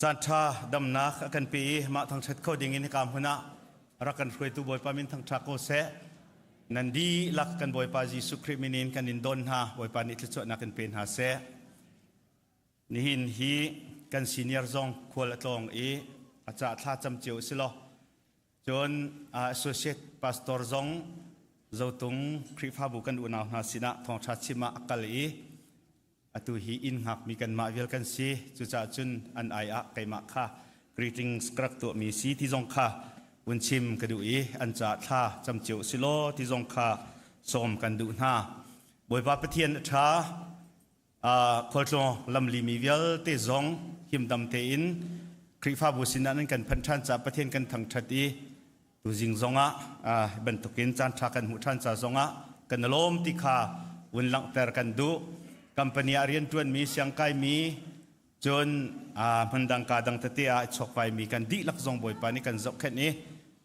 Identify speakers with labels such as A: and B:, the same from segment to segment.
A: Caanṭha damnak a kan pe i mah thangṭhat kho ding in hika hmun ah rak kan hruaitu Bawipa min thangṭha ko seh. Nan dihlak kan Bawipa Jesuh Khrih min in kan in don hna. Bawipa nih thluachuahnak in pe hna seh. Nihin hi kan senior zong khual a tlawng i a ca thla cam cio si law cun associate pastor zong Zotung Khrihfabu kan unau hna sinah thawngṭha chim ah a kal i Atu hi inn hngakmi kanmah vial kan si. Cucaah cun an ai ah keimah kha greetings ka rak tuahmi si ti zong kha vun chim ka duh i an caah thla cam cio si law ti zong kha sawm kan duh hna. Bawipa Pathian a ṭha. Khualtlawng lamli mi vialte zong himdam tein Khrihfabu sinah nan kan phanh ṭhan caah Pathian kan thangṭhat i Tuzing zongah bantukin caanṭha kan hmuh ṭhan ca zongah kan i lawm ti kha vun langhter kan duh. Company ah rianṭuanmi, siangkaimi, cun hmundang kaa dang tete ah i chawkvaimi kan dihlak zong Bawipa nih kan zohkhenh i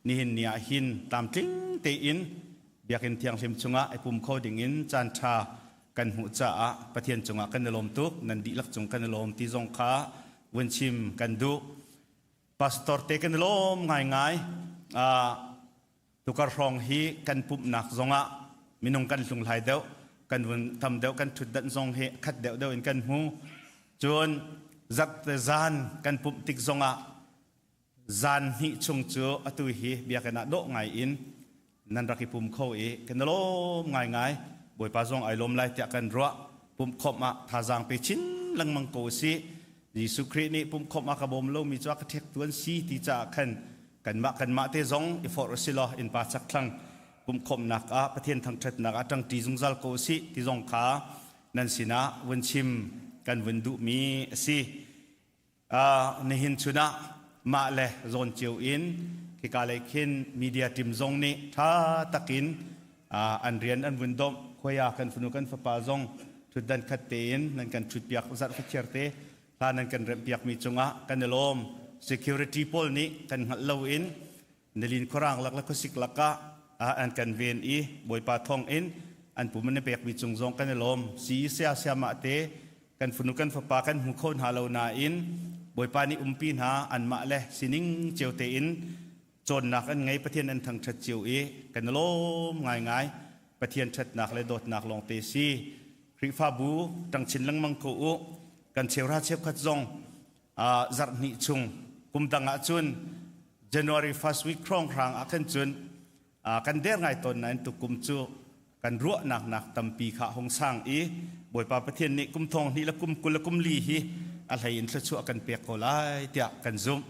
A: nihin ni ah hin tlamtling tein Biakinn thianghlim chungah i pum kho dingin caanṭha kan hmuh caah Pathian cungah kan i lawm tuk. Nan dihlak cung kan i lawm ti zong kha vun chim kan duh. Pastor te kan i lawm ngaingai. Uh, tukar hrawng hi kan pumhnak zongah minung kan hlunghlai deuh, kan vun tam deuh, kan ṭhutdanh zong hi khat deuh deuh in kan hmu. Cun zarhte zan kan pumh tik zongah zan hnih chung cu atu hi biakinn ah dawh ngai in nan rak i pum kho i kan i lawm ngaingai. Bawipa zong ai lawm lai tiah kan ruah. Pumhkhawmh ah thazaang pe chin lengmang ko usih. Jesuh Khrih nih pumhkhawmh ah ka bawm lomi cu a ka ṭhektu an si ti caah khan kanmah kanmah te zong i forh usih law innpa chakthlang pumhkhawmhnak ah Pathian thangṭhatnak ah ṭangṭi zungzal ko usih ti zong kha nan sinah vun chim kan vun duhmi a si. Nihin chun ah mah le zawn cio in khika lei khin media team zong nih ṭha takin an rian an vun domh. Khuai ah kan fanu kan fapa zong ṭhutdan khat tein nan kan ṭhutpiak zarh fachiar te hla nan kan remhpiakmi cungah kan i lawm. Security pawl nih kan hngalh loin nilin khuarang lak le khuasik lakah an kan ven i Bawipa thawng in an pum an i pekmi cung zong kan i lawm. Si sia siamah te kan fanu kan fapa kan hmu kho hna lo nain Bawipa nih umpi hna anmah le sining cio tein cawnnak an ngei Pathian an thangṭhat cio i kan i lawm ngaingai Pathian ṭhatnak le dawtnak lawngte si Khrihfabu ṭang chin lengmang ko u kan cheuhra cheukhat zong zarh hnih chung kum dang ah cun January first week hrawnghrang ah khan cun kan der ngai tawn nain tukum cu kan ruahnak nak tampi kha hung sang i Bawipa Pathian nih kum thong hnih le kum 20 le kum li hi a hlei in thluachuah kan pek ko lai tiah kan zumh.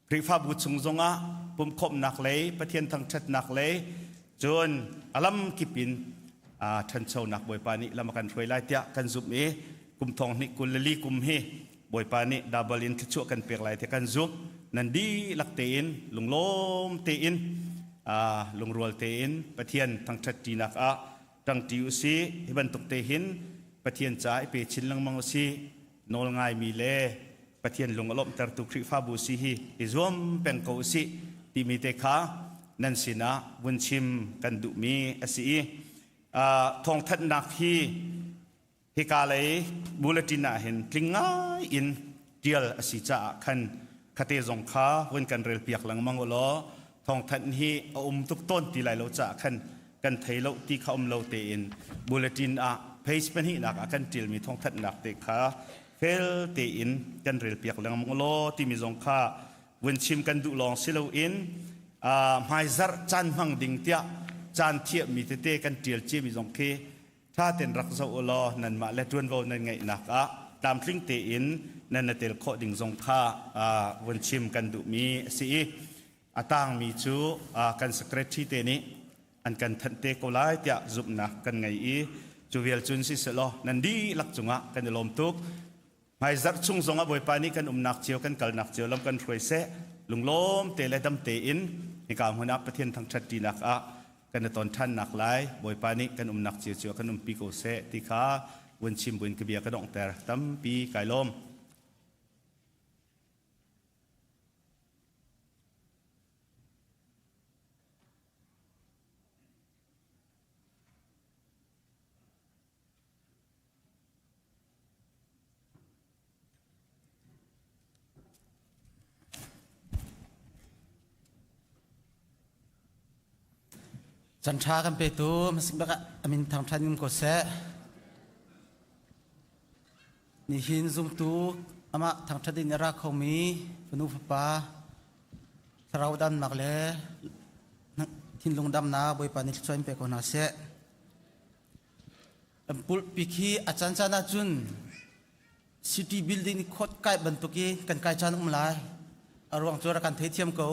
A: Khrihfabu chung zongah pumkhawmhnak lei, Pathian thangṭhatnak lei, cun a lam kip in ṭhanchonak Bawipa nih lam a kan hruai lai tiah kan zumh i kum thong hnih 24 kum hi Bawipa nih double in thluachuah kan pek lai tiah kan zumh. Nan dihlak tein lunglawm tein lungrual tein Pathian thangṭhat ṭinak ah ṭangṭi u sih. Hi bantuk te hin Pathian caah i pe chin lengmang u sih. Nawl ngaimi le Pathian lung a lawmhtertu Khrihfabu si hi i zuam peng ko usih timi te kha nan sinah vun chim kan duhmi a si i thawngthanhnak hi hika lei bulletin ah hin tling ngai in tial a si caah khan khate zong kha vun kan relpiak lengmang u law thawngthanh hi a um tuk tawn ti lai lo caah khan kan thei lo ti kha um lo tein bulletin ah page pahnihnak ah kan ṭialmi thawngthanhnak te kha fel tein kan relpiak lengmang law timi zong kha vun chim kan duh lawng si loin hmaizarh caan hmang ding tiah caan thiahmi tete kan ṭial ciami zong khi ṭha tein rak zoh u law nanmah le ṭuanvo nan ngeihnak ah tlamtling tein nan na tel khawh ding zong kha vun chim kan duhmi a si i a tangmi cu kan secretary te nih an kan thanh te ko lai tiah zumhnak kan ngei i cu vial cun siselaw nan dihlak cungah kan i lawm tuk. Hmaizarh chung zongah Bawipa nih kan umnak cio kan kalnak cio lam kan hruai seh lunglawm te le dam tein hika hmun ah Pathian thangṭhat ṭinak ah kan i ton ṭhannak lai Bawipa nih kan umnak cio cio kan umpi ko seh ti kha vun chim buin ka bia ka donghter tampi kai lawm.
B: Can ṭha kan petu hmasik bak ah amin thangṭhat in ko seh. Nihin zumtu amah thangṭhat in a ra khomi fanu fapa thlarau damnak le thinlung damnak Bawipa nih thluachuah in pe ko hna seh. Kan pulhpi khi a caan caan ahcun city building khot kai bantuk i kan kai caan um lai. A ruang cu rak kan theithiam ko.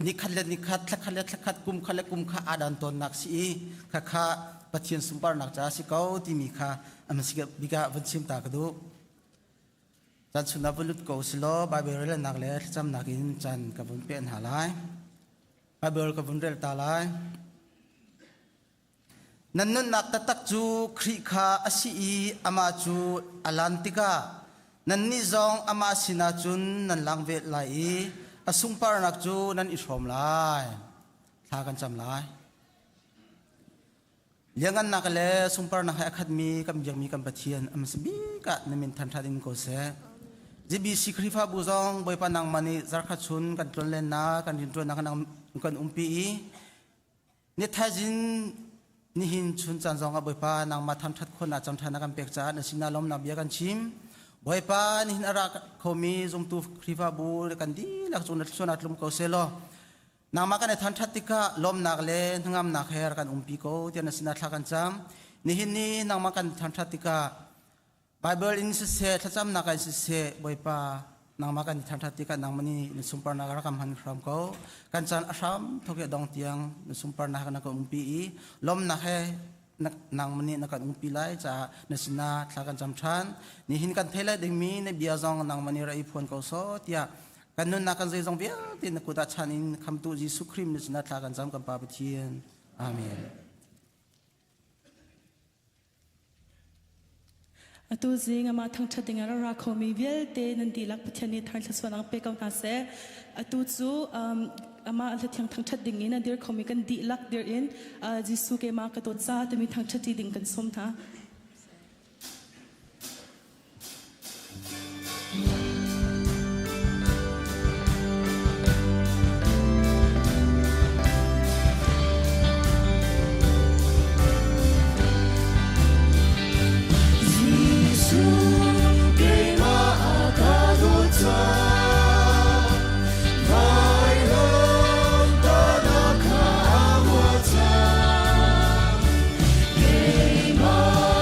B: Ni khat le ni khat, thla khat le thla khat, kum khat le kum kha aa dan tawnnak si i khakha Pathian sunparnak ca si ko timi kha a hmasik bik ah vun chim ta ka duh. Caan chun ah vun lut ko silaw Bible relnak le thlacamnak in caan ka vun peh hna lai. Bible ka vun rel ta lai. Nan nunnak taktak cu Khrih kha a si i amah cu a lan tikah nannih zong amah sinah cun nan lang ve lai i a sungparnak cu nan i hrawm lai. Thla kan cam lai. Liangannak le sungparnak he a khatmi kan biakmi kan Pathian a hmasa bik ah na min thanṭhat in ko seh. GBC Khrihfabu zong Bawipa nangmah nih zarkhat chun kan tlonlennak kan rianṭuannak kan umpi i Ni thaizing nihin chun caan zong ah Bawipa nangmah thangṭhat khawhnak cangṭhan na kan pek caah na sinah lawmnak bia kan chim. Bawipa nihin a ra khomi zumtu Khrihfabu kan dihlak cung na thluachuah tlum ko seh law nangmah kan i thangṭhat tikah lawmnak le hnangamnak he rak kan umpi ko tiah na sinah thla kan cam. Nihin ni nangmah kan thangṭhat tikah Bible in siseh thlacamnak in siseh Bawipa nangmah kan i thangṭhat tikah nangmah nih na sunparnak rak kan hman hram ko. Kan caan a hram thawk i a dong tiang na sunparnak na kan umpi i lawmnak he nangmah nih na kan umpi lai caah na sinah thla kan cam ṭhan. Nihin kan thei lai dingmi na bia zong nangmah nih ra i phuan ko sawh tiah kan nunnak kan zeizong vialte na kut ah chan in khamtu Jesuh Khrih na sinah thla kan cam kan Pa Pathian. Amen.
C: Atu zing amah thangṭhat ding ah ra khomi vialte nan dihlak Pathian nih thar thluachuahnak pe ko hna seh. Atu cu um, amah hlathiang thangṭhat ding in a dir khomi kan dihlak dir in uh, Jesuh keimah ka dawt ca timi thangṭhat ding kan sawm hna.
D: Jesuh keimah ka dawt cang, vailam tahnak kha a mual cang. Keimah.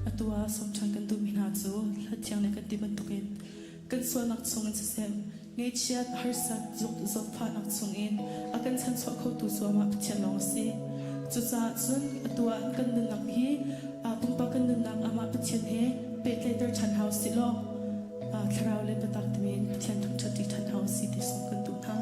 C: Atu ah sawmṭhan kan duhmi hna cu hlathiang le kan ti bantukin kan sualnak chungin siseh, ngaihchiat, harsat, zawtfahnak chungin a kan chanchuah khotu cu amah Pathian lawng a si. Cucaah cun atu ah kan nunnak hi pumpak kan nunnak amah Pathian he pehtlaihter ṭhan hau sih law thlarau le biatak tein Pathian thangṭhat ṭi ṭhan hau si ti sawm kan duh hna.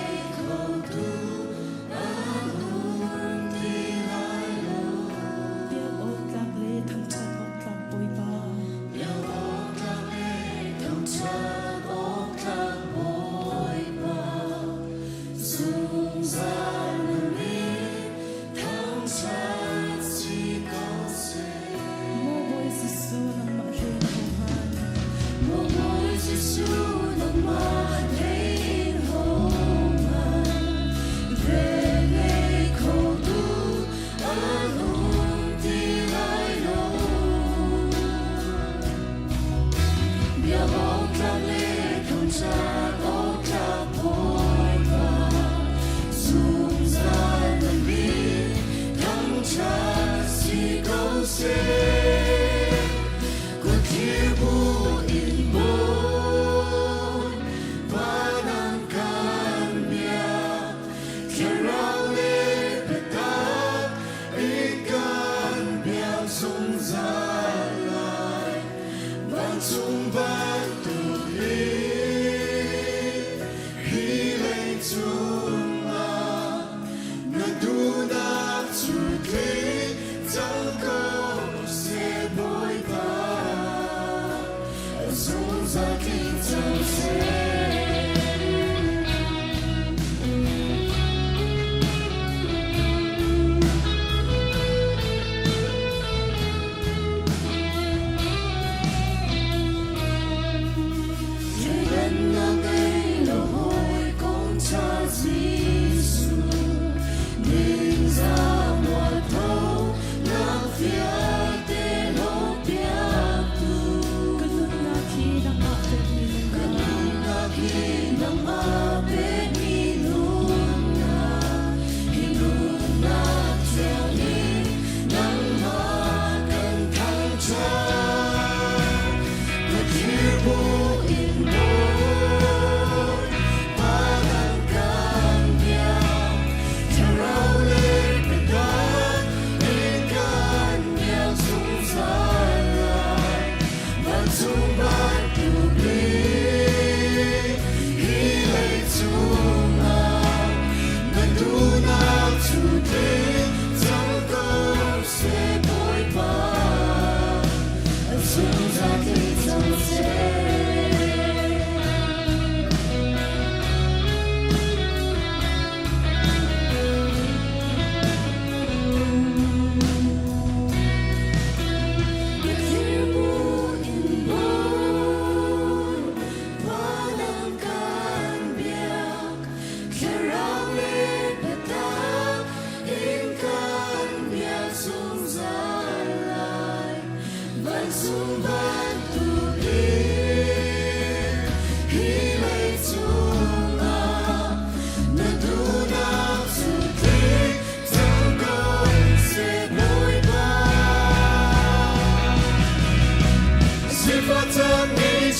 C: Biak awk tlak le thangṭhat awk tlak Bawipa. Maw Bawi Jesuh nangmah hlei na ohan.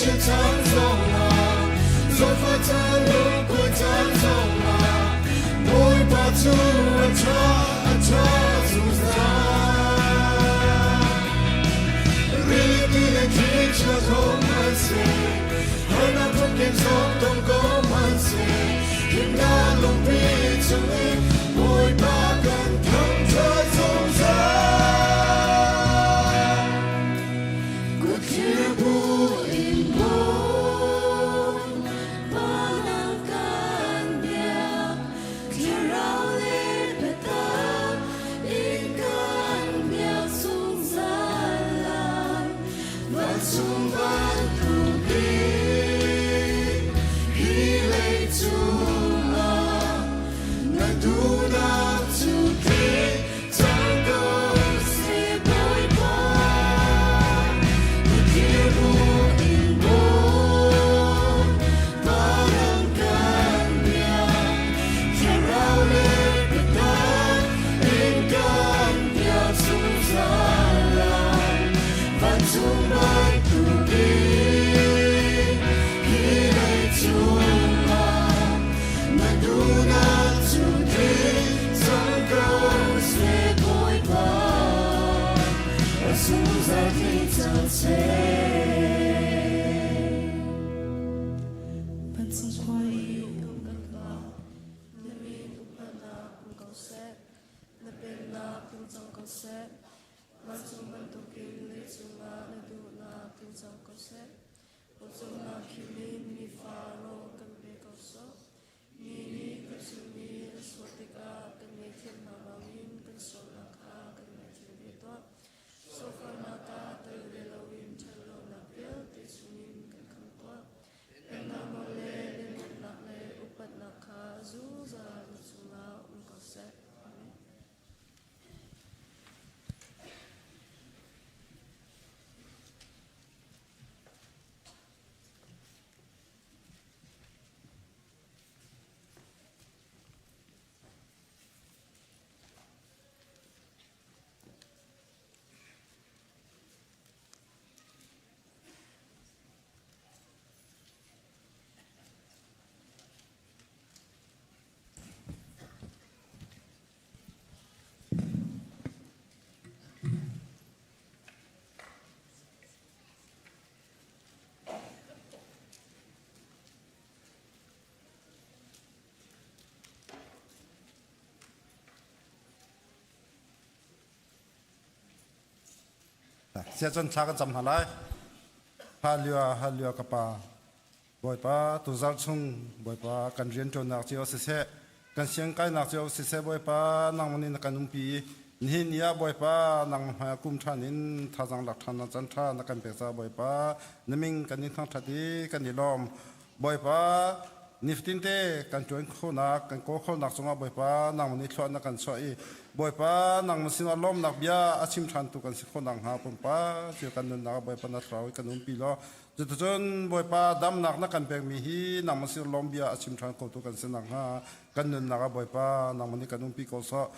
D: Ngaihchia caan zongah, Zawtfah caan lungkuai caan zongah, Bawipa cu a ṭha, a ṭha zungzal. Rili le thli chia zong hmanhseh, harnak phunkim zong tong ko hmanhseh, himnak lungpi cung i Bawipa kan thangṭhat zungzal. Kutthlir bu in Bawipa na kan biak, thlarau le biatak in kan biak zungzal lai. Vancung bantukin hi leicung ah na duhnak cu tling cang ko seh Bawipa. Kutthlir bu in Bawipa ram kan biak, thlarau le biatak in kan biak zungzal lai. Vancung bantukin hi leicung ah na duhnak cu tling cang ko seh Bawipa. A zungzal tling cang seh.
C: Vancung khua i
E: Um kan Pa, na min upatnak um ko seh. Na pennak tlung cang ko seh. Vancung bantukin leicung ah na duhnak tlung cang ko seh. Pawcawmnak khim in nifa rawl kan pe ko sawh. Mi nih kan chimmi an sual tikah kan ngaihthiam hna bangin kan sualnak kha kan ngaihthiam ve tuah. Sualfarnak ah tel ve loin ṭhatlonak vialte chungin kan khamh tuah. Pennak nawl le lianhngannak le upatnak kha zungzal na cungah um ko seh. Amen.
F: Siacun thla kan cam hna lai. Hallelujah, hallelujah ka pa. Bawipa tuzarh chung Bawipa kan rianṭuannak cio siseh, kan siangkainak cio siseh Bawipa nangmah nih na kan umpi. Nihin ni ah Bawipa nangmah hmaiah kum ṭhan in thazaang lak ṭhan na can ṭha na kan pek caah Bawipa na min kan in thangṭhat i kan i lawm. Bawipa nifatinte kan ṭuan khawhnak kan kawl khawhnak cungah Bawipa nangmah nih thluah na kan chuah i Bawipa nangmah sinah lawmnak bia a chim ṭhantu kan si khawh nakhnga pumpak cio kan nunnak ah Bawipa na thlarau i kan umpi law Cuticun Bawipa damnak na kan pekmi hi nangmah sin lawm bia a chim ṭhan khotu kan si nakhnga kan nunnak ah Bawipa nangmah nih kan umpi ko sawh.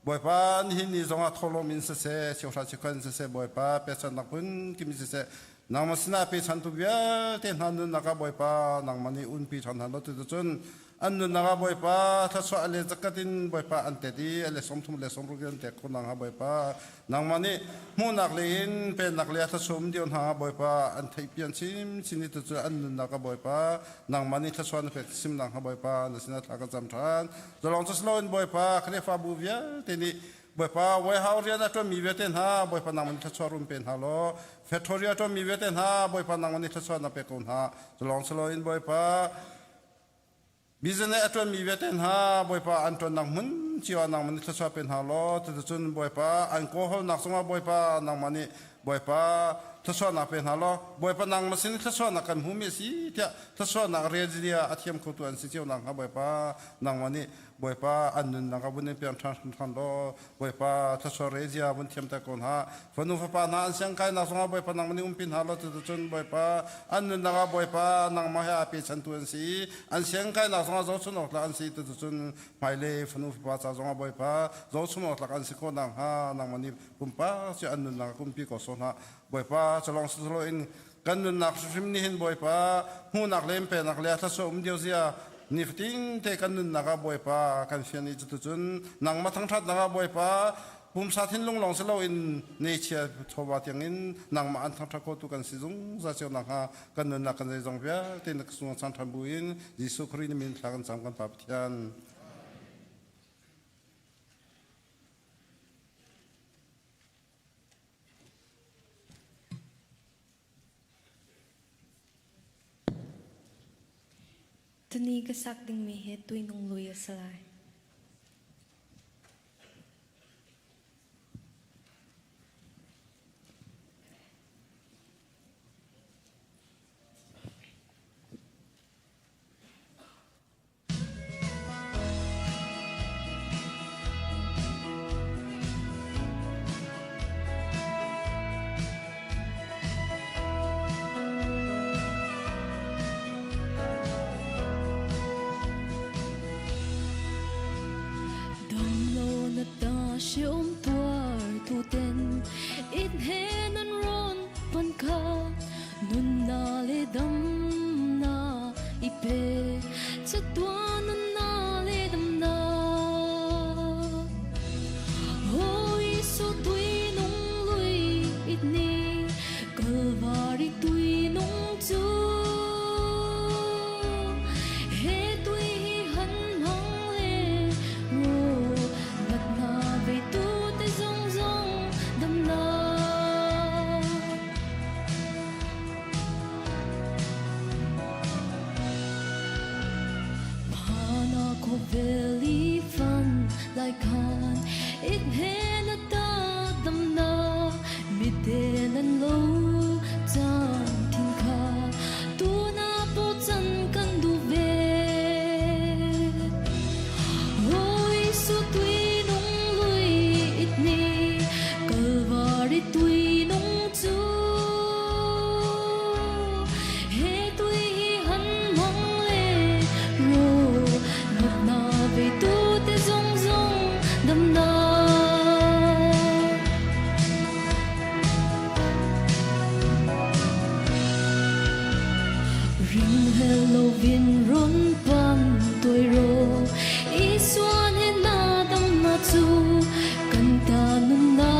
F: Bawipa nihin ni zongah thawhlawm in siseh, cheuhra cheukhat in siseh, Bawipa pechannak phun kim in siseh, nangmah sinah pechantu vialte hna nunnak ah Bawipa nangmah nih unpi ṭhan hna law cuticun An nunnak ah Bawipa thluachuah le zakat in Bawipa an tet i a le 30 le 60 in an tek ko nakhnga Bawipa nangmah nih hmuhnak le in pennak le thluachuah um dio hna Bawipa an theihpian chinchin i tucu an nunnak ah Bawipa nangmah nih thluachuah na pek sim nakhnga Bawipa na sinah thla ka cam ṭhan. Zalong cu si loin Bawipa Khrihfabu vialte nih Bawipa warehouse rian a ṭuanmi vialte hna Bawipa nangmah nih thluachuah rum pe hna law factory a ṭuanmi vialte hna Bawipa nangmah nih thluachuah na pek ko hna. Zalong si loin Bawipa Business a ṭuanmi vialte hna Bawipa an ṭuannak hmun cio ah nangmah nih thluachuah pe hna law cuticun Bawipa an kawhawlnak cungah Bawipa nangmah nih Bawipa thluachuahnak pe hna law Bawipa nangmah sin thluachuahnak kan hmumi a si tiah thluachuahnak relzia a thiam khotu an si cio nakhnga Bawipa nangmah nih Bawipa an nunnak ah vun in piang ṭhan hrimhrim law Bawipa thluachuah rezia vun thiamter ko hna. Fanu fapa hna an siangkainak zongah Bawipa nangmah nih umpi hna law cuticun Bawipa an nunnak ah Bawipa nangmah he aa pechantu an si i an siangkainak zongah zohchun awk tlak an si cuticun hmailei fanu fapa ca zongah Bawipa zohchun awk tlak an si khawh nakhnga nangmah nih pumpak cu an nunnak ah umpi ko sawh hna. Bawipa cu lawng si loin. Kan nunnak hrimhrim nih hin Bawipa hmuhnak le penak le thluachuah um dio zia nifatin te kan nunnak ah Bawipa kan fian i cuticun nangmah thangṭhatnak ah Bawipa pumsa thinlung lawng si loin neichia chawva tiangin nangmah an thangṭhat khotu kan si zungzal cio nakhnga kan nunnak kan zeizong vialte na sung cang ṭhan buin Jesuh Khrih na min thla kan cam kan Pa Pathian.
G: Tuni ka sak dingmi hi tuinung lui a si lai. Damlo na ta hrium tuar tu ten it he nan ron pan kha Nunnak le damnak i pe, chatuan nunnak le damnak. Hawi su tui nung lui it ni, Kalvari tui nung cu. He tui hi han hong le ro, nat na ve tu te zong zong damnak. Pana ko veli fan lai khan it he na ta dam na mi te nan lo chan thin kha tu na po chan kan du ve Hoi su tui nung lui it ni Kalvari tui nung chu He tui hi han mong le ro ngot na về tu te zong zong dam na Ring hello vin ron pan tôi ro Isuan he na dam na chu kan ta nun na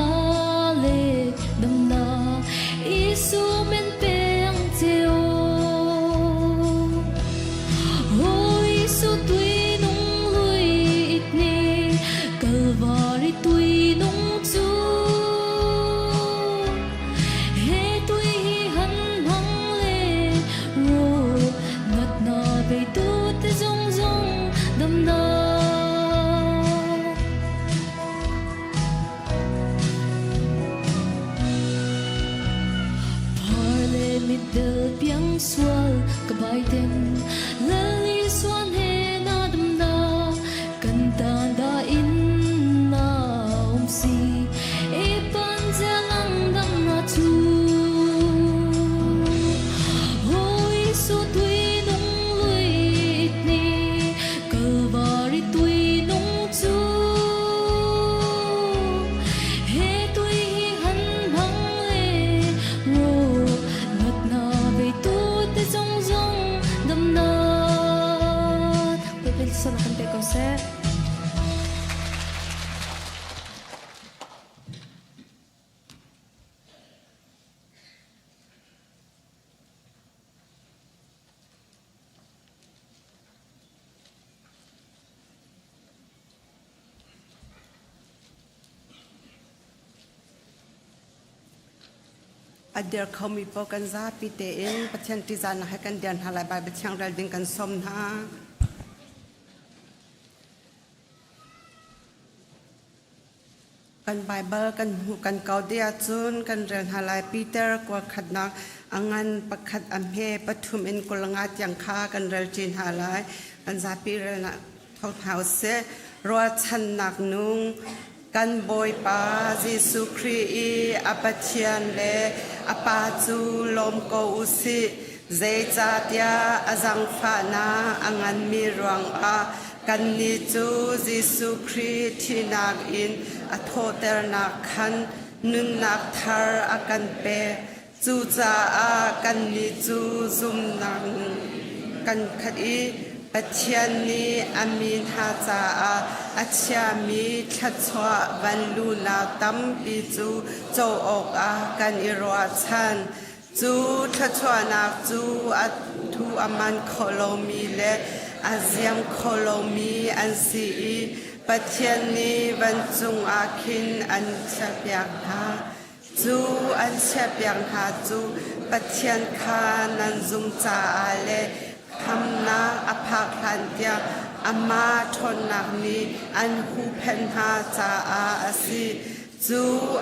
G: le dam na Isu men peng cheo Hoi su tui nung lui it ni Calvary tui nung chu He tui hi han hong le ro nat na ve tu te zong zong dam na Parle middle piang sual ka bai ten lali suan he na dam na kan tan da in na om si e pan jalang dam na chu Hoi su tui nung lui it ni Calvary tui nung chu He tui hi han hang le ro ngat na ve tu te zong zong dam na Pepel sana kan pe ko seh.
H: A dir khomi paoh kan zapi tein Pathian ṭihzahnak he kan dir hna lai. Baibal thiang rel ding kan sawm hna. Kan Baibal kan hmuh kan kau dih ahcun kan rel hna lai. Peter kual khatnak a ngan pakhat a hme pathum in 25 tiang kha kan rel ṭi hna lai. Kan zapi relnak tho hna usih. Ruahchannak nung kan Bawipa Jesuh Khrih i a Pathian le a Pa cu lawm ko usih. Zeicahtiah a zaangfahnak a nganmi ruangah Kannih cu Jesuh Khrih thihnak in a thawhternak khan nunnak thar a kan pek. Cucaah kannih cu zumhnak kan khat i Pathian nih a mi hna caah a chiami thluachuah vanlunak tampi cu co awkah kan i ruahchan. Cu thluachuahnak cu a thu a man kho lomi le a ziam kho lomi an si i Pathian nih vancung ah khin an chiahpiak hna. Cu an chiahpiak hna cu Pathian kha nan zum caah le khamnak a phak hlantiang amah ṭhawnnak nih an huhphenh hna caah a si. Cu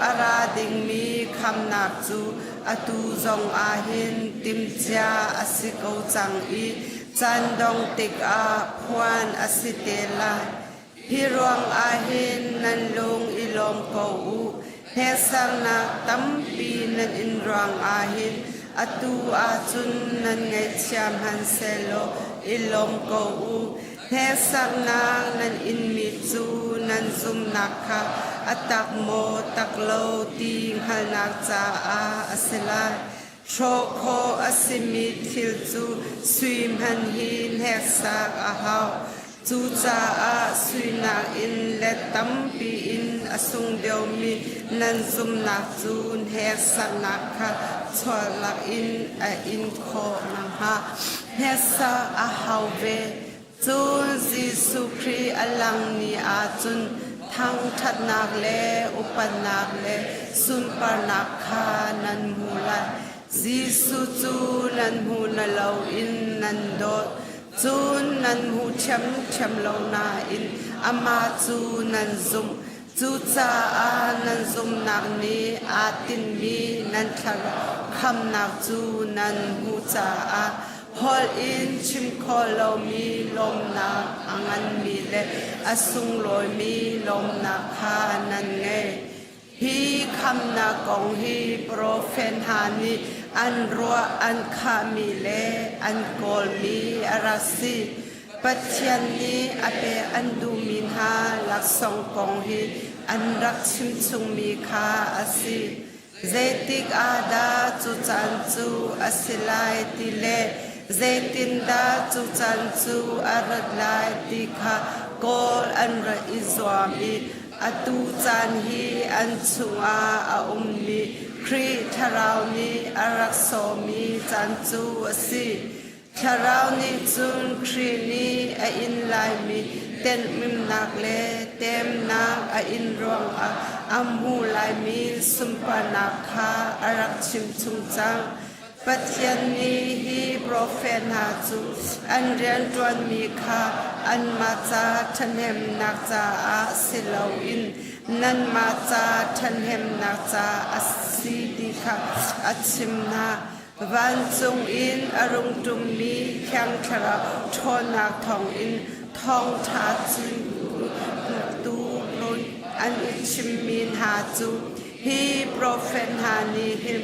H: a ra dingmi khamnak cu atu zong ah hin timhcia a si ko cang i caan dong tikah phuan a si te lai. Hi ruangah hin nan lung i lawm ko u. Hneksaknak tampi nan in ruangah hin atu ahcun nan ngaihchia hmanhsehlaw i lawm ko u. Hneksaknak nan inmi cu nan zumhnak kha a tak maw tak lo ti hngalhnak caah a si lai. Hrawh khawh a simi thil cu sui hmanh hi hneksak a hau. Cucaah sui nakin let tampi in a sung deuhmi nan zumhnak cu hneksaknak kha chuahlak in a in khawh nakhnga hneksak a hau ve. Cun Jesuh Khrih a lang ni ahcun thangṭhatnak le upatnak le sunparnak kha nan hmu lai. Jesuh cu nan hmu na loin nan dawt. Cun nan hmu ṭhiamṭhiam lo nain amah cu nan zumh. Cucaah nan zumhnak nih aa tinhmi nan thlarau khamnak cu nan hmuh caah holh in chim khawh lomi lawmhnak a nganmi le a sunglawimi lawmhnak kha nan ngei. Hi khamnak kong hi profet hna nih an ruah an khahmi le an kawlmi a rak si. Pathian nih a pek an duhmi hna laksawng kong hi an rak chimchungmi kha a si. Zeitik ah dah cu caan cu a si lai ti le zeitindah cu caan cu a rat lai ti kha kawl an rak i zuam i atu caan hi an chungah a ummi Khrih Thlarau nih a rak sawmi caan cu a si. Thlarau nih cun Khrih nih a in laimi tenhmimnak le temnak a in ruangah a hmu laimi sunparnak kha a rak chimchung cang. Pathian nih hi profet hna cu an rianṭuanmi kha anmah ca ṭhahnemnak caah si loin nanmah ca ṭhahnemnak ca a si ti kha a chim hna. Vancung in a rung ṭummi Thiang Thlarau ṭhawnnak thawngin thawngṭha chimtu an i chimmi hna cu hi profet hna nih hin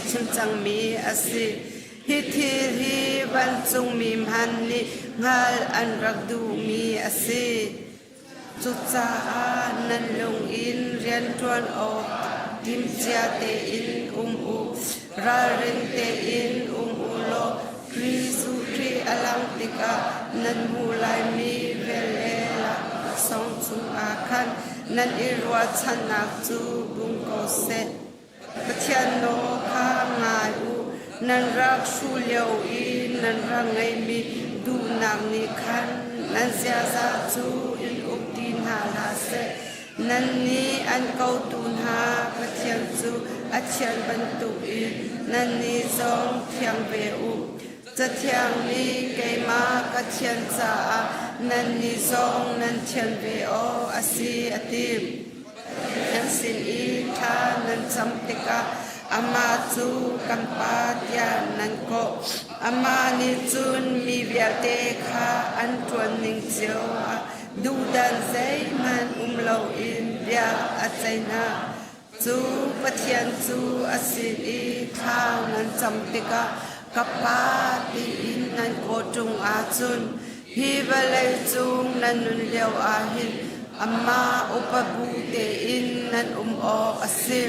H: chim cangmi a si. Hi thil hi vancungmi hmanh nih hngalh an rak duhmi a si. Cucaah nan lung in rianṭuan awk timhcia tein um u, ralring tein um u law Jesuh Khrih a langh tikah nan hmuh laimi velhle laksawng cungah khan nan i ruahchannak cu bung ko seh. Pathian nawl kha ngai u. Nan rak hruh lio i nan rak ngeihmi duhnak nih khan nan ziaza cu in uk ti hna hlah seh. Nannih an kotu hna Pathian cu a thian bantukin nannih zong thiang ve u. Cathiang nih keimah ka thian caah nannih zong nan thian ve awk a si a ti. Nan sin i thla nan cam tikah amah cu kan Pa tiah nan kawh. Amah nih cun mi vialte kha an ṭuan ning cio ah duhdan zeihmanh um loin bia a ceih hna. Cu Pathian cu a sin i thla nan cam tikah ka Pa tiin nan kawh ṭung ahcun hi vawlei cung nan nun lio ah hin amah upa bu tein nan um awk a si.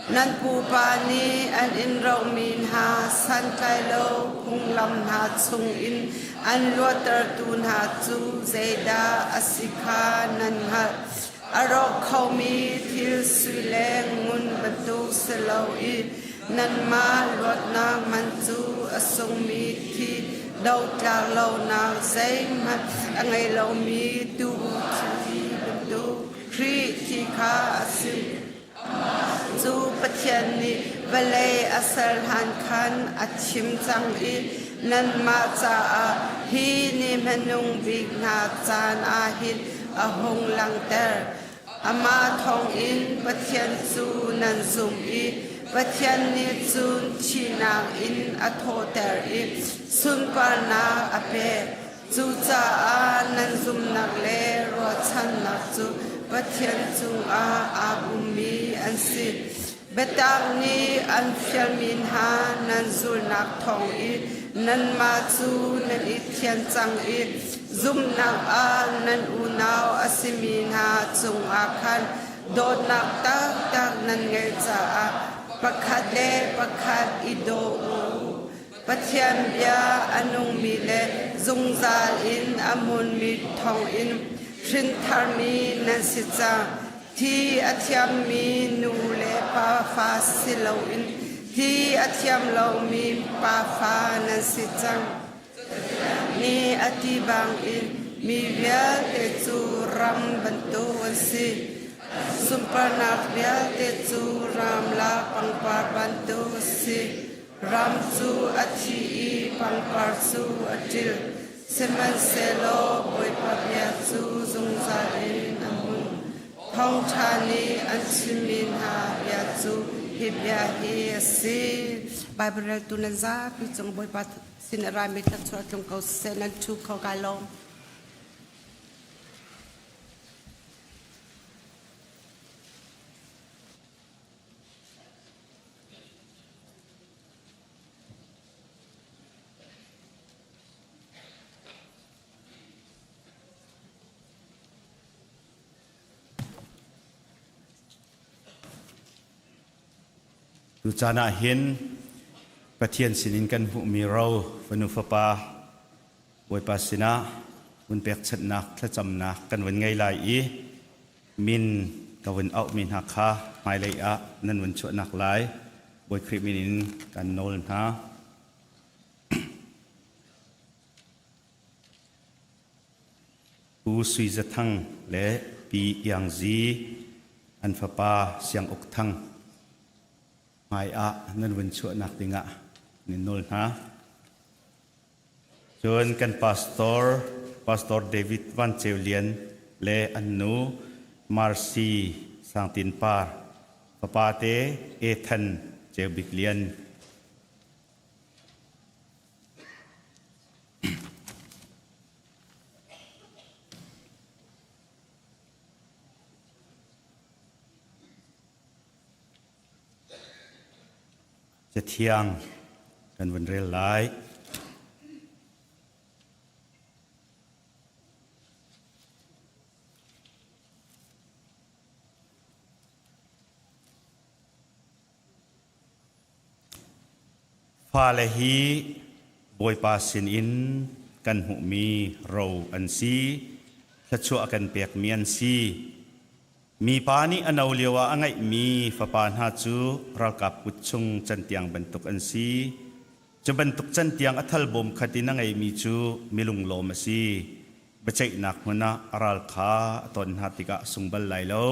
H: Nan pupa nih an in rohmi hna santlailo phunglam hna chungin an luattertu hna cu zeidah a si kha nan hngalh. A rawk khomi thil sui le ngun bantuk si lo i nanmah luatnak man cu a sungmi thi dotlak lonak zeihmanh a ngei lomi tuu thi bantuk Khrih thi kha a si. Cu Pathian nih vawlei a ser hlan khan a thim cang i nanmah caah hi ni hmanung bik hna caan ah hin a hung langhter. Amah thawngin Pathian cu nan zumh i Pathian nih cun thihnak in a thawhter i sunparnak a pek. Cucaah nan zumhnak le ruahchannak cu Pathian cungah aa pummi an si. Biatak nih an fialmi hna nan zulhnak thawng i nanmah cu nan i thian cang i zumhnak ah nan unau a simi hna cungah khan dawtnak taktak nan ngeih caah pakhat le pakhat i daw u. Pathian bia a nungmi le zungzal in a hmunmi thawngin hrintharmi nan si cang. Thi a thiammi nu le pa fa si loin thi a thiam lomi pa fa nan si cang. Ni a ti bangin mi vialte cu ram bantuk an si. Sunparnak vialte cu ramlak pangpar bantuk a si. Ram cu a thi i pangpar cu a ṭil, sihmanhsehlaw Bawipa bia cu zungzal in a hmun. Thawngṭha nih an chimmi hna bia cu hi bia hi a si. Baibal reltu nan zapi cung Bawipa sin a rami thluachuah tlung ko seh, nan ṭhu kho kai lawm.
A: Tucaan ah hin Pathian sinin kan hmuhmi ro fanu fapa Bawipa sinah vun pekchanhnak thlacamnak kan vun ngei lai i min ka vun auhmi hna kha hmailei ah nan vun chuahnak lai Bawi Khrih min in kan nawl hna. Pu Sui Za Thang le Pi Iang Zi an fapa Siang Uk Thang hmai ah nan vun chuahnak dingah nin nawl hna. Cun kan pastor, Pastor David Van Ceu Lian le an nu Marcy Sang Tin Par, fapate Ethan Ceu Bik Lian. Cathiang kan vun rel lai. Fale hi Bawipa sinin kan hmuhmi ro an si, thluachuah kan pekmi an si. Mipa nih a no lioah a ngeihmi fapa hna cu ralkap kut chung cantiang bantuk an si. Cu bantuk cantiang a thal bawm khat in a ngeimi cu milunglawm a si. Biaceihnak hmun ah a ral kha a ton hna tikah a sung bal lai lo.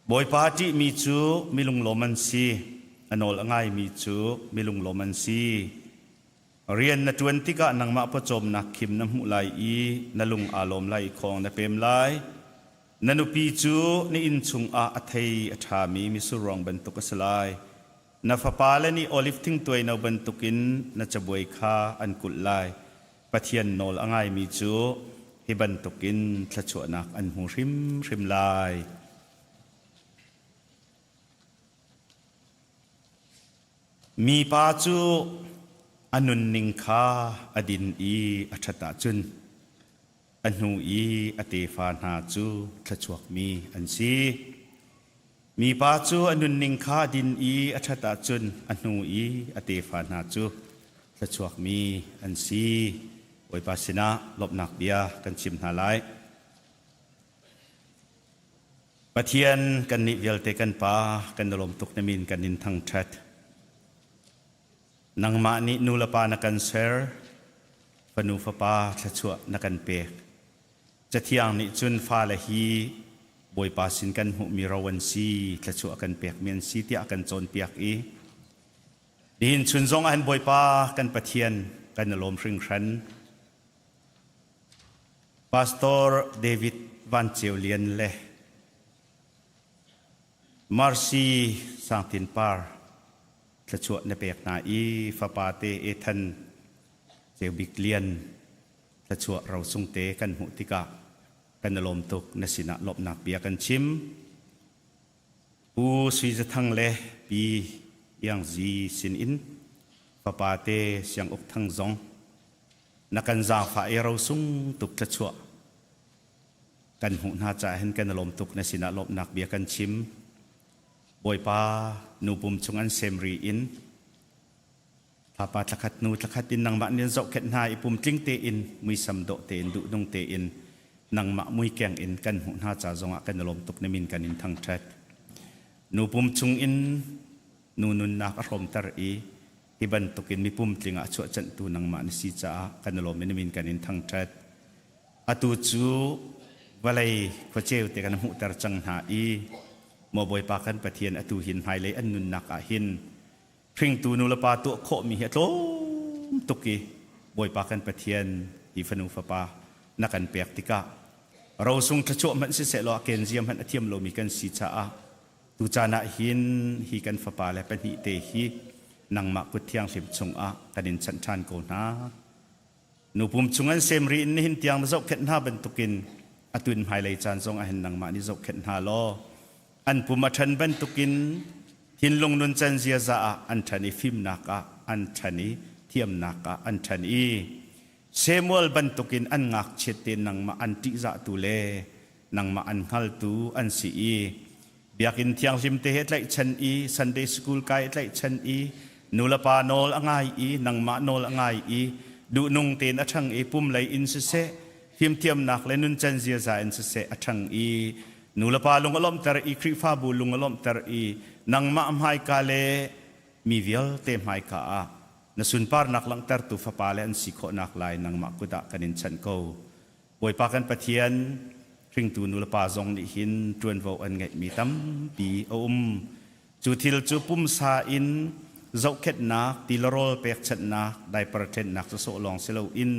A: Bawipa a ṭihmi cu milunglawm an si, a nawl a ngaimi cu milunglawm an si. Rian na ṭuan tikah nangmah pawcawmnak khim na hmuh lai i na lung aa lawm lai i khawng na pem lai. Na nupi cu na inn chungah a thei a ṭhami mitsur ruang bantuk a si lai. Na fapale nih oliv thingtuai no bantukin na cabuai kha an kulh lai. Pathian nawl a ngaimi cu hi bantukin thluachuahnak an hmu hrimhrim lai. Mipa cu a nunning kha a din i a ṭhat ahcun a hnu i a tefa hna cu thluachuakmi an si. Mipa cu a nunning kha a din i a ṭhat ahcun a hnu i a tefa hna cu thluachuakmi an si. Bawipa sinah lawmhnak bia kan chim hna lai. Pathian kannih vialte kan Pa, kan i lawm tuk na min kan in thangṭhat. Nangmah nih nu le pa na kan ser, fanu fapa thluachuah na kan pek. Cathiang nih cun fale hi Bawipa sin kan hmuhmi ro an si, thluachuah kan pekmi an si tiah a kan cawnpiak i nihin chun zong ah hin Bawipa kan Pathian kan i lawm hringhran. Pastor David Van Ceu Lian le Mercy Sangtin Par thluachuah na pek hna i fapa te Ethan Ceu Bik Lian thluachuah rosung te kan hmuh tikah kan i lawm tuk na sinah lawmhnak bia kan chim. Pu Sui Za Thang le Pi Iang Zi sin in fapa te Siang Uk Thang zong na kan zaangfah i rosung tuk thluachuah kan hmuh hna caah hin kan i lawm tuk na sinah lawmhnak bia kan chim. Bawipa nu pum chung an sem ri in Thapa thlakhat hnu thlakhat in nangmah nih an zohkhenh hna i pumtling tein muisam dawh tein duhnung tein nangmah muikeng in kan hmuh hna ca zongah kan i lawm tuk na min kan in thangṭhat. Nu pum chungin nu nunnak a hrawmter i hi bantukin mi pumtling ah chuahcanhtu nangmah na si caah kan i lawm i na min kan in thangṭhat. Atu cu vawlei khuaceu te kan hmuhter cang hna i maw Bawipa kan Pathian atu hin hmailei an nunnak ah hin Hringtu nulepa tuah khawhmi hi a tlawm tuk i Bawipa kan Pathian hi fanu fapa na kan pek tikah rosung thluachuah hmanh siseh law a kenzia hmanh a thiam lomi kan si caah tucaan ah hin hi kan fapa le pahnih te hi nangmah kut thianghlim chungah kan in chanh ṭhan ko hna. Nu pum chung an sem ri in nihin tiang na zohkhenh hna bantukin atun hmailei caan zong ah hin nangmah nih zohkhenh hna law an pum a ṭhan bantukin thinlung nuncan ziaza ah an ṭhan i fimnak ah an ṭhan i thiamnak ah an ṭhan i Samuel bantukin an ngakchiat te nangmah an ṭihzahtu le nangmah an hngaltu an si i biakinn thianghlim te he tlaihchan i Sunday school kai tlaihchan i nulepa nawl a ngai i nangmah nawl a ngai i duhnung tein a ṭhang i pum lei in siseh fimthiamnak le nuncan ziaza in siseh a ṭhang i nulepa lung a lawmhter i Khrihfabu lung a lawmhter i nangmah hmaika le mi vialte hmaika ah na sunparnak langhtertu fapa le an si khawhnak lai nangmah kut ah kan in chanh ko. Bawipa kan Pathian hringtu nulepa zong nih hin ṭuanvo an ngeihmi tampi a um. Cu thil cu pumsa in zohkhenhnak, tilarawl pekchanhnak, diaper ṭhennak sawsawh lawng si loin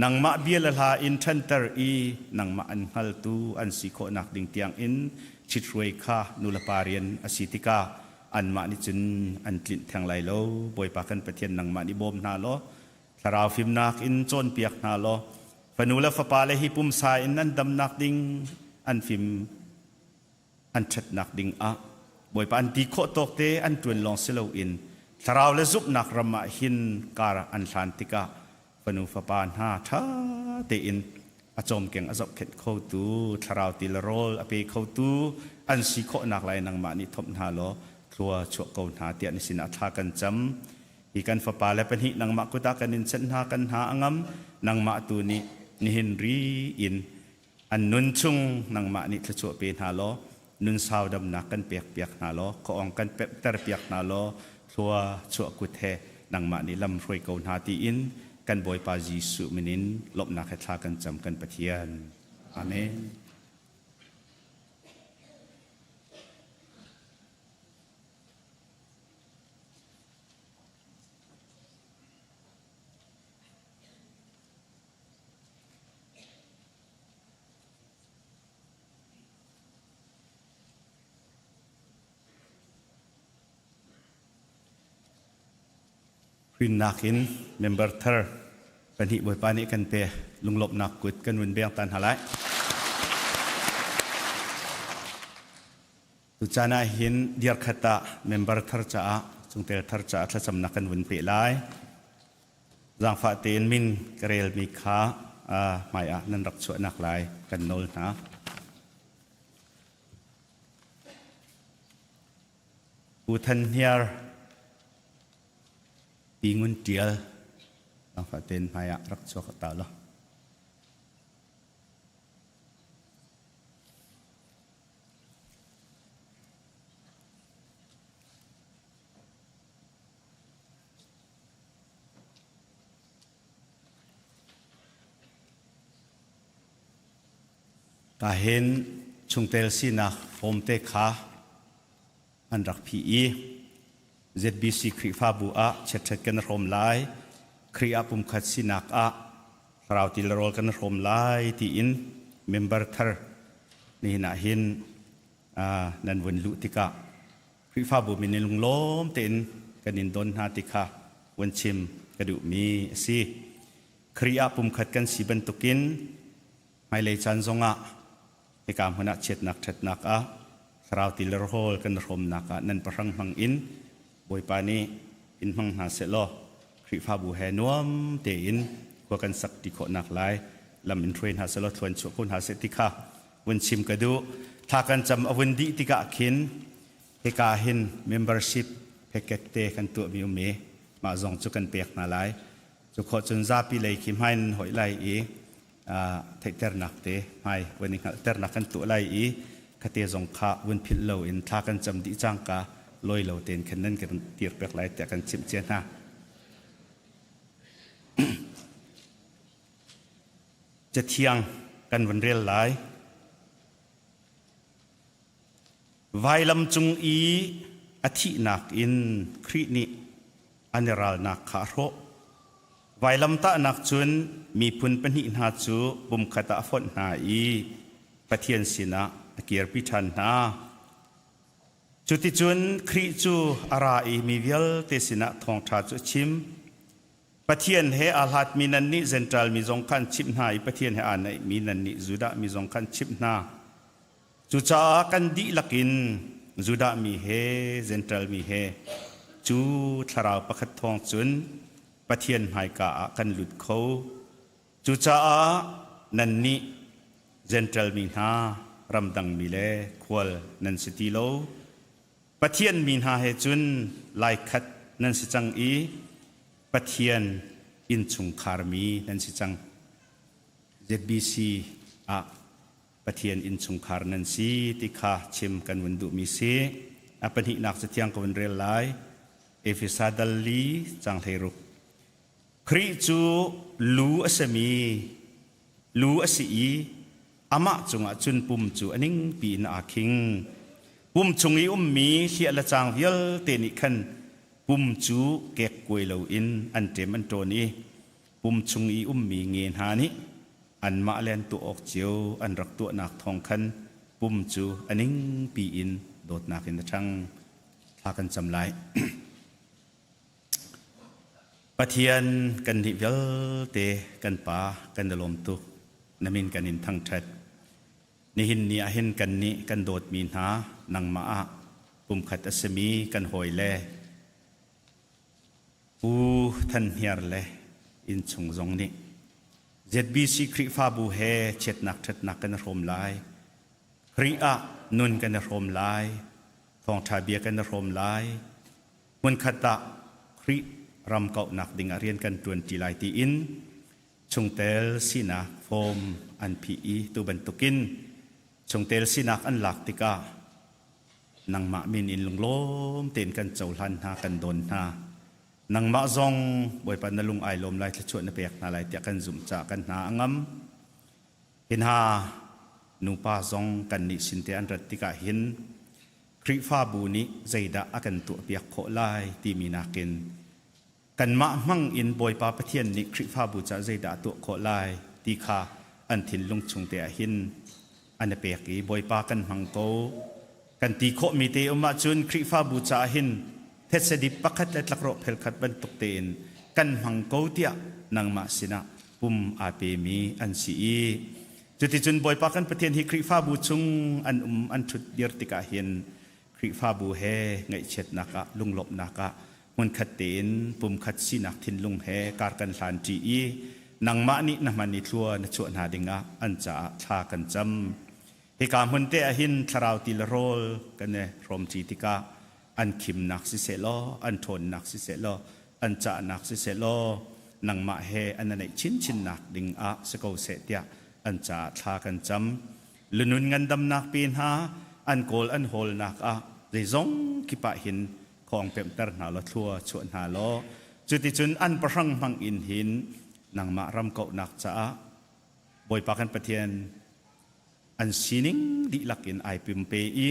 A: nangmah bia le hla in ṭhanter i nangmah an hngaltu an si khawhnak ding tiangin ṭhithruai kha nulepa rian a si tikah anmah nih cun an tlinh theng lai lo. Bawipa kan Pathian nangmah nih bawm hna law Thlarau fimnak in cawnpiak hna law fanu le fapa le hi pumsa in an damnak ding an fim an ṭhatnak ding ah Bawipa an ti khawh tawk te an ṭuan lawng si loin thlarau le zumhnak ram ah hin kar an hlan tikah fanu fapa hna ṭha tein a cawmkeng a zohkhenh khotu thlarau ti le rawl a pe khotu an si khawhnak lai nangmah nih thomh hna law thlua chuah ko hna tiah na sinah thla kan cam. Hi kan fapa le pahnih nangmah kut ah kan in chanh hna kan hna a ngam nangmah tu nih nihin ri in an nun chung nangmah nih thluachuah pe hna law nun sau damnak kan pek piak hna law khuaawng kan pemhter piak hna law thlua chuah kut he nangmah nih lam hruai ko hna tiin kan Bawipa Jesuh min in lawmhnak he thla kan cam kan Pathian. Amen. Rinnak in member thar pahnih Bawipa nih kan pe lunglawmhnak kut kan vun beng ta hna lai. Tucaan ah hin diarkhat ah member thar caah chungtel thar caah thlacamnak kan vun peh lai. Zaangfah tein min ka relmi kha hmai ah nan rak chuahnak lai kan nawl hna. Pu Than Hniar, Pi Ngun Ṭial, zaangfah tein hmai ah rak chuak ta law. Kahin chungtel sinak form te kha an rak phih i ZBC Khrihfabu ah chiatṭhat kan hrawm lai, Khrih ah pumkhat sinak ah thlarau ti le rawl kan hrawm lai tiin member thar nihin ah hin nan vun luh tikah Khrihfabu min in lunglawm tein kan in don hna ti kha vun chim ka duhmi a si. Khrih ah pumkhat kan si bantukin hmailei caan zongah hika hmun ah chiatnak ṭhatnak ah thlarau ti le rawl kan hrawmnak ah nan pahrang hmang in Bawipa nih in hmang hna sehlaw Khrihfabu he nuam tein khua kan sak ti khawhnak lai lam in hruai hna sehlaw thluan chuah ko hna seh ti kha vun chim ka duh. Thla kan cam a vun dih tikah khin hika hin membership packet te kan tuahmi um i mah zong cu kan pek hna lai. Cu khawh cun zapi lei khi hmai nan hoih lai i theihternak te hmai vun i hngalhternak kan tuah lai i khate zong kha vun philh lo in thla kan cam dih cangka lawi lo tein khan nan kan tir pek lai tiah kan chimh cia hna. Cathiang kan vun rel lai. Vailam cung i a thihnak in Khrih nih an i ralnak kha a hrawh. Vailamtahnak cun miphun pahnih hna cu pumkhat ah a fonh hna i Pathian sinah a kirpi ṭhan hna. Cuticun Khrih cu a ra i mi vialte sinah thawngṭha cu a chim. Pathian he aa hlatmi nannih Jentail mi zong kha an chimh hna i Pathian he aa naihmi nannih Judah mi zong kha an chimh hna. Cucaah kan dihlak in Judah mi he Jentail mi he cu thlarau pakhat thawng cun Pathian hmaika ah kan lut kho. Cucaah nannih Jentail mi hna, ramdang mi le khual nan si ti lo. Pathian mi hna he cun laikhat nan si cang i Pathian innchungkhar mi nan si cang. ZBC ah Pathian innchungkhar nan si ti kha chim kan vun duhmi si. A pahnihnak cathiang ka vun rel lai. Efesa dal li cang 16. Khrih cu lu a simi lu a si i amah cungah cun pum cu a ningpi in aa khing. Pum chung i ummi hliah le caang vialte nih khan pum cu kekkuai loin an ṭem an ṭawn i pum chung i ummi nge hna nih anmah le an tuah awk cio an rak tuahnak thawng khan pum cu a ningpi in dawtnak in a ṭhang. Thla kan cam lai. Pathian kan nih vialte kan Pa kan i lawm tuk. Na min kan in thangṭhat. Nihin ni ah hin kan nih kan dawtmi hna nangmah ah pumkhat a simi kan hawile Pu Than Hniar le innchung zong nih ZBC Khrihfabu he chiatnak ṭhatnak kan i hrawm lai. Khrih ah nun kan i hrawm lai. Thawngṭha bia kan i hrawm lai. Hmunkhat ah Khrih ram kauhnak ding ah rian kan ṭuanṭi lai tiin chungtel sinak form an phih i tu bantukin chungtel sinak an lak tikah Nangmah min in lunglawm tein kan cohlan hna, kan dawn hna. Nangmah zong Bawipa na lung ai lawm lai, thluachuah na pek hna lai tiah kan zumh caah kan hna a ngam. Hi hna nupa zong kannih sin te an rat tikah hin Khrihfabu nih zeidah a kan tuahpiak khawh lai timi nakin kanmah hmang in Bawipa Pathian nih Khrihfabu caah zeidah a tuah khawh lai ti kha an thinlung chung te ah hin an i pek i Bawipa kan hmang ko kan ti khawhmi te um ahcun Khrihfabu caah hin thetse dip pakhat le tlakrawh phelkhat bantuk tein kan hmang ko tiah nangmah sinah pum aa pemi an si i cuticun Bawipa kan Pathian hi Khrihfabu chung an um an ṭhut dir tikah hin Khrihfabu he ngaihchiatnak ah lunglawmhnak ah hmunkhat tein pumkhat sinak thinlung he kar kan hlanṭi i nangmah nih na hman i thlua na chuah hna dingah an caah thla kan cam. Hika hmun te ah hin thlarau ti le rawl kan i hrawmṭi tikah an khimnak siseh law an ṭhawnnak siseh law an cahnak siseh law nangmah he an neih chinchinnak ding ah si ko seh tiah an caah thla kan cam. Lunun ngandamnak pe hna an kawl an hawlnak ah zeizong kip ah hin khawng pemhter hna law thlua chuah hna law cuticun an pahrang hmang in hin nangmah ram kauhnak caah Bawipa kan Pathian an sining dihlak in ai pumpe i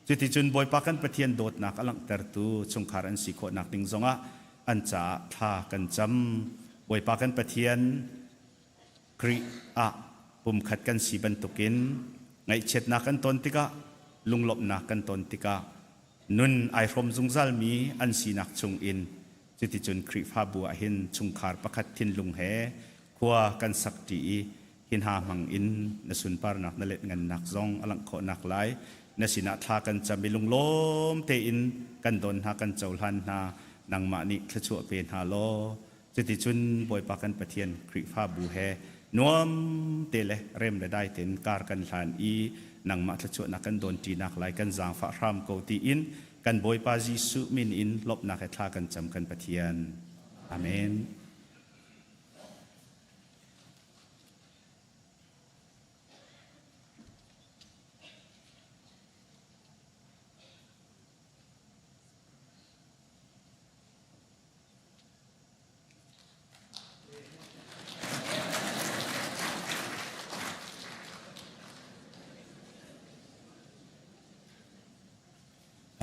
A: cuticun Bawipa kan Pathian dawtnak a langhtertu chungkhar an si khawhnak ding zongah an caah thla kan cam. Bawipa kan Pathian Khrih ah pumkhat kan si bantukin ngaihchiatnak kan ton tikah lunglawmhnak kan ton tikah nun ai hrawm zungzalmi an sinak chungin cuticun Khrihfabu ah hin chungkhar pakhat thinlung he khua kan sak ṭi i hi hna hmang in na sunparnak na letngannak zong a langh khawhnak lai na sinah thla kan cam i lunglawm tein kan don hna kan cohlan hna nangmah nih thluachuah pe hna law cuticun Bawipa kan Pathian Khrihfabu he nuam te le rem le dai tein kar kan hlan i nangmah thluachuahnak kan don ṭinak lai kan zaangfah hram ko tiin kan Bawipa Jesuh min in lawmhnak he thla kan cam kan Pathian. Amen.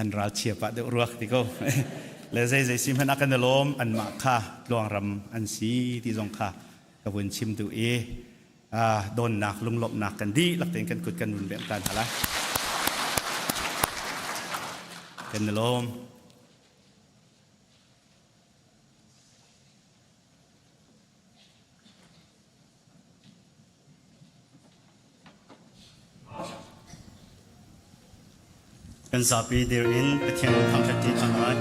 A: An ralchia pah deuh ruak ti ko. Le zei zei si hmanh ah kan i lawm anmah kha tluangram an si ti zong kha ka vun chim duh i donnak lunglawmhnak kan dihlak tein kan kut kan vun bengh ta hna lai. Kan i lawm. Kan zapi dir in Pathian thangṭhat ṭi cang lai.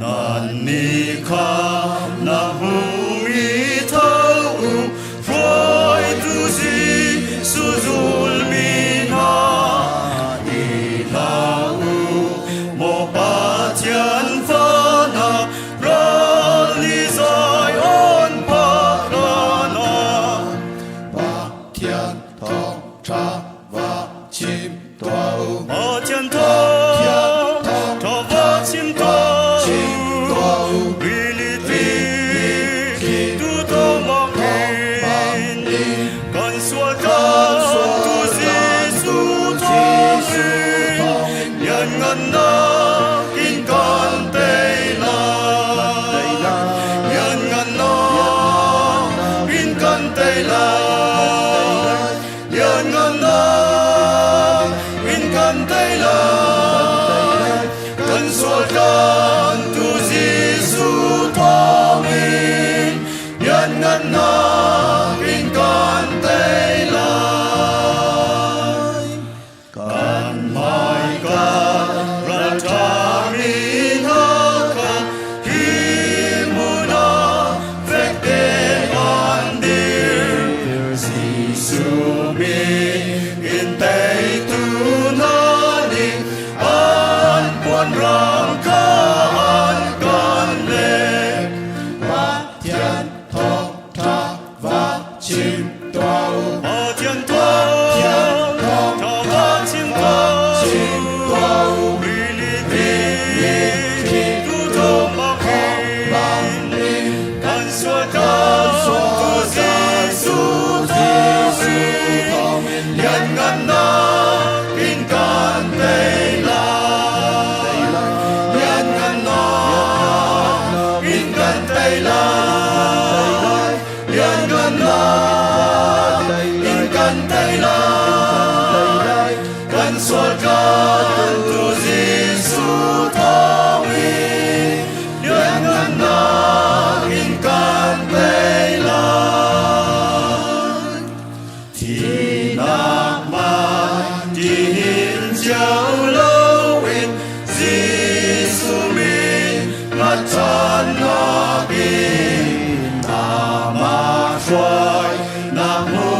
A: Nan ni kha na hung i tho u hruaitu Jesuh zulmi hna i hlah u maw Pathian fahnak ral ni Zion phak hlan ah
D: Pathian thawngṭha va chim tuah u.
A: Pathian thawngṭha va chim tuah u. Rili tu thawng in kan sual tlantu Jesuh thawngin lianngannak in kan tei lai. Lianngannak in kan tei lai. Lianngannak in kan tei lai. Kan sual tlantu Jesuh thawngin lianngannak in kan tei lai. Kan hmaika ralṭhami hna kha hi hmun ah fek tein an dir. Jesuh min in teitu hna nih an puanrang kha an kan lek.
D: Pathian thawngṭha va chim tuah u.
A: Pathian thawngṭha va chim tuah u. Rili tu thawng bangin kan sual tlantu Jesuh thawngin lianngannak in kan tei lai. Lianngannak in kan tei lai. Lianngannak in kan tei lai. Kan sual tlantu Jesuh thawngin lianngannak in kan tei lai. Thihnak man ṭihin cio loin Jesuh min hngatchannak in amah hruai na hmu.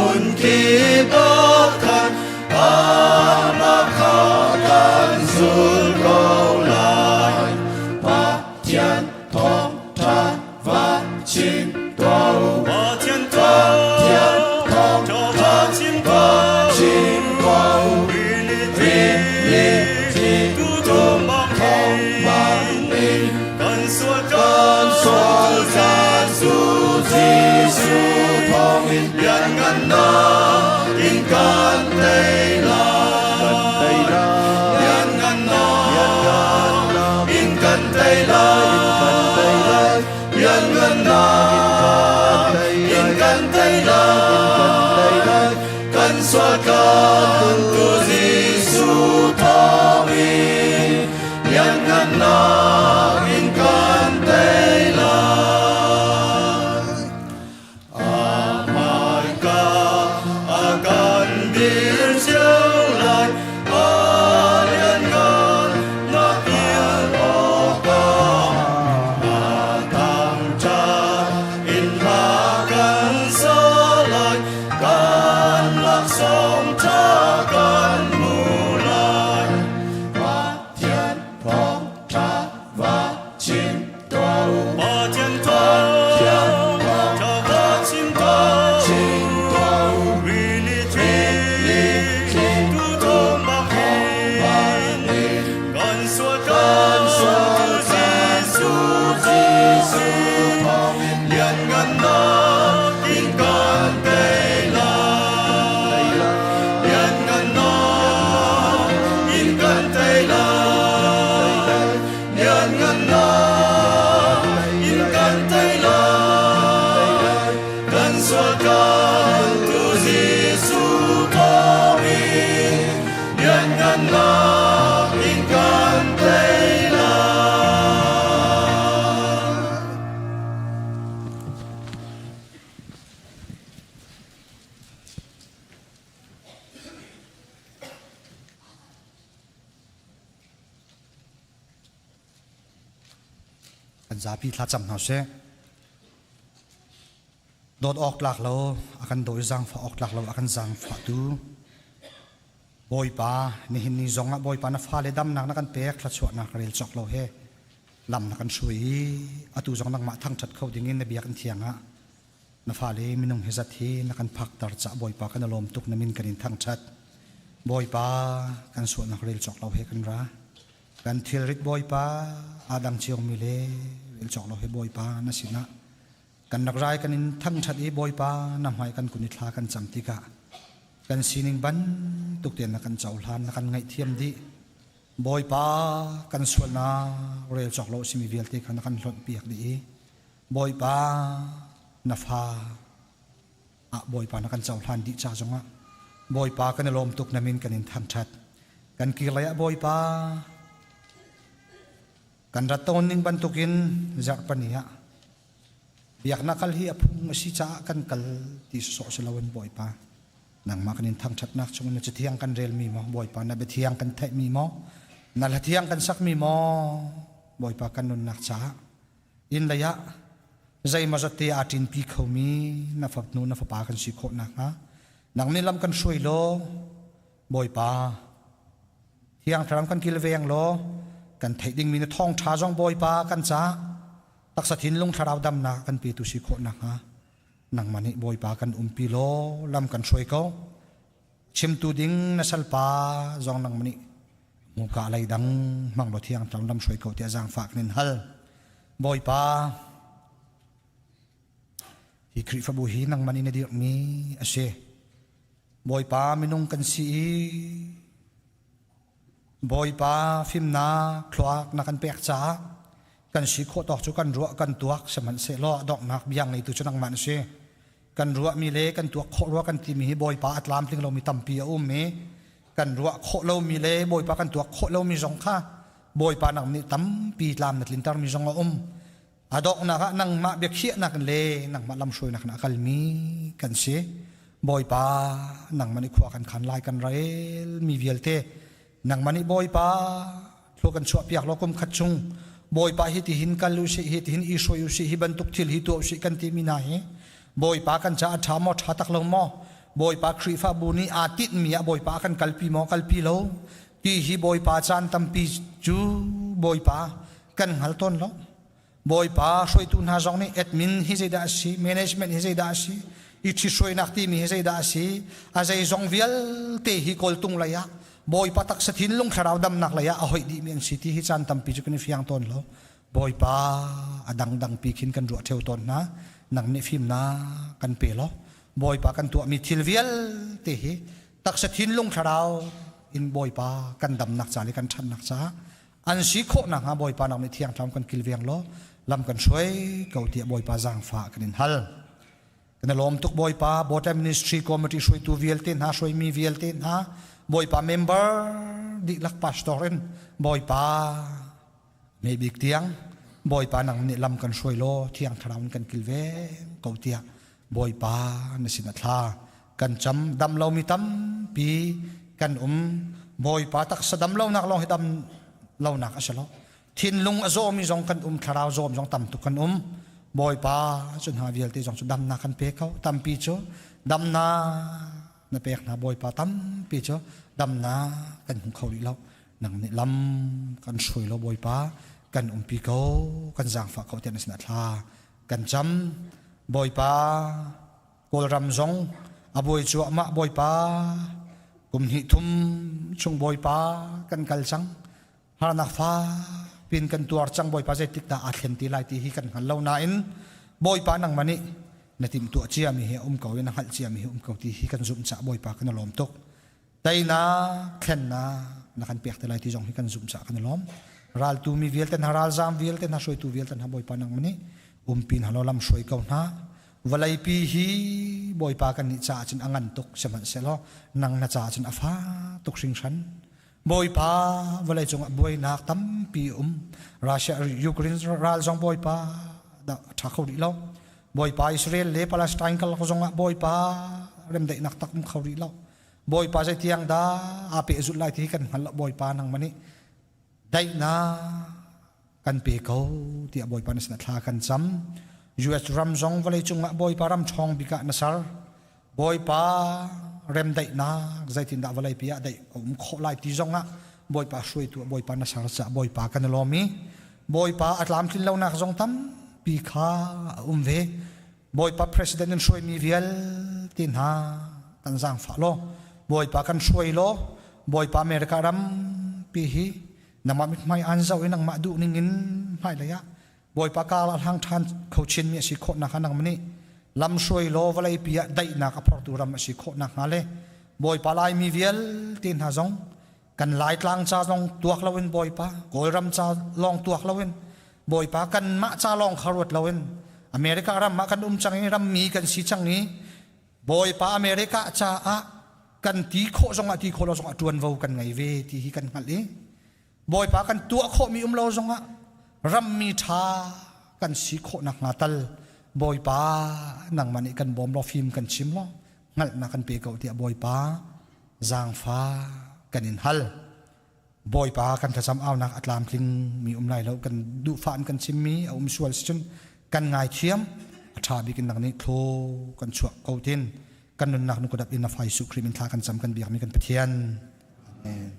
D: kan tei lai. Lianngannak in kan tei lai. Lianngannak in kan tei lai. Kan sual kan tu Jesuh thawngin lianngannak in kan tei lai. A hmaika a kan dir cio lai, a lianngan nak il awkah a thangṭhat in hla kan sa lai, kan laksawng ṭha kan hmu lai. Pathian thawngṭha va chim tuah u. Pathian thawngṭha va chim tuah u. Rili thli tu thawng bangin kan sual kan Jesuh thawngin lianngannak in kan tei lai. Lianngannak in kan tei lai. Lianngannak in kan tei lai. Kan sual kan tu Jesuh thawngin lianngannak in kan tei lai.
I: Kan zapi thlacam hna sih. Dawt awk tlak lo a kan dawi zaangfah awk tlak lo a kan zaangfahtu Bawipa nihin ni zong ah Bawipa na fale damnak na kan pek thluachuahnak rel cawk lo he lam na kan hruai i atu zong nangmah thangṭhat kho dingin na biakinn thiang ah Na fale minung hi zat hi na kan phakter cah Bawipa kan i lawm tuk na min kan in thangṭhat. Bawipa kan sualnak rel cawk lo he kan ra. Kan thilrit Bawipa aa dang ciomi le rel cawk lo he Bawipa na sinah kan rak rai kan in thangṭhat i Bawipa na hmai kan kun i thla kan cam tikah kan sining bantuk tein na kan cohlan na kan ngaihthiam dih. Bawipa kan sualnak rel cawk lo a simi vialte kha na kan hlonh piak dih i Bawipa na fa ah Bawipa na kan cohlan dih ca zongah Bawipa kan i lawm tuk na min kan in thangṭhat. Kan kir lei ah Bawipa kan rat tawn ning bantukin zarhpani ah biaknak kal hi a phung a si caah kan kal ti sawsawh si loin Bawipa nangmah kan in thangṭhatnak chungin na cathiang kan relmi maw Bawipa na biathiang kan theihmi maw na hlathiang kan sakmi maw Bawipa kan nunnak caah Inn lei ah zeimawzat te aa ṭinpi khomi na fapnu na fapa kan si khawh nakhnga nang nih lam kan hruai law Bawipa Thiang Thlarau kan kilveng law kan theih dingmi na thawngṭha zong Bawipa kan ca taksa thinlung thlarau damnak kan petu si khawh nakhnga nangmah nih Bawipa kan umpi law lam kan hruai ko. Chimtu ding na salpa zong nangmah nih muka lei dang hmang law thiang tlang lam hruai ko tiah zaangfah kan in hal. Bawipa, hi Khrihfabu hi nangmah nih na dirhmi a si. Bawipa minung kan si i Bawipa fimnak thluak na kan pek caah kan si khawh tawk cu kan ruah kan tuak sihmanhsehlaw a donghnak bia ngeitu cu nangmah na si. Kan ruahmi le kan tuak khawh rua kan timi hi Bawipa a tlamtling lomi tampi a um i kan ruah khawh lomi le Bawipa kan tuak khawh lomi zong kha Bawipa nang nih tampi tlam na tlintermi zong a um. A donghnak ah nangmah biakhiahnak le nangmah lamhruainak in a kalmi kan si. Bawipa nangmah nih khua kan khan lai kan rel mi vialte nangmah nih Bawipa thlua kan chuahpiak law kum khat chung Bawipa hi tihin kal u sih hi tihin i hruai u sih hi bantuk thil hi tuah u sih kan timi hna hi Bawipa kan caah a ṭha maw ṭha tak lo maw Bawipa Khrihfabu nih aa tinhmi ah Bawipa a kan kalpi maw kalpi lo ti hi Bawipa caan tampi cu Bawipa kan hngal tawn lo Bawipa hruaitu hna zong nih admin hi zeidah a si management hi zeidah a si i ṭhithruainak timi hi zeidah a si a zeizong vialte hi kawltung lei ah Bawipa taksa thinlung thlarau damnak lei ah a hoih dihmi an si ti hi caan tampi cu kan i fiang tawn lo Bawipa a dangdang pi khin kan ruah ṭheo tawn hna nang nih fimnak kan pe law Bawipa kan tuahmi thil vialte hi. Taksa thinlung thlarau in Bawipa kan damnak ca le kan ṭhatnak caah an si khawh nakhnga Bawipa nang nih thiang thlarau kan kilveng law lam kan hruai ko tiah Bawipa zaangfah kan in hal. Kan i lawm tuk Bawipa Bawta Ministry Committee hruaitu vialte hna hruaimi vialte hna Bawipa member dihlak pastor in Bawipa me bik tiang Bawipa nang nih lam kan hruai law thiang thlarau in kan kilveng ko tiah Bawipa na sin a thla kan cam dam lomi tampi kan um Bawipa taksa dam lonak lawng hi dam lonak a si lo thinlung a zawmi zong kan um thlarau zawm zong tam tuk kan um Bawipa cu hna vialte zong cu damnak kan pe ko tampi cu damnak na pek hna Bawipa tampi cu damnak kan hmu kho rih lo nang nih lam kan hruai lo Bawipa kan umpi ko kan zaangfah ko tiah na sinah thla kan cam Bawipa Kawlram zong a buai cuahmah Bawipa kum hnih thum chung Bawipa kan kal cang harnak fa pin kan tuar cang Bawipa zeitik dah aa thlen ti lai ti hi kan hngal lo nain Bawipa nangmah nih na timhtuah ciami hi a um ko i na hngalh ciami hi um ko ti hi kan zumh caah Bawipa kan i lawm tuk teinak thlennak na kan pek te lai ti zong hi kan zumh caah kan i lawm raltu mi vialte hna ralzaam vialte hna hruaitu vialte hna Bawipa nangmah nih umpi hna law lam hruai ko hna vawleipi hi Bawipa kan nih caah cun a ngan tuk sihmanhsehlaw nang na caah cun a fa tuk hringhran Bawipa vawlei cungah buainak tampi um Russia Ukraine ral zong Bawipa dah ṭha kho rih lo Bawipa Israel le Palestine kal zongah Bawipa remdaihnak tak um kho rih lo Bawipa zeitiang dah aa pehzulh lai ti kan hngal lo Bawipa nangmah nih daihnak kan pe ko tiah Bawipa na sinah thla kan cam US ram zong vawlei cungah Bawipa ram ṭhawng bik ah na ser Bawipa remdaihnak zeitindah vawleipi ah daih a um khawh lai ti zongah Bawipa hruaitu Bawipa na ser caah Bawipa kan i lawm i Bawipa a tlamtlin lonak zong tampi kha a um ve Bawipa president in hruaimi vialte hna kan zaangfah law Bawipa kan hruai law Bawipa America rampi hi nangmah mithmai aan zoh i nangmah duh ning in hmailei ah Bawipa kar a hlang ṭhan kho chinmi a si khawh nakhnga nangmah nih lamhruai law vawleipi ah daihnak a phortu ram a si khawh nakhnga le Bawipa Laimi vialte hna zong kan Laitlang ca zong tuak loin Bawipa Kawlram ca lawng tuak loin Bawipa kanmah ca lawng kha ruat loin America ram ah kan um cang i rammi kan si cang i Bawipa America caah kan ti khawh zongah ti khawh lo zongah ṭuanvo kan ngei ve ti hi kan hngalh i Bawipa kan tuah khawhmi um lo zongah rammi ṭha kan si khawh nakhnga tal Bawipa nangmah nih kan bawm law fim kan chim law hngalhnak kan pe ko tiah Bawipa zaangfa kan in hal. Bawipa kan thlacam aunak a tlamtling mi um lai lo kan duhfah in kan chimmi a um sual si cun kan ngaithiam a ṭha bik in nang nih thlaw kan chuah ko tin kan nunnak nu kudap in na fa Jesuh Khrih min thla kan cam kan biakmi kan Pathian. Amen.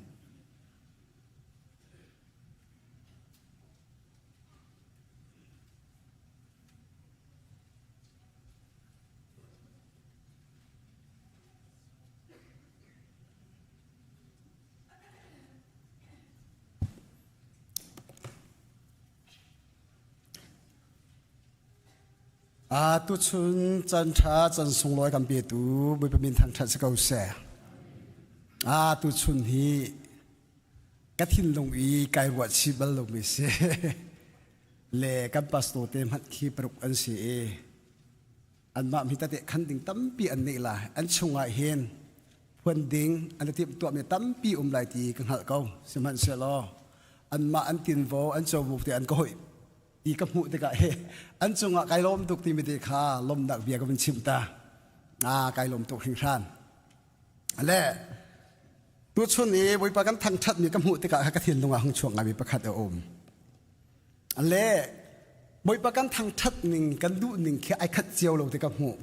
J: A tuchun chan ṭha chan sunglawi kan petu Bawipa min thangṭhat si ko seh. A tuchun hi ka thinlung i kai ruah chih bal lomi si. Le kan pastor te hmanh khi paruk an si i anmah mi tete khan ding tampi an neih lai. An chungah hin phuan ding an i timhtuahmi tampi um lai ti ka hngalh ko. Sihmanhsehlaw anmah an tinvo an covo te an ka hoih ti ka hmuh tikah he an cungah kai lawm tuk timi te kha lawmnak bia ka vun chim ta ah kai lawm tuk hringhran le tuchun i Bawipa kan thangṭhatmi ka hmuh tikah ka thinlung ah hung chuak ngaimi pakhat a um le Bawipa kan thangṭhat ning kan duh ning khi ai khat cio lo ti ka hmuh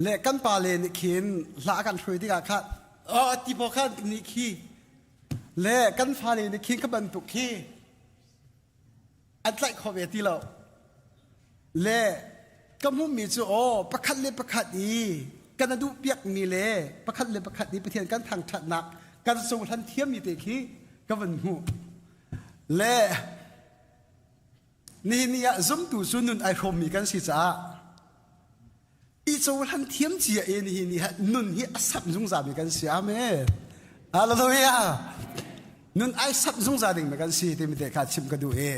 J: le kan pa le nih khin hla kan hruai tikah kha oh ti paw khan nih khi le kan fale nih khin ka bantuk khi an tlaih kho ve ti lo le ka hmuhmi cu aw pakhat le pakhat i kan a duh piakmi le pakhat le pakhat i Pathian kan thangṭhatnak kan cohlan thiammi te khi ka van hmuh le nihin ni ah zumtu cu nun ai hrawmmi kan si caah. I cohlan thiam cia e ni hi ni ha nun hi a sap zungzal mi kan si. Amen. Hallelujah. Nun ai sap zungzal ding mi kan si timi te kha chim ka duh e.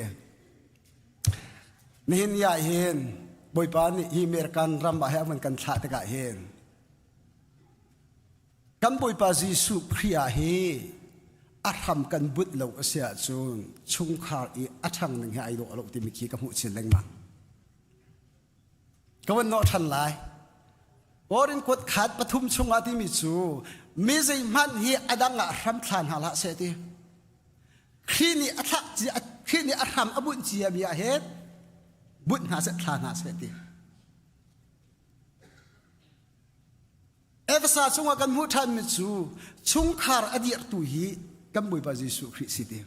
J: Nihin ni ah hin Bawipa nih hi American ram ah he a van kan thlah tikah hin kan Bawipa Jesuh Khrih ah hi a hram kan but lo a si ahcun chungkhar i a ṭhang ning hi ai dawh lo timi khi ka hmuh chin lengmang. Ka van nawh ṭhan lai. Korin kuat khat pathum chungah timi cu mi zeihmanh hi a dang ah hram thla hna hlah seh ti. Khrih nih a thlak cia Khrih nih a hram a bunh cia mi ah hin bunh hna seh thla hna seh ti. Efesa chungah kan hmuh ṭhanmi cu chungkhar a dirhtu hi kan Bawipa Jesuh Khrih si ti.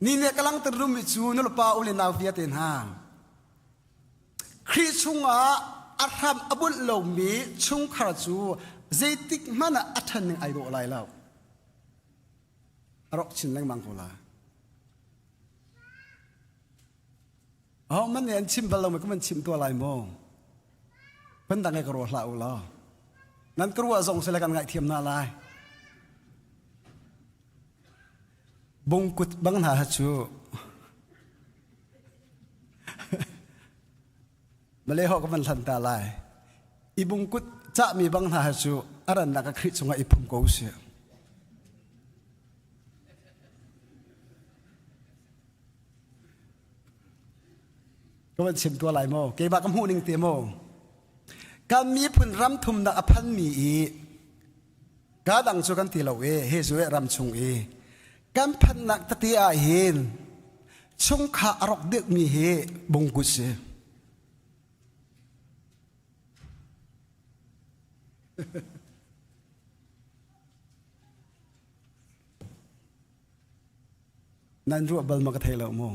J: Ni nih ka langhter duhmi cu nulepa u le nau vialte hna Khrih chungah a hram a bunh lomi chungkhar cu zeitik hmanh ah a ṭhan ning ai dawh lai lo. A rawk chin lengmang ko lai. Ahohmanh nih an chim bal lomi ka van chim tuah lai maw? Phundang he ka ruah hlah u law. Nan ka ruah zong sile kan ngaihthiam hna lai. Bungkut bang hna cu Malay ho ka van hlan ta lai. I bungkut cahmi bang hna cu a rannak a Khrih chungah i phum ko usih. Ka van chim tuah lai maw? Keimah ka hmuh ning te maw? Kan miphun ram thumnak a phanmi i ka dang cu kan ti lo e he zu ram chung i kan phannak tete ah hin chungkha a rok deuhmi hi bungkut si. Nan ruah bal ma ka thei lo mu.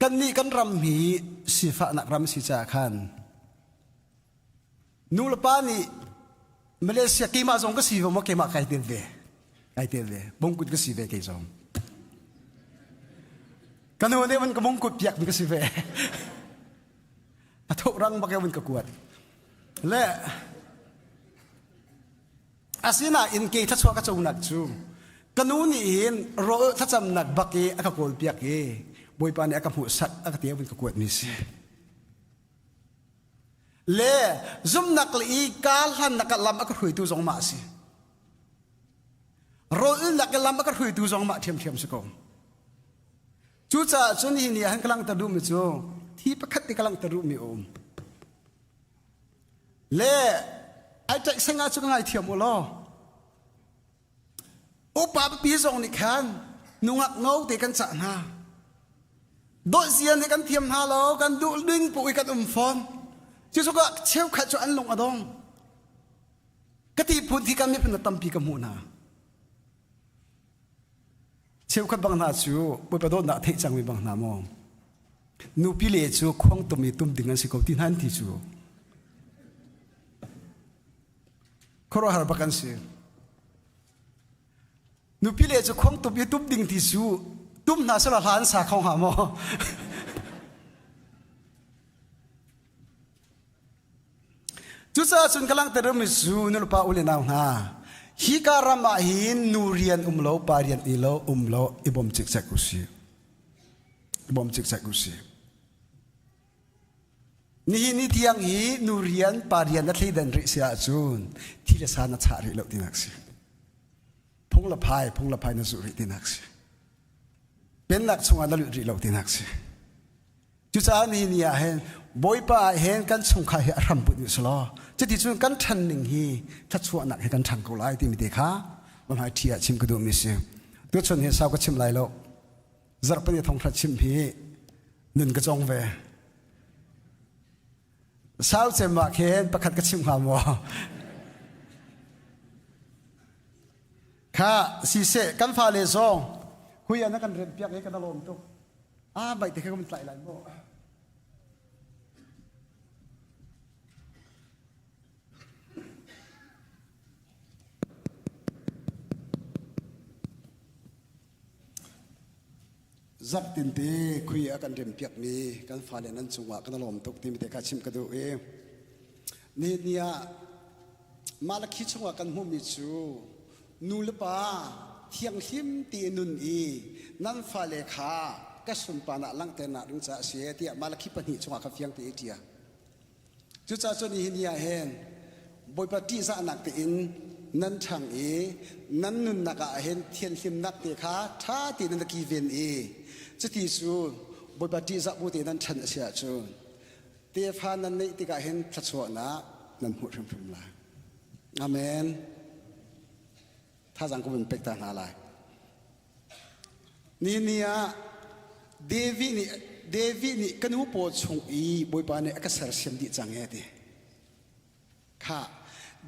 J: Kannih kan ram hi sifahnak ram si caah khan nu le pa nih Malaysia keimah zong ka si ve maw keimah kai tel ve kai tel ve bungkut ka si ve kei zong ka nu nih man ka bungkut piak mi ka si ve a tho rang bak in ka kuat le asinain ke thluachuah ka conak cu ka nu nih hin rawl thlacamnak bak i a ka kawl piak i bawipa nih a ka hmuhsak a ka ti in ka kuat mi si le zumnak le i ka hlannak ah lam a ka hruaitu zong mah si rawlnak lam a ka hruaitu zong mah ṭhiamṭhiam si ko Cucaah cun hi ni ah hin ka langhter duhmi cu thi pakhat te ka langhter duhmi a um. Le ai ṭaihseng ah cu ka ngaithiam u law upa pipi zong nih khan nungak ngo te kan cah hna. Dawhzia nih kan thiam hna lo, kan duh ding pu i kan um fawn. Cucu cheukhat cu an lung a dong. Ka ti phun thi kan miphun tampi ka hmuh hna. Cheukhat bang hna cu Bawipa dawtnak theih cangmi bang hna maw? Nupi le cu khuang tum i tum ding an si ko ti hna an ti cu. Khuaruahhar bak an si. Nupi le cu khuang tum i tum ding ti cu tum hna sala hla an sa kho hnga maw? Cucaah cun ka langhter mi cu nulepa u le nau hna, hika ram ah hin nu rian um lo, pa rian i lo um lo, i bawm cikcek u sih. I bawm cikcek u sih. Nihin ni tiang hi nu rian, pa rian na thleidan rih si ahcun thi le sa na chah rih lo tinak si. Phung le phai, phung le phai na zulh rih tinak si. Pennak chungah na lut rih lo tinak si. Cucaah nihin ni ah hin Bawipa ah hin kan chungkhar hi a hram bunh u law cuti cun kan ṭhan ning hi thluachuahnak he kan ṭhang ko lai timi te kha hmai ṭhi ah chim ka duhmi si. Tuchun hi sau ka chim lai lo. Zarhpini thawngṭha chim hi nun ka cong ve. Sau cem ah khin pakhat ka chim hnga maw? Kha siseh kan fale zong hui na kan rem piak i kan lawm tuk. Ah, baik te kha kan tlai lai maw? Zarhtin te khui a kan rem piakmi kan fale nan cungah kan lawm tuk timi te kha chim ka duh i ni ni ah Malakhi chungah kan hmuhmi cu nu le pa thianghlim ti nun i nan fale kha ka sunparnak langhternak ding caah a si tiah Malakhi pahnih chungah kha fiang te i ṭial. Cucaah cun nihin ni ah hin Bawipa ṭihzahnak tein nan ṭhang i nan nunnak ah hin thianhlimnak te kha ṭha tein nan kiven i cuti cu Bawipa ṭihzah bu tein nan ṭhan a si ahcun tefa nan neih tikah hin thluachuahnak nan hmuh hrimhrim lai. Amen. Thazaang ka vun pek ta hna lai. Ni ni ah David nih David nih ka nu paw chung i Bawipa nih a ka sersiam dih cang e ti. Kha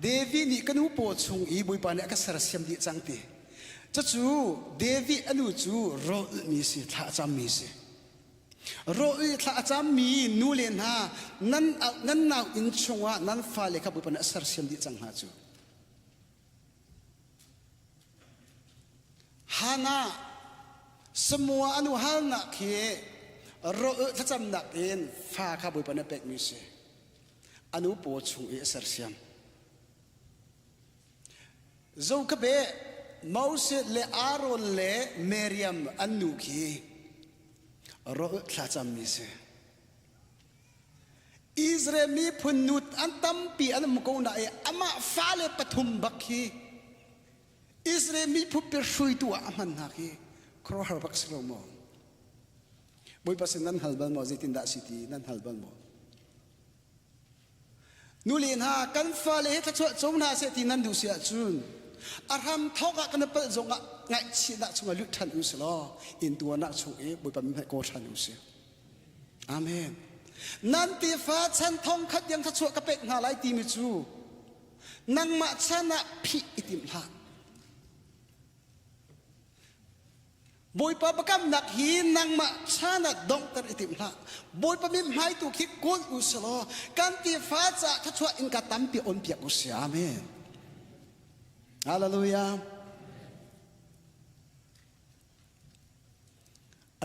J: David nih ka nu paw chung i Bawipa nih a ka sersiam dih cang ti. Cucu David a nu cu rawlmi si thla a cammi si. Rawl thla a cammi nu le hna nan nan nau inn chungah nan fale kha Bawipa nih a sersiam dih cang hna cu. Hannah Samoa anu halnak hi ro thlacamnak in fa kha Bawipa nih a pekmi si. Anu paw chung i a sersiam. Zo ka be Moses le Aaron le Miriam an nu khi ro thlacammi si. Israel miphun nu an tampi an um ko na i amah fale pathum bak khi Israel miphun pi hruaitu ah a hman hna khi khuaruahhar bak si lo maw? Bawipa sin nan hal bal maw? Zeitindah si ti nan hal bal maw? Nule hna kan fale he thluachuah co hna seh ti nan duh si ahcun a hram thawk ah kan palh zong ah ngaihchihnak chungah lut ṭhan u si law intuarnak chung i Bawipa mithmai kawl ṭhan u si. Amen. Nan tefa chan thong khat tiang thluachuah ka pek hna lai timi cu nangmah chan ah phih i timh hlah. Bawipa biakamnak hi nangmah chan ah donghter i timh hlah. Bawipa mithmai tu khi kawl u selaw kan tefa caah thluachuah innka tampi on piak u si. Amen. Hallelujah.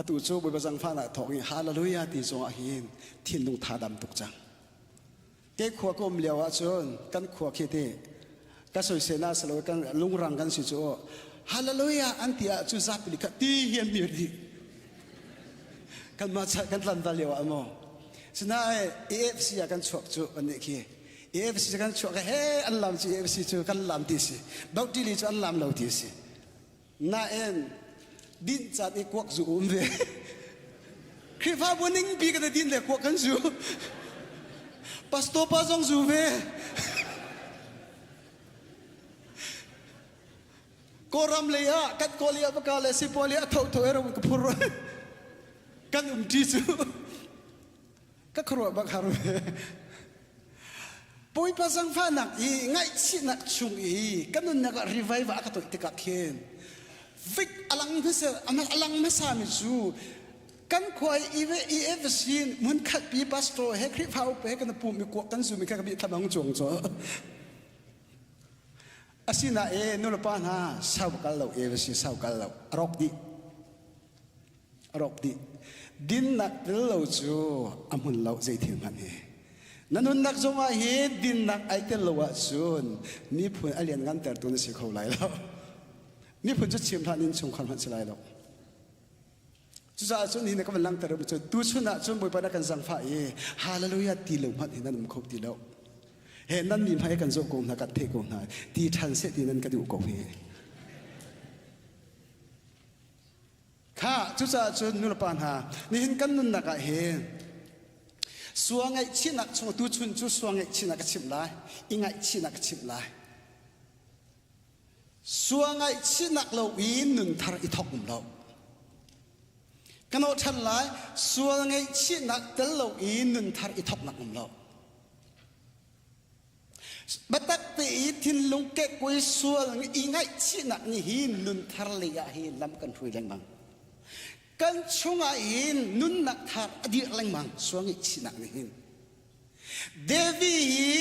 J: Atu cu Bawipa zangfahnak thawng in Hallelujah ti zongah hin thinlung tha dam tuk cang. Ke khua ka um lio ahcun kan khua khi ti ka soisel na salo kan lungrang kan si cu Hallelujah an ti ah cu zapi kha ti hi an mir dih. Kan mah kan tlanval lio ah maw. Sinain AFC ah kan chuak cu an nih khi AFC kan chuak he an lam cu AFC cu kan lam ti si. Dotili cu an lam lo ti si. Nain dinh caan i kuak zu um ve. Khrihfabu ningpi kan i din le kuak kan zu. Pastor pa zong zu ve. Kawlram lei ah kan kawl i baka le sipuali a tho tho ero ka phur kan um ṭi cu ka khuaruah bak har ve. Bawipa zangfahnak i ngaihchihnak chung i ka nunnak ah revival a ka toih tikah khin vik alang hmasa alang hmasa mi cu kan khua i EFC mun khat pi pastor he Khrihfa upa he kan pum i kuak kan zum i kha ka bi thlamang chuang cu asina e nulepa hna sau kal lo EFC sau kal lo arok dih a rawk dih. Dinnak tel lo cu a hmun lo zei thil hmanh hi. Na nunnak zongah hi dinnak ai tel lo ahcun miphun a lian ngantertu na si kho lai lo. Miphun cu chim hlah nin chungkhar hmanh si lai lo. Cucaah cun hi na ka van langhter cu tuchun ah cun Bawipa na kan zangfah i hallelujah ti lo hmanh hi nan um kho ti lo. He nan mi hmai kan zoh ko hna kan theih ko hna ti ṭhan seh ti nan ka duh ko hi. Kha cucaah cun nulepa hna nihin kan nunnak ah hin sua ngaihchihnak chung tuchun cu sua ngaihchihnak ka chimh lai i ngaihchihnak ka chimh lai sua ngaihchihnak lo in nunthar i thok um lo kan awh ṭhan lai sual ngaihchihnak tel lo in nunthar i thoknak um lo Biatak te i thinlung kekkuai sual i ngaihchihnak nih hin nunthar lei ah hin lam kan hruai lengmang. Kan chungah hin nunnak thar a dir lengmang sual ngaihchihnak nih hin. David hi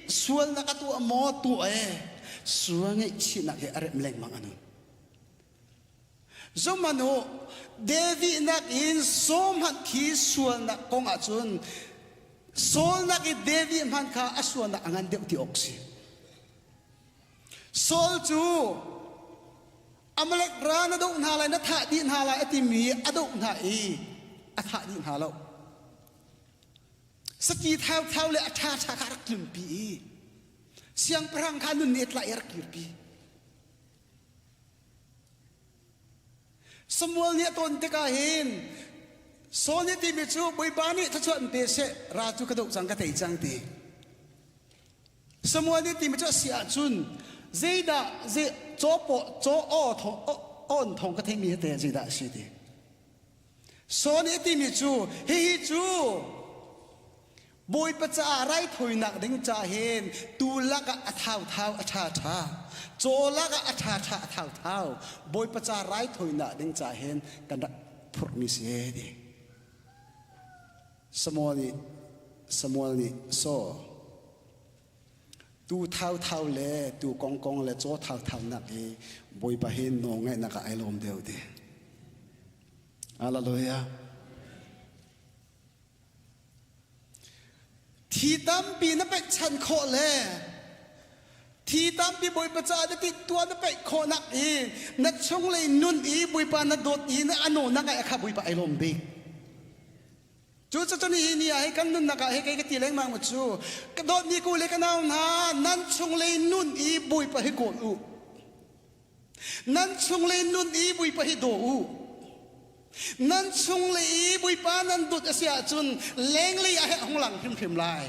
J: sualnak a tuah maw tuah e sual ngaihchihnak hi a remh lengmang a nun.
B: Zumhmanh u, David nakin Saul hmanh khi sualnak kong ahcun Saul nak i David hmanh kha a sualnak a ngan deuh ti awk si. Saul cu Amalek ra na doh hna lai, na thah dih hna lai a timi a doh hna i a thah dih hna lo. Saki thauthau le a ṭhaṭha kha a rak tlunpi i siangpahrang kha nun nih a tlaih i a rak kirpi. Samuel nih a ton tikah hin Saul nih timi cu Bawipa nih thluachuah in pe seh ra cu ka doh cang ka tei cang ti. Samuel nih timi cu a si ahcun zeidah zei caw paw caw aw thong awn thong ka theimi hi te zeidah a si ti. Saul nih a timi cu hihi cu Bawipa caah raithawinak ding ca hin tuu lakah a thauthau a ṭhaṭha, caw lakah a ṭhaṭha a thauthau. Bawipa ca raithawinak ding ca hin kan rak phurhmi si ti. Samuel nih Samuel nih Saul tu thauthau le tu kongkong le caw thauthau nak hi Bawipa hi nawlngaihnak ah ai lawm deuh ti. Hallelujah. Thi tampi na pekchanh khawh le thi tampi Bawipa caah na timhtuah na peih khawhnak i na chunglei nun i Bawipa na dawt i na ano na ngaih kha Bawipa ai lawm bik. Cu cu ni ni ah hi kan nunnak ah hi kei ka ti lengmang mu cu ka dawtmi ku le ka nau hna nan chunglei nun i Bawipa hi kawl u. Nan chunglei nun i Bawipa hi daw u. Nan chunglei i Bawipa nan dawt a si ahcun lenglei ah hung lang hrimhrim lai.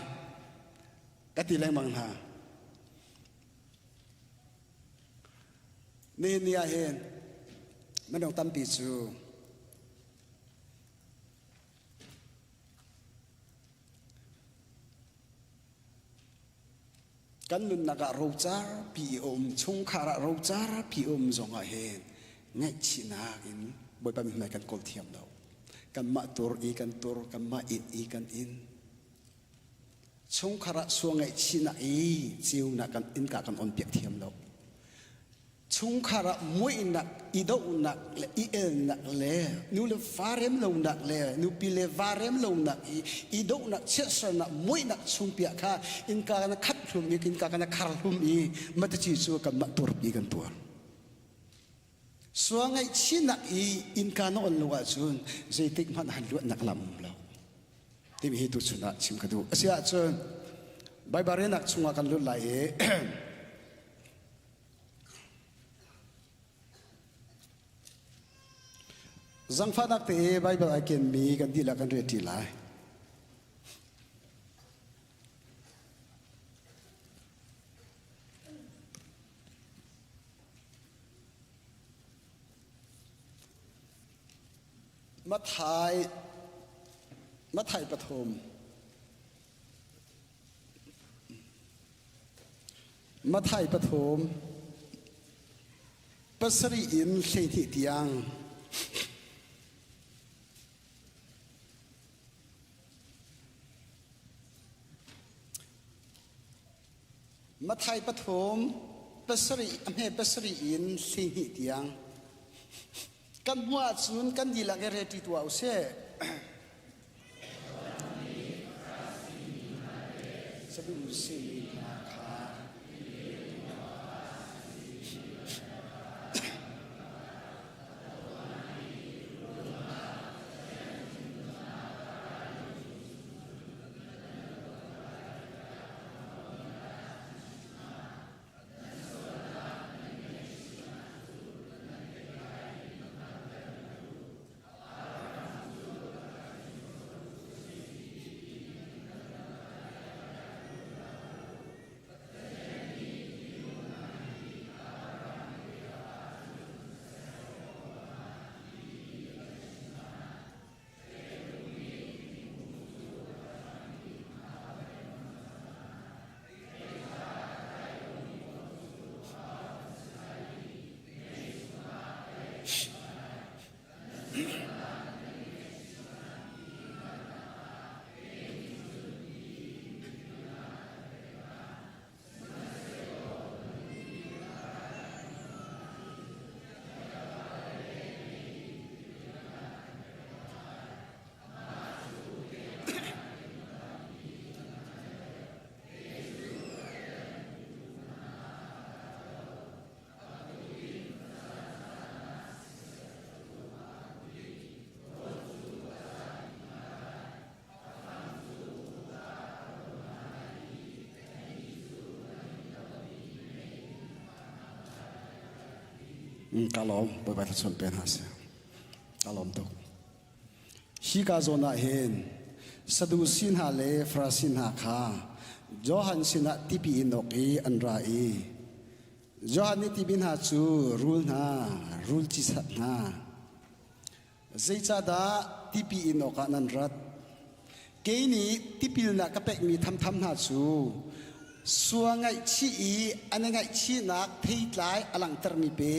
B: Ka ti lengmang hna. Nihin ni ah hin minung tampi cu Kan nunnak ah rocar pi a um, chungkhar ah rocar pi a um zongah hin ngaihchihnak in Bawipa mithmai kan kawl thiam lo. Kanmah tur i kan tur, kanmah inn i kan inn. Chungkhar ah sual ngaihchihnak i ceunak kan innka kan on piak thiam lo. Chungkhar ah muihnak, i dohnak le i elnak le nu le va rem lonak le nupi le va rem lonak i i dohnak chiatsernak muihnak chungpiah kha innka kana khat hlum i innka kana khar hlum i mataci cu kanmah turpi kan tuar. Sual ngaihchihnak i innka na on lo ahcun zeitik hmanh han luatnak lam um lo. Timi hi tuchun ah chim ka duh. Asi ahcun Baibal relnak chungah kan lut lai i Zangfahnak te i Baibal ai kenmi kan dihlak kan rel ṭi lai. Mathai Mathai pathum Matthai pathum pasarih in 12 tiang. Matthai pathum pasarih a hme pasarih in 12 tiang. Kan hmuh ahcun kan dihlak i reti tuah usih. Sadusi hna kha
J: Ka lawm, Bawipa thluachuah pe hna seh. Ka lawm tuk. Hi ka zawn ah hin Sadusi hna le Farasi hna kha Johan sinah tipi in awk i an ra i Johan nih tipi hna cu rul hna, rul cisat hna, zeicahdah tipi in awkah nan rat? Kei nih tipilnak ka pekmi thamtham hna cu sua ngaihchih i an i ngaihchihnak theitlai a langhtermi pe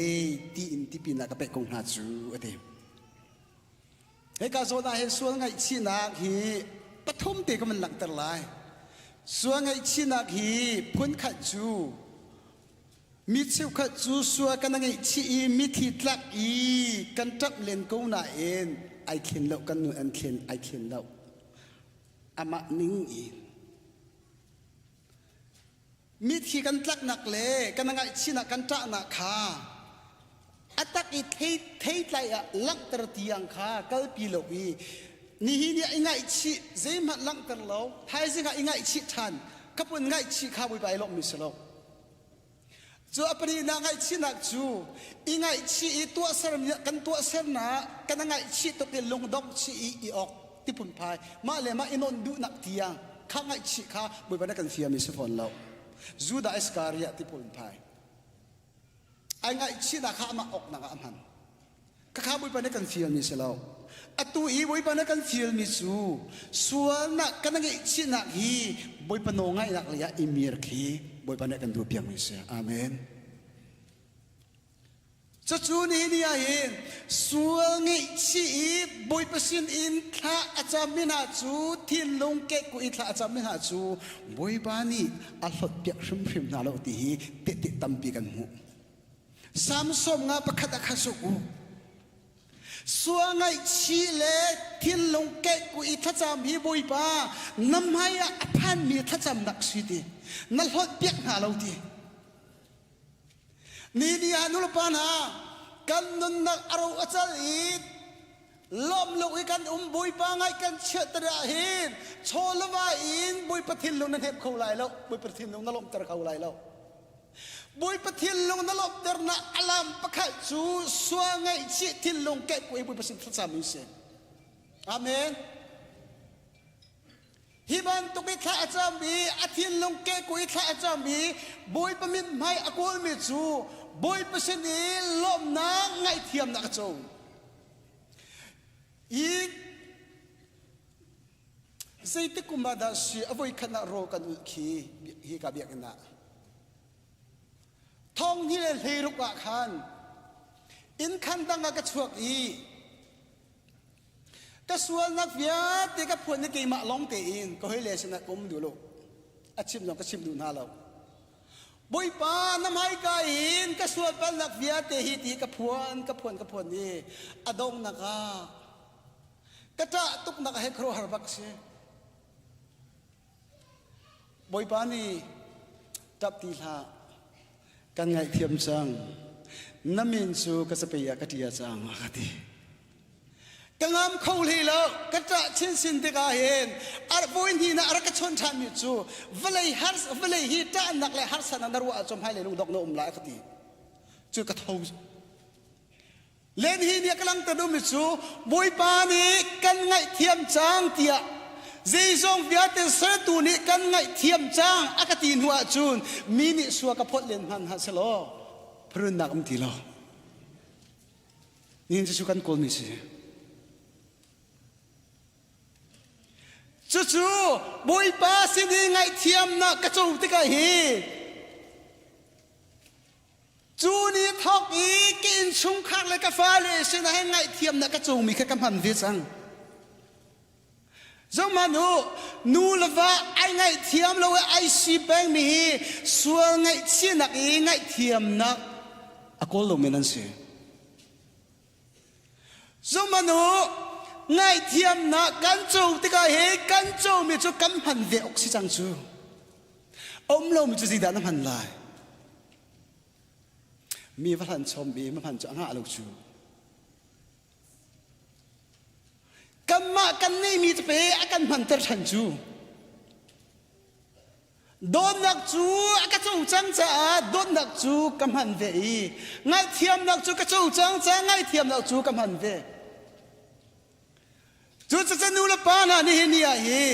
J: tiin tipilnak ka pek ko hna cu a ti. Hika zawn ah hin sual ngaihchihnak hi pathum te ka van langhter lai. Sual ngaihchihnak hi phunkhat cu mi cheukhat cu sual kan ngaihchih i mithi tlak i kan ṭap len ko nain ai thlen lo kan nun an thlen ai thlen lo. Amah ning in mithi kan tlaknak le kan ngaihchihnak kan ṭahnak kha a tak i thei theitlai ah langhter tiang kha kalpi lo i nihin i ngaihchih zeihmanh langhter lo thaizing ah i ngaihchih ṭhan ka pun ngaihchih kha Bawipa i lawmhmi si lo cu a pahnihnak ngaihchihnak cu i ngaihchih i tuahser kan tuahsernak kan ngaihchih tuk i lungdongh chih i i awk tipun phai mah le mah i nawn duhnak tiang kha ngaihchih kha Bawipa na kan fiami si fawn lo Judah Iskariot tipun phai ai ngaihchihnak kha amah awknak ah a hman khakha Bawipa nih kan fialmi si lo atu i Bawipa nih kan fialmi cu sualnak kan ngaihchihnak hi Bawipa nawl ngaihnak lei ah i mir khi Bawipa nih kan duh piakmi si amen Cucu nihin ni ah hin sual ngaihchih i Bawipa sin in thla a cammi hna cu thinlung kekkuh i thla a cammi hna cu Bawipa nih a hlawtpiak hrimhrim hna lo ti hi tehte tampi kan hmuh. Samsom nga pakhat a kha suk u. Sual ngaihchih le thinlung kekkuh i thlacam hi Bawipa na hmai ah a phanmi thlacamnak si ti na hlawtpiak hna lo ti. Ni ni ah nulepa hna kan nunnak a ro a cal i lawm lo i kan um Bawipa ngaih kan chiahter ah hin chaw le va in Bawipa thinlung na hnep kho lai lo Bawipa thinlung na lawmhter kho lai lo Bawipa thinlung na lawmhternak alam pakhat cu sual ngaihchih thinlung kehkuai Bawipa sin thlacam in si Amen Hi bantuk i thla a cam i a thinlung kehku i thla a cam i Bawipa mithmai a kawlmi cu Bawipa sin i lawmhnak ngaihthiamnak a co. I zeitik kum ah dah si a voikhat ah rawl kan ulh khi hi ka biakinn ah. Thong hnih le hleiruk ah khan inn khan dang ah ka chuak i Ka sualnak vialte ka phuan i keimah lawng tein ka hawile sinah ka um duh lo. A chim zong ka chim duh hna lo. Bawipa na hmaika in ka sual palnak vialte hi ti ka phuan ka phuan ka phuan i a donghnak ah ka ṭah tuknak he khuaruahhar bak si. Bawipa nih ṭap ti hlah kan ngaihthiam cang na min cu ka capei ah ka ṭia cang a ka ti. Ka ngam kho hlei lo ka ṭah chinchin tikah hin voi hnih na a rak ka chawnh ṭhanmi cu vawlei har vawlei hi ṭahnak le harsatnak na ruah ahcun hmailei lungdongh na um lai a ka ti. Cu ka tho Len hi nih a ka langhter duhmi cu Bawipa nih kan ngaihthiam cang tiah zeizong vialte sertu nih kan ngaihthiam cang a ka ti hnu ahcun mi nih sua ka phawt len hmanh hna selaw phrunnak um ti lo. Nihin cu kan kawlmi si. Cucu Bawipa sin i ngaihthiamnak ka co tikah hi cu ni thawk i ka innchungkhar le ka fale sinah hin ngaihthiamnak ka comi kha ka hman ve cang. Zohhmanh u, nu le va ai ngaihthiam lo i ai si pengmi hi sual ngaihchihnak i ngaihthiamnak a kawl lomi nan si. Zohhmanh u, ngaihthiamnak kan co tikah hi kan comi cu kan hman ve awk si cang cu. A um lomi cu zeidah na hman lai? Mi va hlan chom i ma hman cu a ngah lo cu. Kanmah kan neihmi cu pe a kan hmanter ṭhan cu.
B: Dawtnak cu a ka co cang caah dawtnak cu ka hman ve i ngaihthiamnak cu ka co cang caah ngaihthiamnak cu ka hman ve. Cucaah nu le pa hna nihin ni ah hi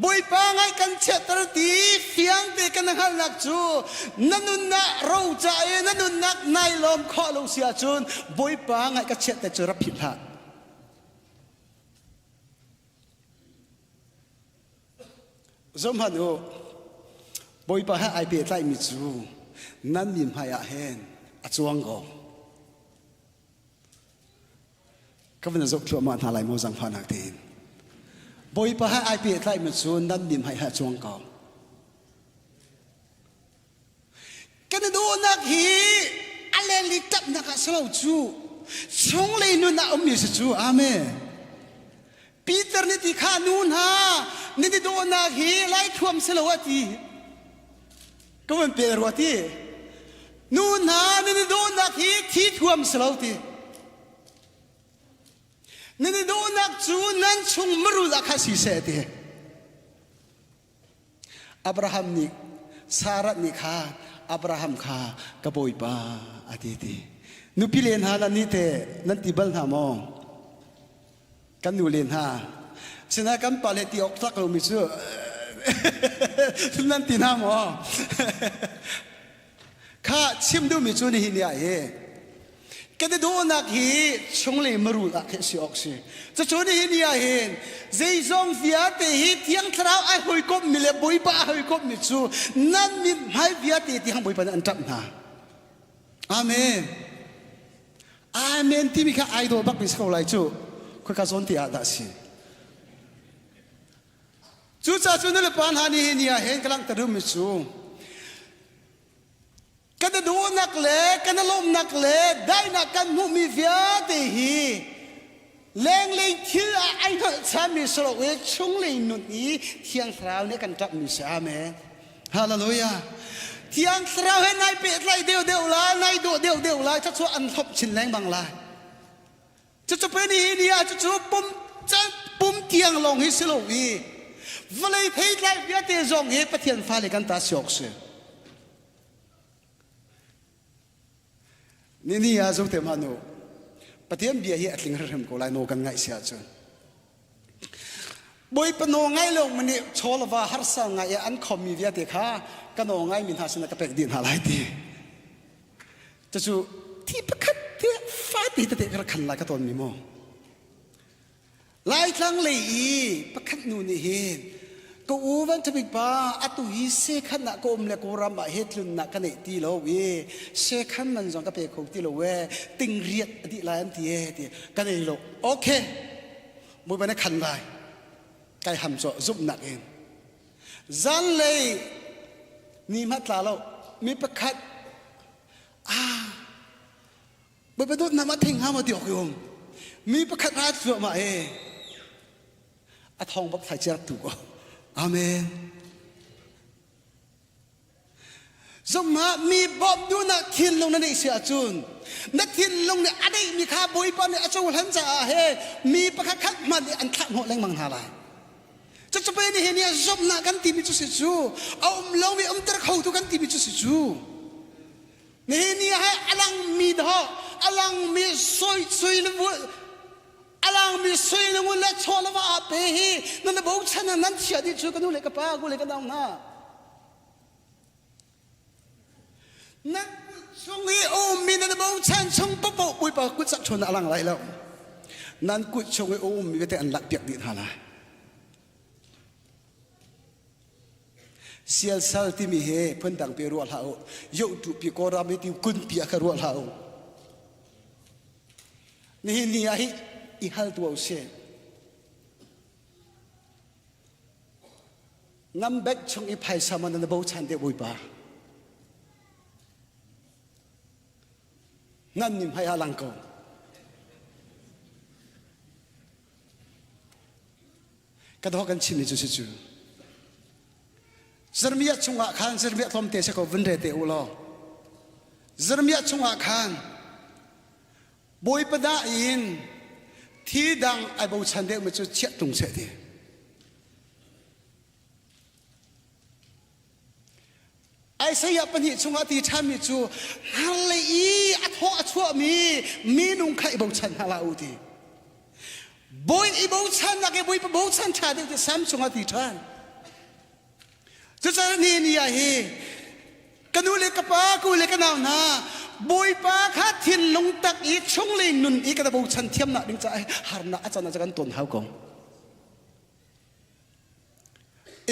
B: Bawipa ngaih kan chiatter ti fiang te kan hngalhnak cu na nunnak ro ca i na nunnak nai lawm khawh lo si ahcun Bawipa ngaih ka chiatter cu rak philh hlah. Zohhmanh u, Bawipa he ai pehtlaihmi cu nan mi hmai ah hin a cuang ko. Ka van zoh thluahmah hna lai maw zangfahnak tein. Bawipa he ai pehtlaihmi cu nan mi hmai he a cuang ko. Kan i dawhnak hi a lengli ṭapnak ah si lo cu chunglei nun ah ummi si cu. Amen. Peter nih ti kha nu hna nan i dawhnak hi laithuam si lo a ti. Ka van pe rua ti. Nu hna nan i dawhnak hi thi thuam si lo ti. Nan i dawhnak cu nan chung marul ah kha si seh ti. Abraham nih Sarah nih kha Abraham kha ka bawipa a ti ti. Nupi le hna nan nih teh nan ti bal hna maw? Kan nu le hna sinah kan pa le ti awk tlak lomi cu nan ti hna maw? Kha chim duhmi cu nihin ni ah hi kan i dawhnak hi chunglei marul ah khin si awk si. Cucu nihin ni ah hin zeizong vialte hi Thiang Thlarau ai hawikomhmi le Bawipa a hawikomhmi cu nan mithmai vialte tiang Bawipa nih an ṭamh hna. Amen. Amen timi kha ai dawh bakmi si ko lai cu. Khoika zawn ti ah dah si. Cucaah cu nulepa hna nih hi ni ah hin ka langhter duhmi cu kan i dawhnak le kan i lawmhnak le daihnak kan hmuhmi vialte hi lenglei thil ah ai hngalhchanmi si lo i chunglei nun i Thiang Thlarau nih a kan ṭamhmi si. Amen. Hallelujah. Thiang Thlarau he nai pehtlaih deuhdeuh lai, nai dawh deuhdeuh lai, thluachuah an hlawp chin lengmang lai. Cucu pe ni ni ah cucu pum pum tiang lawng hi si lo i vawlei theitlai vialte zong hi Pathian fale kan ta si awk si. Ni ni ah zo te ma nu Pathian bia hi a tling hrim ko lai no kan ngaih si ahcun. Bawipa naw ngai lo mani chawlava harsa ngai i an khomi vialte kha ka naw ngai mi hna sinah ka pek dih hna lai ti. Cucu thi pakhat te fate tete ka rak khan lai ka tawn mi mu. Laitlang lei i pakhat nu nih hin ka u van thabik pa atu hi sekhan ah ka um le kawlram ah he tlun nak ka neih ti lo i sekhan man zong ka pe kho ti lo e ting riat a dih lai an ti e ti ka nei lo okay bawipa na khan lai kai ham cho zumhnak in Zanlei ni hmanh tla lo mi pakhat ah Bawipa dawtnak ma thei hnga maw ti awk i um mi pakhat ra cuahmah e a thawng bak thlai cia tu ko amen Zumha mi bawmh duhnak thinlung na neih si ahcun na thinlung nih a neihmi kha Bawipa nih a cohlan caah he mi pakhat khat hmanh nih an thlah hnawh lengmang hna lai. Cucu pei nihin ni ah zumhnak kan timi cu si cu a um lomi umter khotu kan timi cu si cu. Nihin ni ah a langmi dawh a langmi soi sui le a langmi sui le ngun le chaw le va ah pe hi nan bochan nan chia dih cu ka nu le ka pa ku le ka nau hna. Na kut chung i a ummi nan bochan chung paohpaoh Bawipa kut sak chun a lang lai lo. Nan kut chung i a ummi vialte an lakpiak dih hna lai. Sialsal timi hi phundang pe ruah hlah u. Yoh tu pi kawlram hi ti kun pi a ka ruah hlah u. Nihin ni ah hi i hal tuah u sih. Nan bag chung i phaisa man na bochan deuh Bawipa. Nan ni hmai ah lang ko. Ka dawh kan chimmi cu si cu. Jeremiah chungah khan Jeremiah tlawmte se ko vun re te u law. Jeremiah chungah khan Bawipa dah in thi dang ai bochan deuhmi cu chiah tung seh ti. Isaiah pahnih chungah ti ṭhanmi cu hnarlei i a thaw a chuahmi minung kha i bochan hna hlah u ti. Bawi i bochannak i Bawipa bochan ṭha deuh ti Sam chungah ti ṭhan. Cucaah ni ni ah hi ka nu le ka pa, ka u le ka nau hna Bawipa kha thinlung tak i chunglei nun i ka bochan thiamnak ding caah harnak a can ah kan ton hau ko.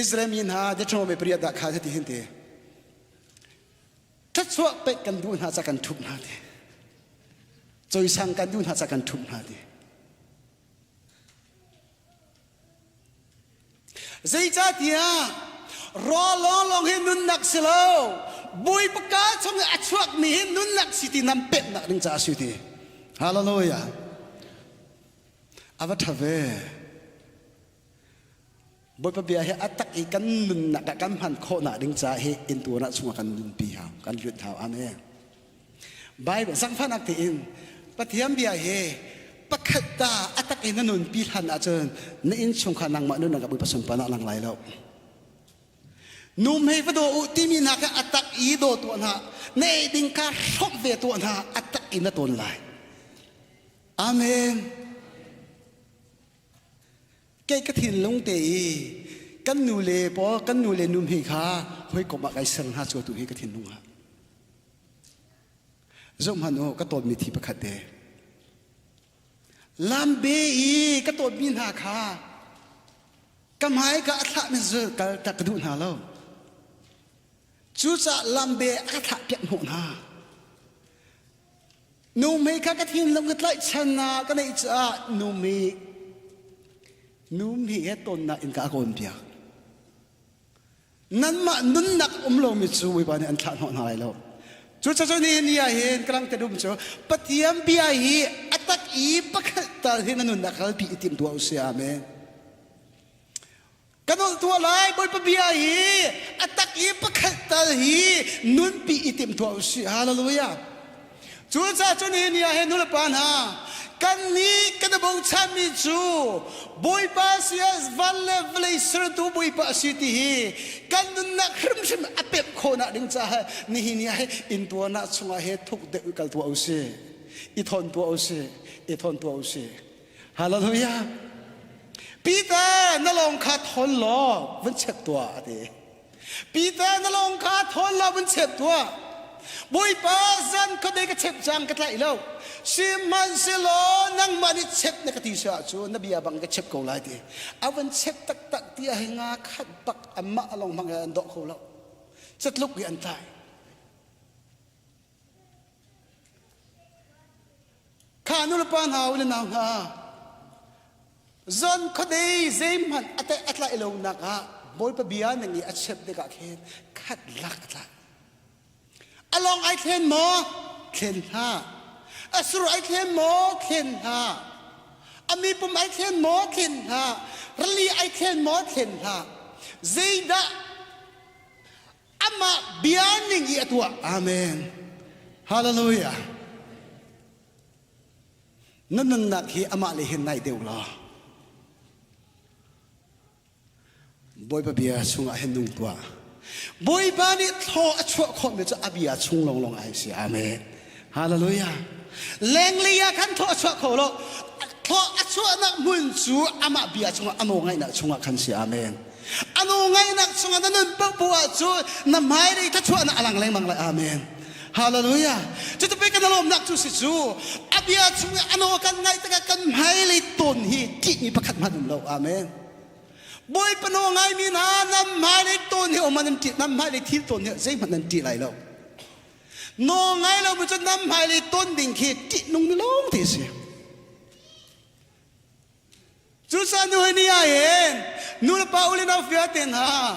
B: Israel mi hna Deuteronomy pariat ah kha ti hin ti. Thluachuah pek kan duh hna ca kan ṭhup hna ti. Cawisang kan duh hna ca kan ṭhup hna ti. Zeicahtiah rawl lawnglawng hi nunnak si lo, Bawipa kaa chung i a chuakmi hi nunnak si ti nam peknak ding caah a si ti. Hallelujah. A va ṭha ve. Bawipa bia hi a tak i kan nunnak ah kan hman khawhnak ding caah hi intuarnak chungah kan nunpi hau, kan lut hau. Amen. Bible zangfahnak tein Pathian bia hi pakhat ta a tak in na nunpi hlan ahcun na innchungkhar nangmah nunnak ah Bawipa sunparnak lang lai lo. Num hei va daw u timi hna kha a tak i daw tuah hna na ei ding kha hrawmh ve tuah hna a tak in na tawn lai. Amen. Kei ka thinlung te i kan nu le pawl kan nu le num hi kha hawikom ah kai ser hna cu tu hi ka thinlung ah. Zohhmanh u ka tawnmi thi pakhat te. Lambe i ka tawnmi hna kha ka hmai ka a thlahmi zul kal tak ka duh hna lo. Cucaah lambe a ka thlah piak hnawh hna. Numei kha ka thinlung ka tlaihchan na ka neih caah numei numhi he tonnak in ka kawn piak. Nanmah nunnak um lomi cu Bawipa nih an thlah hnawh hna lai lo. Cucaah ni ni ah hin ka lang te dum cu Pathian bia hi a tak i pakhat tal hi na nunnak kalpi i tim tuah u si. Amen. Ka nolh tuah lai Bawipa bia hi a tak i pakhat tal hi nunpi i tim tuah u si. Hallelujah. Cucaah cun hi ni ah hin nulepa hna kan nih kan i bochanmi cu Bawipa si ah van le vawlei sertu Bawipa a si ti hi kan nunnak hrimhrim a pemh khawhnak ding caah nihin ni ah intuarnak chungah he thuk deuh i kal tuah u sih i thawn tuah u sih i thawn tuah u sih Hallelujah Peter na lawng kha thawn law vun chep tuah a ti Peter na lawng kha thawn law vun chep tuah. Bawipa zan khuadei ka chep cang ka tlaih lo. Sihmanhsehlaw nangmah nih chep na ka ti si ahcun na bia bang ka chep ko lai ti. A van chep taktak ti ah nga khat bak amah lawng hmang an dawh kho lo. Catluk i an tlai. Kha nu le pa hna u le nau hna zan khuadei zeihmanh a tlaih a tlaih lo nak ah Bawipa bia ning i a chep tikah khin khat lak a tlai. A lawng ai thlen maw? Thlen hlah. A sur ai thlen maw? Thlen hlah. A mipum ai thlen maw? Thlen hlah. Rili ai thlen maw? Thlen hlah. Zeidah amah bia ning i a tuah amen hallelujah na nunnak hi amah le hin nai deuh law Bawipa bia chungah hin nung tuah Bawipa nih thlaw a chuah khawhmi cu a bia chung lawnglawng ai si amen hallelujah lenglei ah khan thaw a chuah kho lo thaw a chuahnak hmun cu amah bia chungah a nawl ngaihnak chungah khan si amen A nu ngaihnak chungah na nun paohpaoh ahcun na hmailei thluachuahnak a lang lengmang lai. Amen. Hallelujah. Cuti pei kan lawmnak cu si cu a bia chung i a nawl kan ngaih tikah kan hmailei tawn hi ṭihmi pakhat hmanh um lo. Amen. Bawipa nawl ngaimi hna nan hmailei tawn hi um nan ṭih nan hmailei thil tawn hi zeihmanh nan ṭih lai lo. Nawl ngai lo mi cu nan hmailei tawn ding khi ṭihnung mi lawng te si. Cucaah nuhni ah hin nu le pa u le nau vialte hna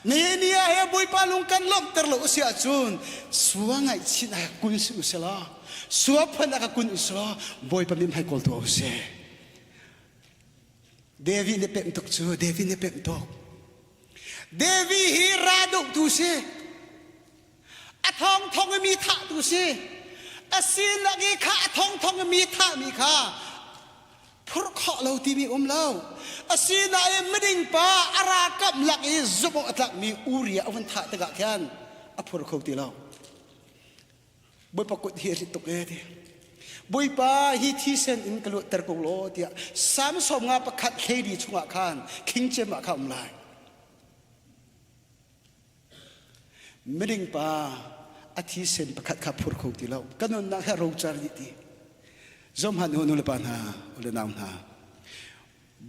B: nihin ni ah he Bawipa lung kan lawmhter lo a si ahcun sua ngaihchih ah kun si u sih law sua phuan ah ka kun u sih law Bawipa min hmai kawl tuah u sih. David nih pemh tuk cu David nih pemh tuk. David hi ra dohtu si. A thongthong i mi thahtu si. A sinak i kha a thongthong i mi thahmi kha phurh khawh lo timi um lo. Asinain miding pa a rakap lak i zumh awk a tlakmi Uriah a vun thah tikah khan
J: a phur kho ti lo. Bawipa kut hi a rit tuk e ti. Bawipa hi thisen in ka luatter ko law tiah Sam 51 hleiri chungah khan khing cem ah kha um lai. Miding pa a thisen pakhat kha phur kho ti lo. Ka nunnak he rocar dih ti. Zom han u nu le pa hna, u le nau hna.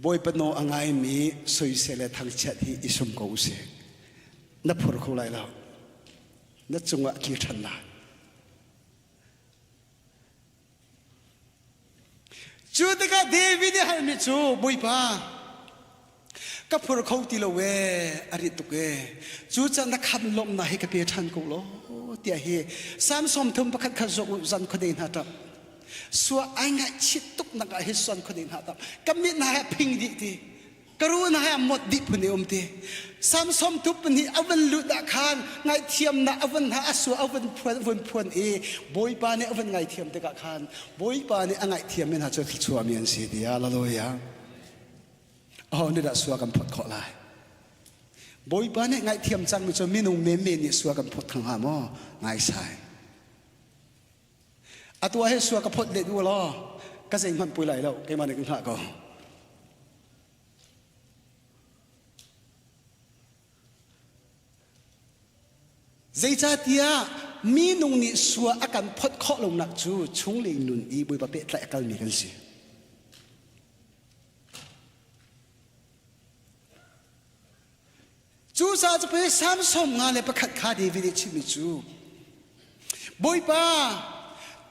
J: Bawipa nawl a ngaimi soisel le thangchiat hi i sum ko usih. Na phur kho lai lo. Na cungah tli ṭhan lai. Cu tikah David i halmi cu Bawipa ka phur kho ti lo ee a rit tuk ee cu can na khan lawmhnak hi ka pe ṭhan ko law tiah hi Salm 31 kha zong zan khuadei hna ṭap Sua ai ngaihchit tuk nak ah hi suan khuadei hna tam ka mit hna he phing dih ti ka ru hna he mot dih phun i um ti Samson tup nih a van lut ah khan ngaihthiamnak a van ha a sua a van phuan a van phuan i Bawipa nih a van ngaithiam tikah khan Bawipa nih a ngaihthiam mi hna cu thluachuah mi an si ti hallelujah aho nih dah sua kan phot khawh lai Bawipa nih ngaihthiam cang mi cu minung menmen nih sua kan phot thang hnga maw ngaisai Atu ah hin sua ka phot let u law ka zeihmanh pui lai lo keimah nih ka hngah ko. Zeicahtiah minung nih sua a kan phot khawh lonak cu chunglei nun i Bawipa pehtlaih a kalmi kan si. Cucaah cu pei Salm 51 kha David nih chimmi cu Bawipa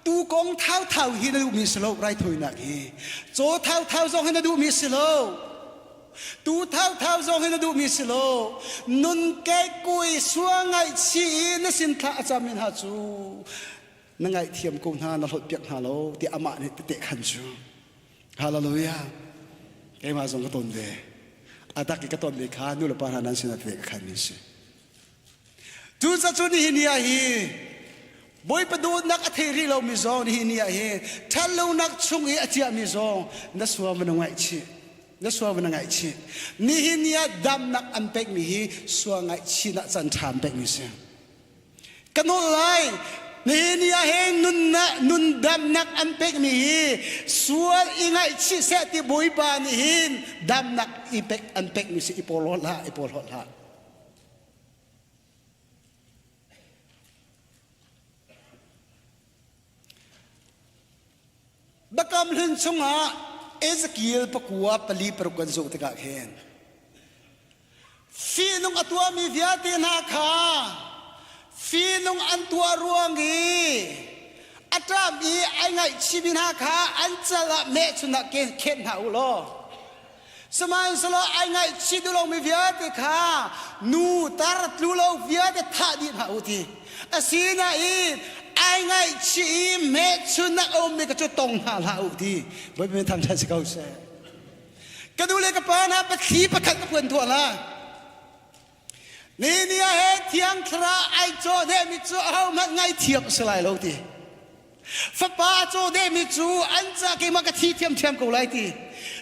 J: tu kong thauthau hi na duhmi si lo raithawinak hi caw thauthau zong hi na duhmi si lo tu thauthau zong hi na duhmi si lo nun kekui sua ngaihchih i na sin thla a cam in ha cu na ngaihthiam ko hna na hlawt piak hna lo ti amah nih tete khan cu Hallelujah. Keimah zong ka ton ve. A tak i ka ton ve kha nu le pa hna nan sinah ve ka khan mi si. Cucaah nihin ni ah hi Bawipa dawtnak a thei rih lomi zong nihin ni ah hi ṭhatlonak chung i a ciahmi zong na sual va na ngaihchih. Na sual va na ngaihchih. Nihin ni ah damnak an pekmi hi sual ngaihchihnak can ṭha an pekmi si. Ka nawl lai. Nihin ni ah hin nunnak nundamnak an pekmi hi sual i ngaihchih seh ti Bawipa nih hin damnak i pek an pekmi si i porhlawt hlah i porhlawt hlah. Biakam hlun chungah Ezekiel pakua pali paruk kan zoh tikah khin Fihnung a tuahmi vialte hna kha fihnung an tuah ruang i a ṭam i ai ngaihchihmi hna kha an cal ah mehchun ah khen hna u law sihmanhsehlaw ai ngaihchih duh lomi vialte kha nu tar tlu lo vialte thah dih hna u ti asinain ai ngaihchih i mehchun ah a ummi kha cu tong hna hlah u ti Bawipa min thangṭhat si ko seh. Ka nu le ka pa hna pathli pakhat ka puan tuah la. Ni ni ah he thiang thlarau ai caw dehmi cu ahohmanh ngaithiam a si lai lo ti. Fapa a caw dehmi cu an ca keimah ka thi thiamthiam ko lai ti.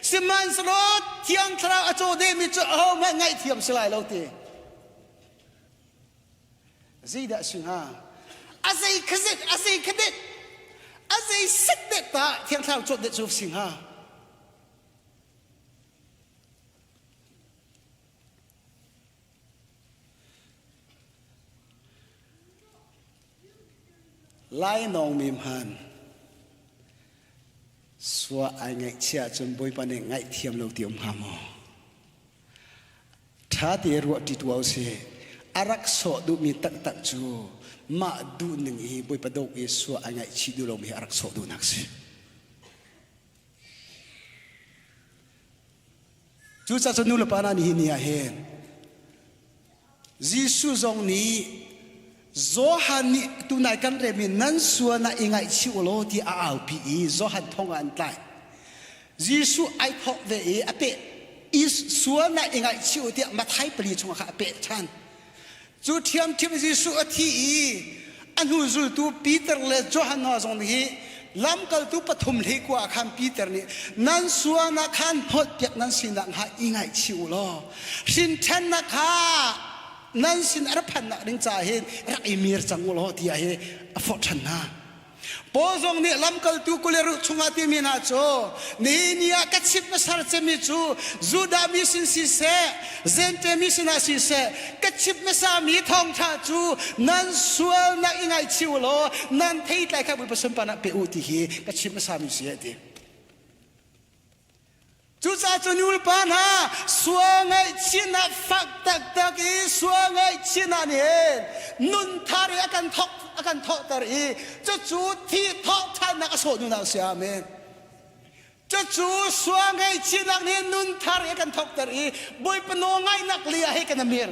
J: Sihmanhsehlaw thiang thlarau a caw dehmi cu ahohmanh ngaihthiam si lai lo ti. Zeidah a si hnga? A zei khazet, a zei khadet, a zei set deh ta thiang thlarau cawt deh cu si hnga? Lainawng mi hman sua ai ngaihchia ahcun Bawipa nih ngaihthiam lo ti um hnga maw? Ṭha te ruah ṭi tuah usih. A rak sawh duhmi taktak cu mah duhning i Bawipa dawk i sua ai ngaihchih duh lomi hi a rak sawh duhnak si. Cucaah cun nulepa hna nihin ni ah hin Jesuh zong nih Johan nih tunai kan remi nan sual ah i ngaihchih u law ti a aupi i Johan thong ah an tlai. Jesuh ai thawk ve i a peh i sual na i ngaihchih u tiah Mathai pali chungah kha a peh ṭhan. Cu ṭhiamṭhiam Jesuh a thi i a hnu zultu Peter le Johan hna zong nih lamkaltu pathum hleikua ah khan Peter nih nan sualnak khan hnawtpiak nan si nakhnga i ngaihchih u law hrinṭhennak kha Nan sin a ra phannak ding caah hin rak i mir cang u law tiah hi a forh ṭhan hna. Paul zong nih lamkaltu kuleruh chungah timi hna cu nihin ni ah ka chimh hmasar cemmi cu Judah mi sin siseh Jentail mi sinah siseh ka chimh hmasami thawngṭha cu nan sualnak i ngaichih u law nan theitlai kha Bawipa sunparnak pe u ti hi ka chimh hmasami si a ti. Cucaah cu nulepa hna sual ngaihchihnak fak taktak i sual ngaihchihnak nih hin nun thar i a kan thawk a kan thawhter i cucu thi thawh ṭhannak a sawh duhnak a si. Amen. Cucu sual ngaihchihnak nih nun thar i a kan thawkter i Bawipa nawl ngaihnak li ah hei kan amir.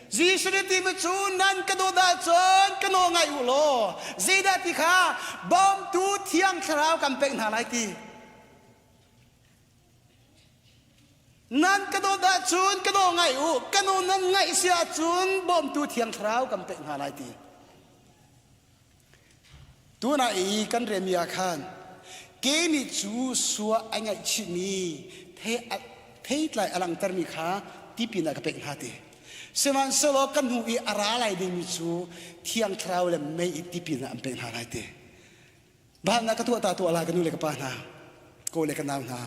J: Jesuh nih timi cu nan ka dawt ahcun ka nawl ngai u law zeidah ti kha bawmtu Thiang Thlarau kan pek hna lai ti. Nan ka dawt ahcun ka daw ngai u, ka nu nan ngaih si ahcun bawmtu Thiang Thlarau kan pek hna lai ti. Tuna i kan remi ah khan ke nih cu sua a ngaihchihmi theitlai a langhtermi kha tipin ah ka pek hna ti. Sihmanhsehlaw ka hnu i a ra lai dingmi cu Thiang Thlarau le mei i tipin ah an pek hna lai ti. Bahnak ka tuah ta tuah la ka nu le ka pa hna, ka le ka nau hna.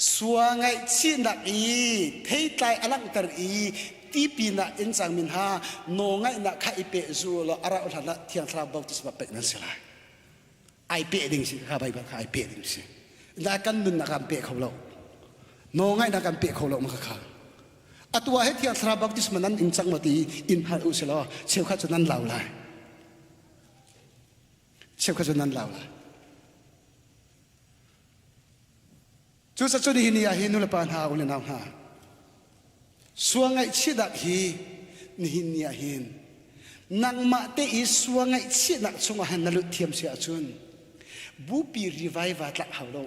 J: Sua ngaihchihnak i theitlai a langhter i tipin ah in cangmi hna nawlngaihnak kha i peh zu law a rauh hlan ah Thiang Thlarau baptisma pek nan si lai. Ai peh ding si kha Baibal kha ai peh ding si. Na kan nunnak kan peh kho lo. Nawlngaihnak kan peh kho lo ma kha. Atu ah he Thiang Thlarau baptisma nan ing cang ma ti in hal u si law cheukhat cu nan lau lai. Cheukhat cu nan lau lai. Cucaah nihin ni ah hin nulepa hna u le nau hna sual ngaihchihnak hi nihin ni ah hin nangmah te i sual ngaihchihnak chungah hin na lut thiam si ahcun bupi revival tlak hau lo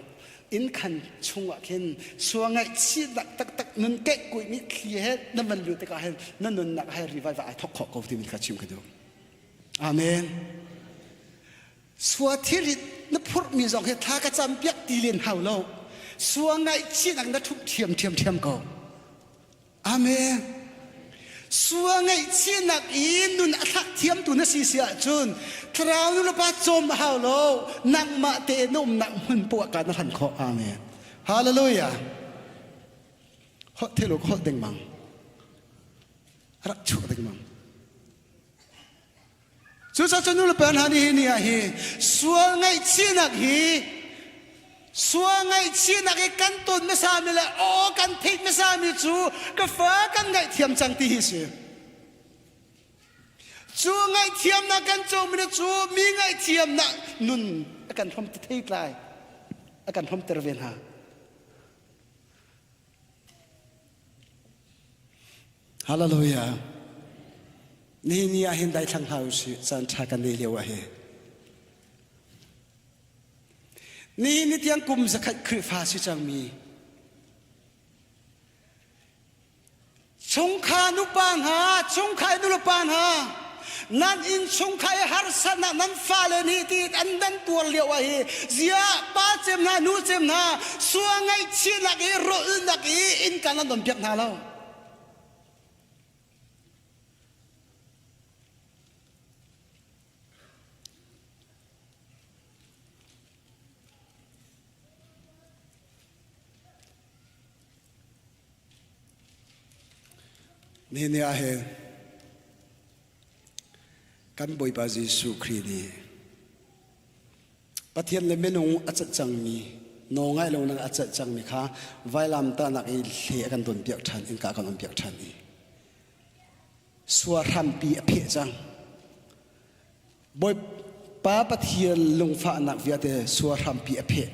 J: inn khan chungah khin sual ngaihchihnak taktak nun keih kuih mi thli he na van lut tikah hin na nunnak he revival ai thok khawh ko timi kha chim ka duh. Amen. Sua thirit na phurhmi zong hi thla ka cam piak ti len hau lo. Sua ngaihchihnak na thup thiam thiam thiam ko. Amen. Sua ngaihchihnak i nun a thlak thiam tu na si si ahcun thlarau nu le pa cawm a hau lo. Nangmah te na umnak hmun poah ka na hlan khawh. Amen. Hallelujah. Holh thelo ka holh dengmang. Rak chuah dengmang. Cucaah cu nulepa hna nih hi ni ah hi sual ngaihchihnak hi sual ngaihchihnak hi kan ton hmasami le aw kan theih hmasami cu ka fa kan ngaihthiam cang ti hi si. Cu ngaihthiamnak kan comi cu mi ngaihthiamnak nun a kan hrom thei tlai a kan hromter ve hna. Hallelujah. Nihin ni ah hin daithlang hlah usih caan ṭha kan nei lio ah hi. Nihin ni tiang kum zakhat Khrihfa si cangmi chungkhar nupa hna, chungkhar nulepa hna, nan inn chungkhar i harsatnak nan fale nih ti an nan tuar lio ah hi ziah pa cem hna nu cem hna sual ngaihchihnak i rawlnak i innka nan don piak hna lo.
K: Nihin ni ah hin kan Bawipa Jesuh Khrih nih Pathian le minung a cat cangmi nawl ngaih lonak a cat cangmi kha vailamtahnak i hle a kan donpiak ṭhan innka a kan onpiak ṭhan i sua hrampi a pheh cang. Bawipa Pathian lungfahnak vialte sua hrampi a pheh.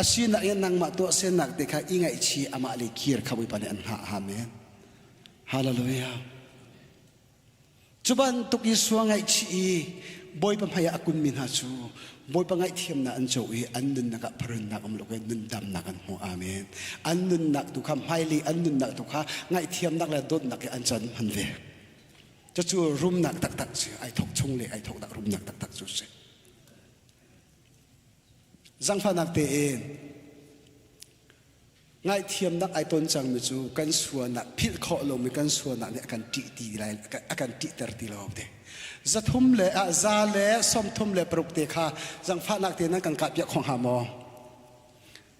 K: Asinak in nangmah tuahsernak te kha i ngaihchih amah le kir kha Bawipa nih an hngah. Amen.
J: Hallelujah. Cu bantuk i sua ngaihchih i Bawipa hmai ah a kunmi hna cu Bawipa ngaihthiamnak an co i an nunnak ah pharunnak um lo in nundamnak an hmu. Amen. An nunnak tu kha hmailei an nunnak tu kha ngaihthiamnak le dawtnak i an can hman ve. Cucu rumnak taktak si. Ai thok chung le ai thok dak rumnak taktak cu si. Zangfahnak tein. Ngaihthiamnak ai ton cangmi cu kan sualnak philh khawh lomi kan sualnak nih a kan ṭih ti lai a kan ṭihter ti lo te. Zathum le ah za le sawmthum le paruk te kha zangfahnak te nan kan kah piak kho hnga maw?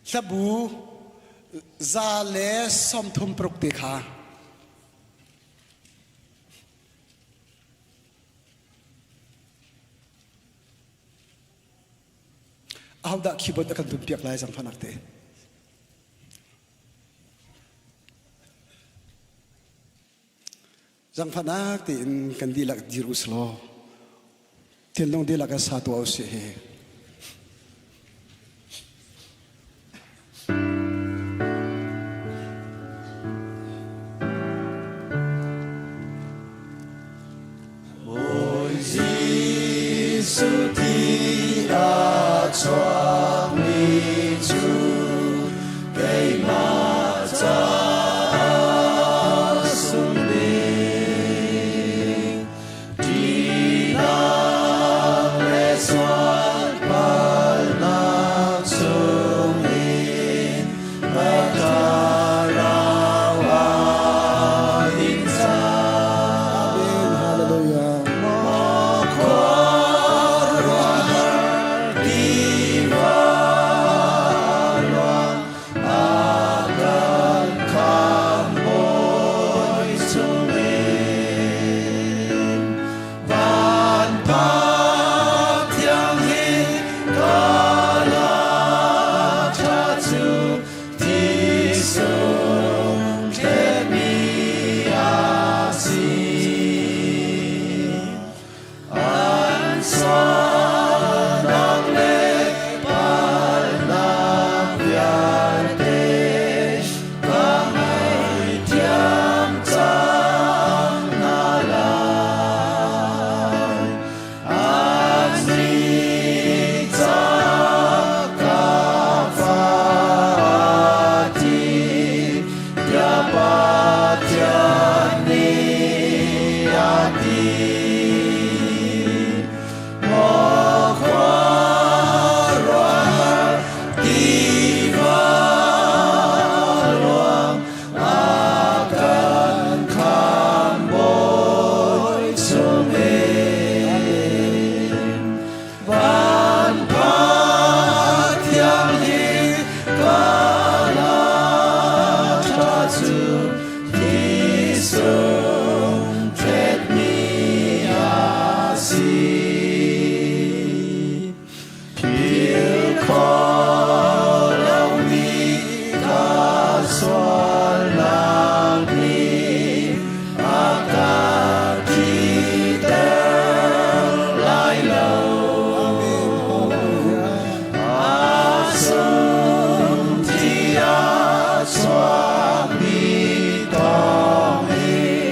J: Hlabu za le 30 paruk te kha. Ahodah keyboard a kan tum piak lai zangfahnak te? Zangfahnak tein kan dihlak dir u selaw thinlung dihlak in sa tuah u sih hi.
D: Bawi Jesuh ti a chuakmi cu keimah caah sung bik. Ṭihnak le sualpalnak chungin ka thlarau aa din cang.
J: Amen. Hallelujah.
D: Maw khuaruahhar tiva ruang a kan khamhbawi chungin van pa thiang hi ka la ṭha cu thisung thletmi a si. An sualnak le palhnak vialte ka ngaihthiam cang hna lai. Annih caah ka fati tiah Pathian nih a ti. Maw khuaruahhar tiva ruang a kan khamhbawi chungin van Pathian hi ka la ṭha cu thisung thletmi a si. Philh khawh lomi ka sualnak nih a ka ṭihter lai lo. A sung ti a chuakmi thawngin.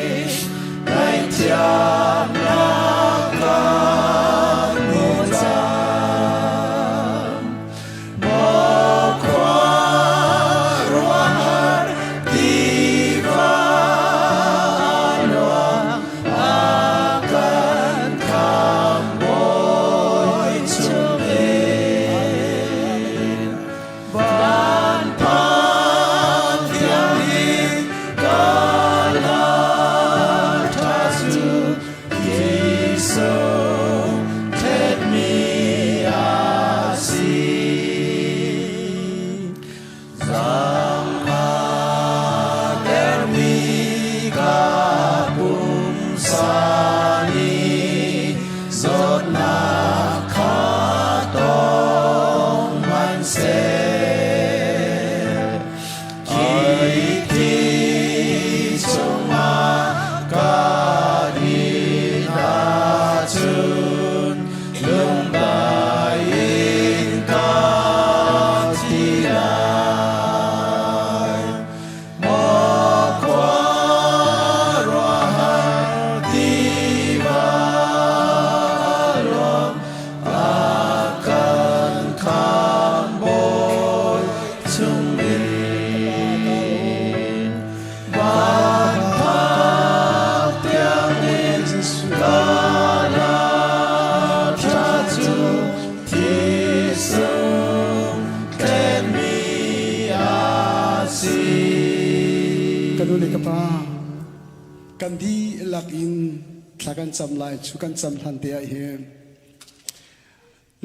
J: Kan dihlak in thla kan cam lai cu kan cam hlan te ah hin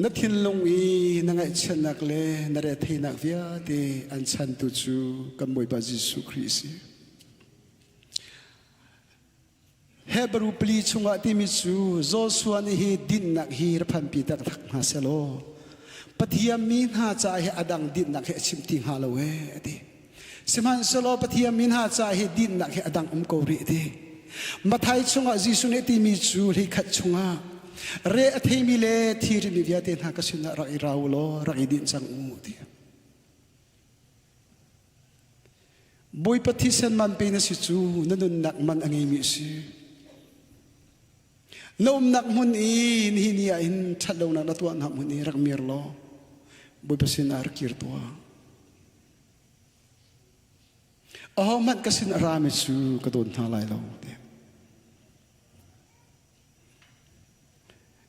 J: na thinlung i na ngaihchiatnak le na retheihnak vialte an chantu cu kan Bawipa Jesuh Khrih a si. Hebrew pali chungah timi cu Joshua nih hi dinnak hi ra phanpi taktak hna selaw Pathian mi hna caah hi a dang dinnak hi a chim ti hnga lo ee a ti. Sihmanhsehlaw Pathian mi hna caah hi dinnak hi a dang um ko rih a ti. Mathai chungah Jesuh nih timi cu hleikhat chungah re a theimi le thirimi vialte hna ka sinah rak i ra u law rak i dinh cang u a ti. Bawipa thisen man pe na si cu na nunnak man a ngeimi a si. Na umnak hmun i nihin ni ah hin ṭhatlonak na tuahnak hmun i rak mir law Bawipa sinah rak kir tuah. Ahohmanh ka sin a rami cu ka dawn hna lai lo.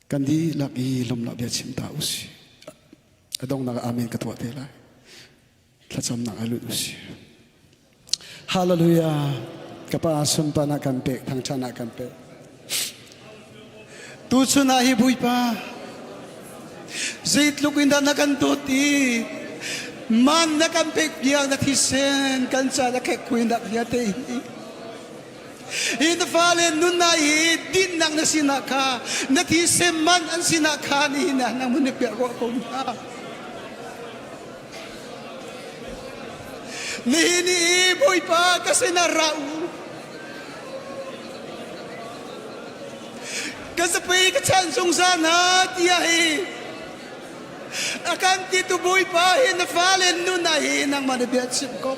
J: Kan dihlak i lawmhnak bia chim ta u sih. A donghnak ah amen ka tuah te lai. Thlacamnak ah lut u sih. Hallelujah. Ka pa sunparnak kan pek, thangṭhatnak kan pek. Tuchun ah hi Bawipa zeitluk in dah na kan dawt i man na kan pek piak na thisen kan ca na khek khuinak vialte hi Hi na fale nunnak hi dinnak na sinak kha na thisen man an sinak kha nihin ah nang mun piah ruah ko hna. Nihin i Bawipa ka sinah ra u. Ka zapei ka chan zungzal hna tiah hi a kan ti tu Bawipa hi na fale nun ah hi nangmah na bia chim ko.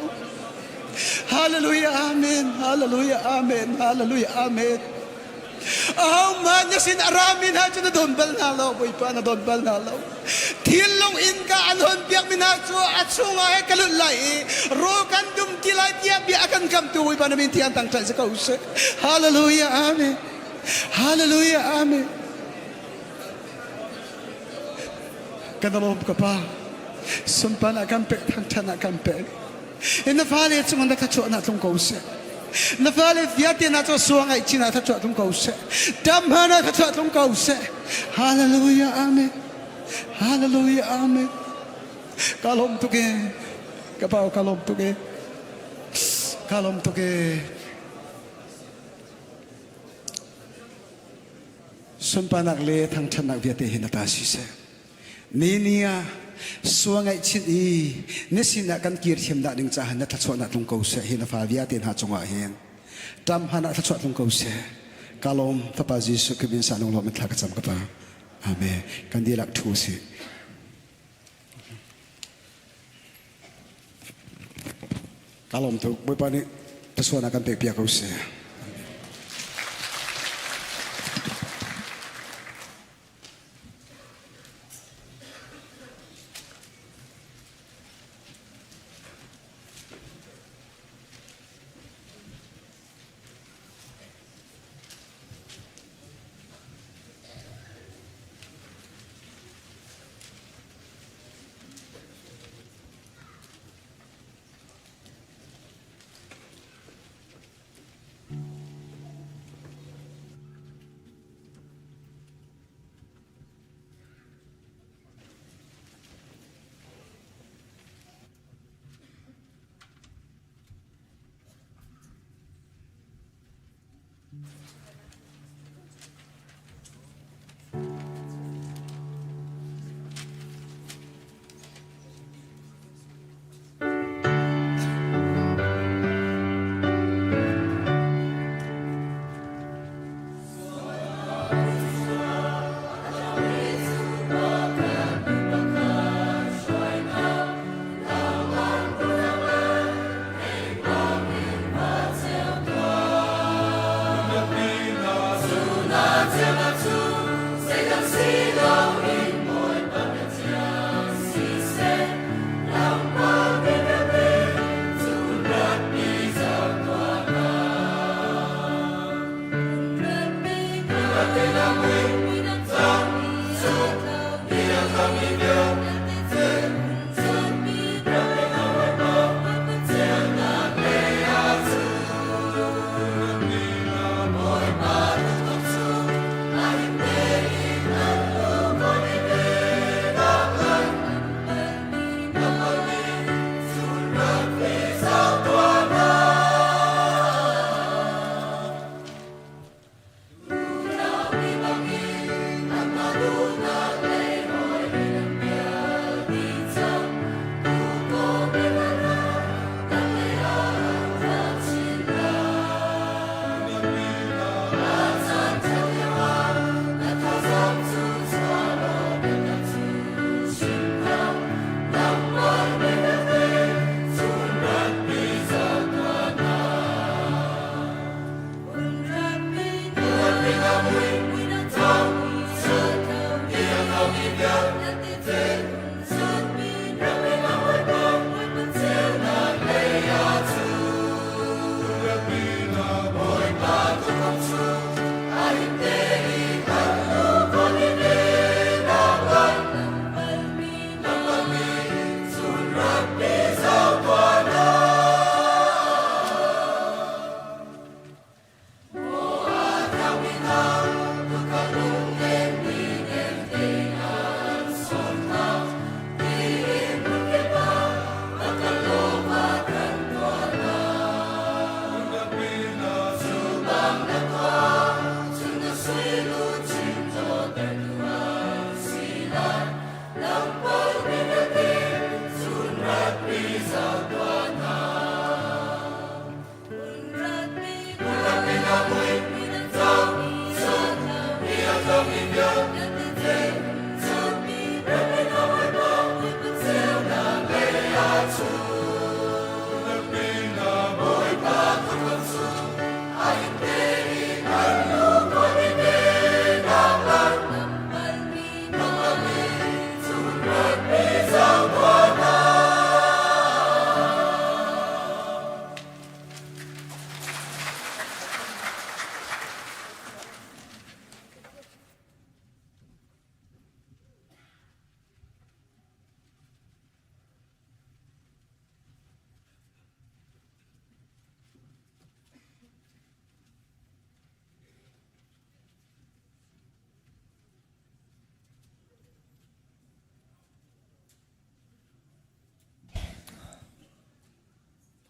J: Hallelujah, Amen. Hallelujah, Amen. Hallelujah, Amen. Ahohmanh na sin a rami hna cu na don bal hna lo, Bawipa na don bal hna lo. Thinlung innka an hon piakmi hna cu a chungah he ka lut lai i rawl kan dum ti lai tiah bia a kan kamtu Bawipa na min thiang tangṭhat si ko seh. Hallelujah, Amen. Hallelujah, Amen. Kan lawm ka pa. Sunpan ah kan pek, thangṭhat ah kan pek. In na fale cungah na thluachuahnak tlung ko seh. Na fale vialte hna cu sua ngaihchin ah thluachuah tlung ko seh. Dam hman ah thluachuah tlung ko seh. Hallelujah, amen. Hallelujah, amen. Ka lawm tuk e. Ka pa ka lawm tuk e. Ka lawm tuk e. Sunparnak le thangṭhatnak vialte hi na ta si seh. Ni ni ah sua ngaihchinh i na sinah kan kir thiam dah ding caah na thluachuahnak tlung ko seh hi na fa vialte hna cungah hin ṭam han ah thluachuah tlung ko seh. Ka lawm Fapa Jesuh Khrih min sa lunglawm in thla ka cam ka pa. Amen. Kan dihlak ṭhu usih. Ka lawm tuk. Bawipa nih thluachuahnak kan pek piak ko seh.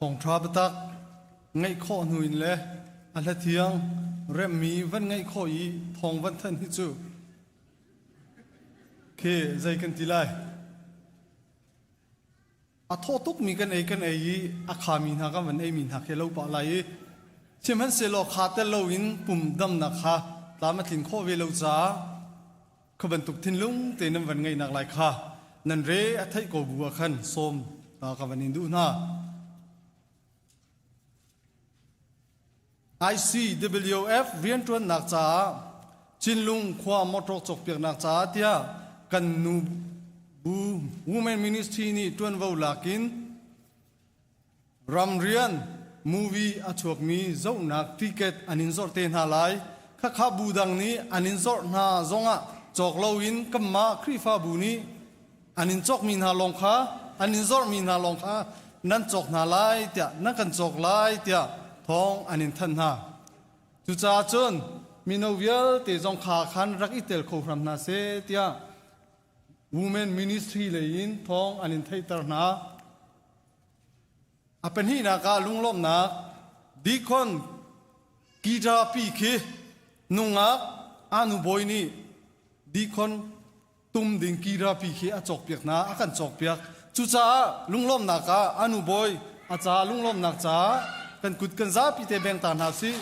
L: Thawngṭha biatak ngaih khawh hnu in le a hla thiang remhmi van ngaih khawh i thawng van thanh hi cu khi zei kan ti lai. A thaw tukmi kan ei kan ei i a khami hna kan van eimi hna khi lo pah lai i sihmanhsehlaw kha tel loin pum damnak kha tlam a tlin khawh ve lo caah kha bantuk thinlung te nan van ngeihnak lai kha nan re a theih ko bu ah khan sawm ta ka van in duh hna. ICWF rianṭuannak caah Cinlung khua motor cawkpiaknak caah tiah kan nu bu Women Ministry nih ṭuanvo lak in ramrian movie a chuakmi zohnak ticket an in zorh te hna lai. Khakha bu dang nih an in zorh hna zongah cawk loin kanmah Khrihfabu nih an in cawkmi hna lawng kha an in zorhmi hna lawng kha nan cawk hna lai tiah nan kan cawk lai tiah thawng an in thanh hna. Cucaah cun mino vialte zong kha khan rak i tel kho hram hna seh tiah Women Ministry lei in thawng an in theihter hna. A pahnihnak ah lunglawmhnak deacon guitar pi khi nungak anu bawi nih deacon tum ding kirapi khi a cawkpiak hna a kan cawkpiak cucaah lunglawmhnak ah anu bawi a ca lunglawmhnak caah kan kut kan zapi te beng ta hna sih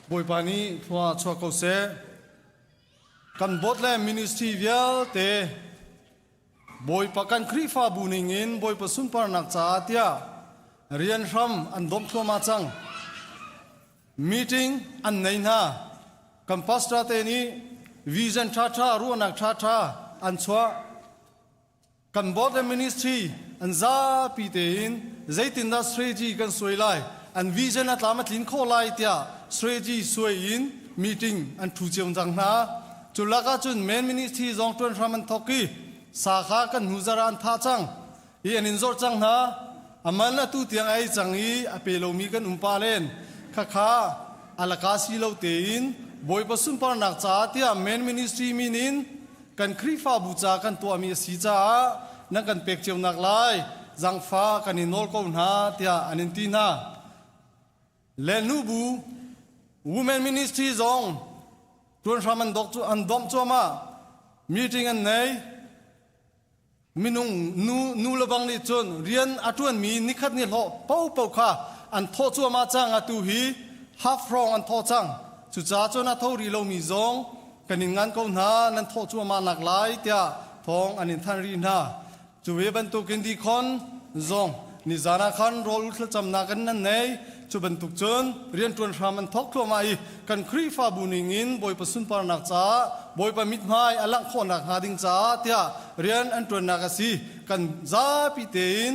L: Bawipa nih thlua chuah ko seh kan board le ministry vialte Bawipa kan Khrihfabu ningin Bawipa sunparnak caah tiah rian hram an domh thluahmah cang. Meeting an nei hna. Kan pastor te nih vision ṭhaṭha ruahnak ṭhaṭha an chuah. Kan board le ministry an zapi tein zeitindah strategy kan suai lai, an vision a tlam a tlin khawh lai tiah strategy suai in meeting an ṭhu cio cang hna. Cu lakah cun main ministry zong ṭuan hram an thawk i sa kha kan hnu zarh ah an thah cang i an in zawrh cang hna. A man atu tiang a ei cang i a pe lomi kan um pa len. Khakha alaka si lo tein Bawipa sunparnak caah tiah main ministry min in kan Khrihfabu ca kan tuahmi a si caah nan kan pek cionak lai zangfa kan i nawl ko hna tiah an in ti hna. Le nubu Women Ministry zong tuan hram an dok cu an domh cuahmah. Meeting an nei. Minung nu nu le bang nih cun rian a ṭuanmi nikhat ni hlawh popo kha an thawh cuahmah cang atu hi half hrawng an thawh cang. Cucaah cun a tho rih lomi zong kan in ngan ko hna nan thawh cuahmah nak lai tiah thawng an in thanh rih hna. Cu ve bantukin dikhon zong nizan ah khan rawl thlacamnak in nan nei. Cu bantuk cun rianṭuan hram an thawk thluahmah i kan Khrihfabu ningin Bawipa sunparnak caah Bawipa mithmai a langh khawhnak hnga ding caah tiah rian an ṭuannak a si. Kan zapi tein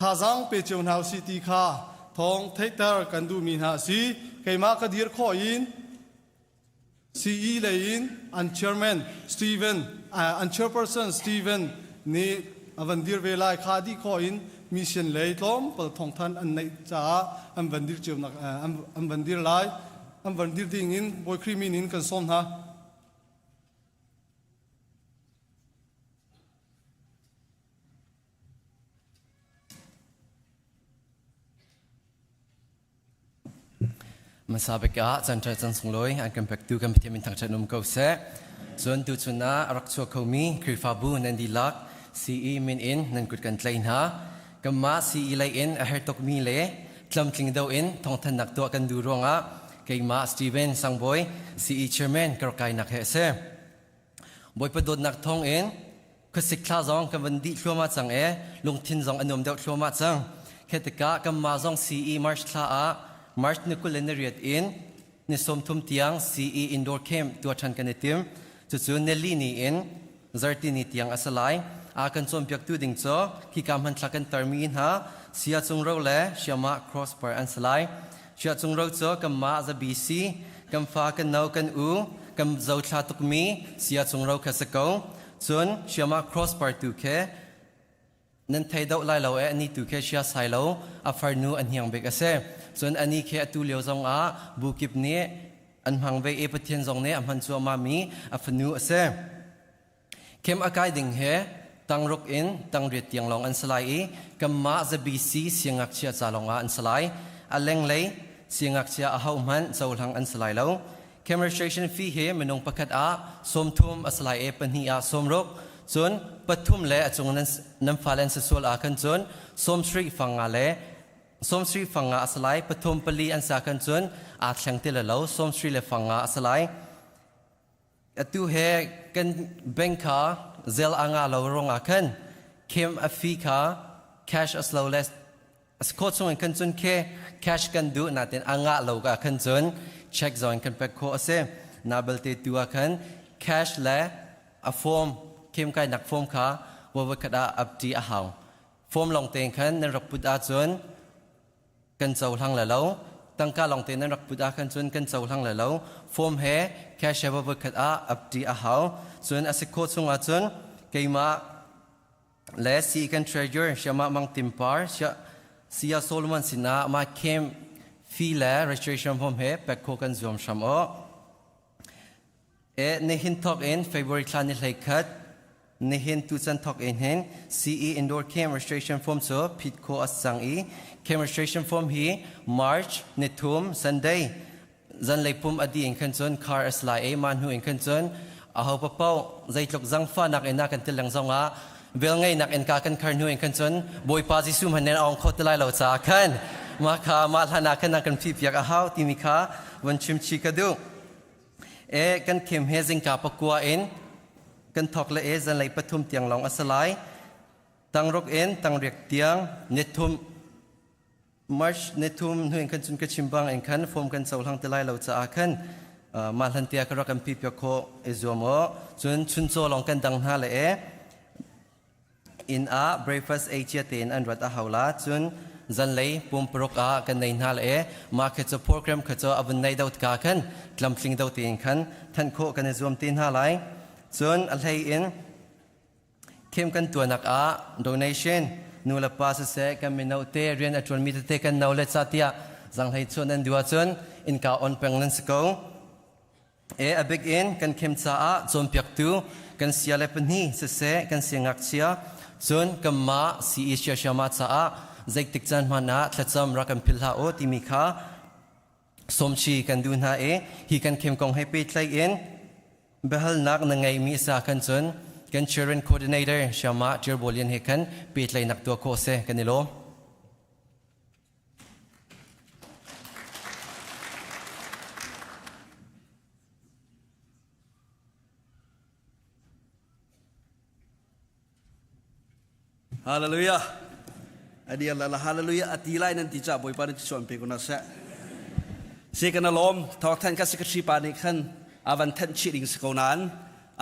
L: thazaang pe cio hna usih ti kha thawng theihter kan duhmi hna a si. Keimah ka dir khawh in CE lei in an chairman Stephen an chairperson Stephen nih a van dir ve lai kha dih khawh in mission lei tlawmpal thawngthan an neih caah an van dir cio nak an van dir lai. An van dir ding in Bawi Khrih min in kan sawm hna.
M: Hmasa bik ah canṭha can sunglawi an kan pektu kan Pathian min thangṭhat um ko seh. Cun tuchun ah a rak chuak khomi Khrihfabu nan dihlak CE min in nan kut kan tlaih hna. Kanmah CE lei in a herh tukmi le tlamtling deuh in thawngthanhnak tuah kan duh ruangah keimah Steven Sangbawi CE Chairman ka rak kainak hi a si. Bawipa dawtnak thawngin khuasik thla zong kan van dih thluahmah cang i lungthin zong a nuam deuh thluahmah cang. Khi tikah kanmah zong CE March thla ah March ni 28 in ni 30 tiang CE indoor camp tuah ṭhan kan i tim. Cucu nili ni in zarti ni tiang a si lai. A kan cawnpiaktu ding cu khika hmanthlak kan tarmi hna Sia Cung Ro le Siamah Crossbar an si lai. Sia Cung Ro cu kanmah ZBC kan fa kan no kan u kan zothla tukmi Sia Cung Ro kha si ko. Cun Siamah Crossbar tu khi nan thei doh lai lo e ani tu khi sia sai lo a farnu a hniang bik a si. Cun ani khi atu lio zong ah bu kip nih an hmang ve i Pathian zong nih a hman cuahmah mi a fanu a si. Khem a kai ding he tangruk in tangriat tiang lawng an si lai i kanmah ZBC siangngakchia ca lawngah an si lai. A lenglei siangngakchia ahohmanh cohlang an si lai lo. Camp registration fee hi minung pakhat ah 30 a si lai i pahnih ah 60 cun pathum le a cung nan fale an si sual ah khan cun 70 fanga le 70 fanga a si lai pathum pali an sa khan cun aa thleng ti lo 70 le fanga a si lai. Atu he kan bank kha zel a nga lo ruangah khan khem a fee kha cash as low less a si khawh chung in khan cun khe cash kan duh natin a ngah lo ka khan cun check zong kan pek khawh a si. Na belte tu ah khan cash le a form khem kai nak form kha wa khat ah upti a hau. Form long tein khan nan rak put ahcun kan cohlang le lo tangka lawngte nan rak put ah khan cun kan cohlang le lo form he cash he voi khat ah upti a hau cun a si khawh chung ah cun keimah le si kan treasure siamah mang timpar sia Solomon sinah ma camp fee le registration form he pek kho kan zuam hram o E nihin thawk in February thla ni hlei khat nihin tuchan thawk in hin CE indoor camp registration form cu phit khawh a cang i camp registration form hi March ni thum Sunday zanlei pum a dih in khan cun car a si lai i mah hnu in khan cun aho paoh zeitluk zangfahnak in a kan til leng zong ah velngeihnak innka kan khar hnu in khan cun Bawipa Jesuh hmanh nih a ong kho ti lai lo caah khan mah kha mah hlan ah khan a kan phihpiak a hau timi kha vun chim chih ka duh. E kan khem he zingka pakua in kan thok le e zanlei pathum tiang lawng a si lai. Tangruk in tangriak tiang nithum March nithum hnu in khan cun ka chim bang in khan form kan cohlang ti lai lo caah khan mah hlan tia ka rak kan pi piak khawh i zuam aw cun chuncaw lawng kan dang hna le e Inn ah breakfast ei cia tein an rat a hau la cun zanlei pumparuk ah kan nei hna le mah khi cu program kha cu a vun nei do ka khan tlamtling do tein khan thanh khawh kan i zuam te hna lai cun a hlei in khem kan tuanak ah donation nu le pa siseh kan mino te rian a ṭuanmi tete kan no le ca tiah zanghlei chuah nan duh ahcun innka on peng nan si ko E a bik in kan khem caah cawnpiaktu kan sia le pahnih siseh kan siangngakchia cun kanmah CE Siasiama caah zeitik caan hmanh ah thlacam rak kan philh hlah u timi kha sawmchi kan duh hna i hi kan khem kong he pehtlaih in biahalnak na ngeimi sa khan cun kan children coordinator Siama Ṭirbolian he khan pehtlaihnak tuah khawh si kan i lawm.
K: Hallelujah. Adial la hallelujah ati lai nan ti cha Bawipa nih chuan pe ko na seh. Se kan alom thawk than ka secretary pa nih khan avan than chi ding si ko nan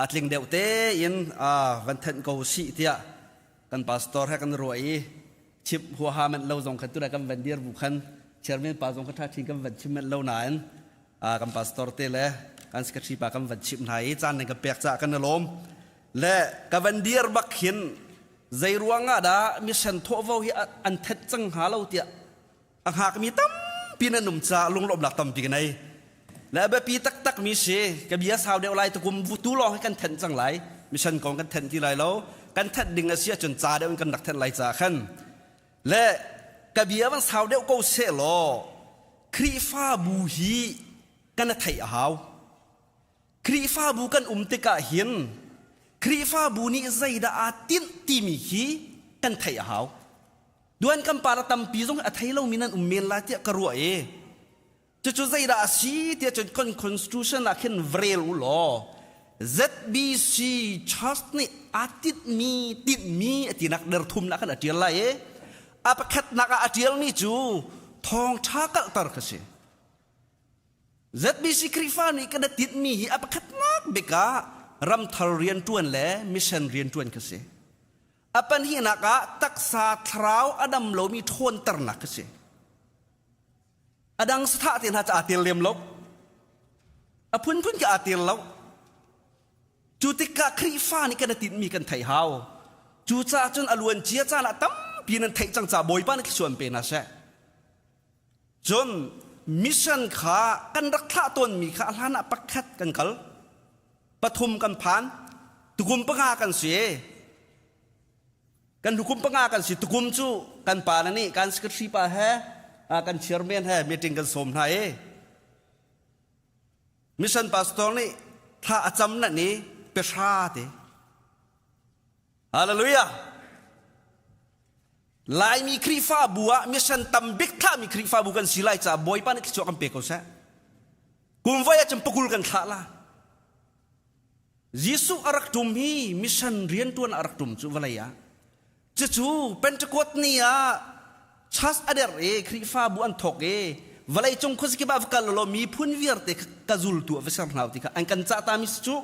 K: atling deuh te in a van than ko si tiah kan pastor he kan ruah i chim huaha manh lo zong khan tuna kan van dir bu khan chairman pa zong kha tha thin kan van chim manh lo nain kan pastor te le kan secretary pa kan van chim hna i caan nan kan pek ca kan lawm le ka van dir bak hin. Zei ruangah dah mission thawhvo hi an thenh cang hnga lo tiah a hngakmi tampi nan um caah lunglawmhnak tampi ka nei. Le a biapi taktak mi si ka bia sau deuh lai tukum tu lawng hi kan thenh cang lai. Mission kong kan thenh ti lai lo. Kan thenh ding a si ahcun ca deuh in kan rak thenh lai caah khan. Le ka bia van sau deuh ko seh law Khrihfabu hi kan a theih a hau. Khrihfabu kan um tikah hin Khrihfabu nih zeidah aa tinh timi hi kan theih a hau. Duan kan pa tampi zong a thei lomi nan um men lai tiah ka ruah i cucu zeidah a si tiah cun kan constitution ah khin vrel u law ZBC Church nih aa tinhmi tinhmi a tinak derthumnak khan a ṭial lai i a pakhatnak ah a ṭialmi cu thawngṭha kalhter kha si. ZBC Khrihfa nih kan tinhmi hi a pakhatnak bik ah ramthar rianṭuan le mission rianṭuan kha si. A pahnihnak ah taksa thlarau a dam lomi ṭhawnternak kha si. A dang sathah te hna cu aa tel lem lo. A phunphun khi aa tel lo. Cu tikah Khrihfa nih kan tinhmi kan theih hau. Cucaah cun a luan cia caan ah tampi nan theih cang caah Bawipa nih thluachuah pe hna seh. Cun mission kha kan rak thlah tawnmi kha a hlan ah pakhat kan kal, pathum kan phan, tukum panga kan si. Kan hukum panga kan si. Tukum cu kan pa na nih kan secretary pa he kan chairman he meeting kan sawm hna i mission pastor nih thla a cam na ni pehra te. Hallelujah. Laimi Khrihfabu ah mission tam bik thlahmi Khrihfabu kan si lai caah Bawipa nih thluachuah kan pe ko seh. Kum voi ah cun pakul kan thlah la. Jesuh a rak tum hi mission riantuan a rak tum cu vawlei ah. Cucu Pentecost ni ah church a der i Khrihfabu an thawk i vawlei cung khuazakip ah va kal law miphun vialte ka zultu ah va ser hna ti kha an kan cah ta mi cu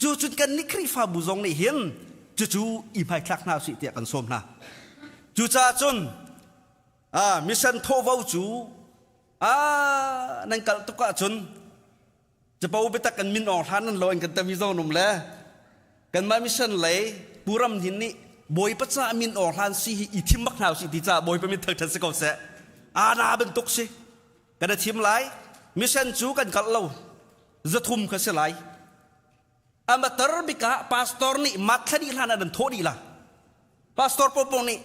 K: Cu cun kan nih Khrihfabu zong nih hin cucu i hmaithlak hna usih tiah kan sawm hna. Cucaah cun mission thawhvo cu nan kal tuk ahcun capo biatak kan min awng hlan nan lo in kan tami zong um le kanmah mission lei Puram hin nih Bawipa ca min awng hlan si hi i thim bak hna usih ti caah Bawipa min thangṭhat si ko seh. Ana bantuk si. Kan i thim lai. Mission cu kan kalh lo. 300 kha si lai. Amatar bik ah pastor nih mat thla dih hlan ah nan thawh dih la. Pastor popong nih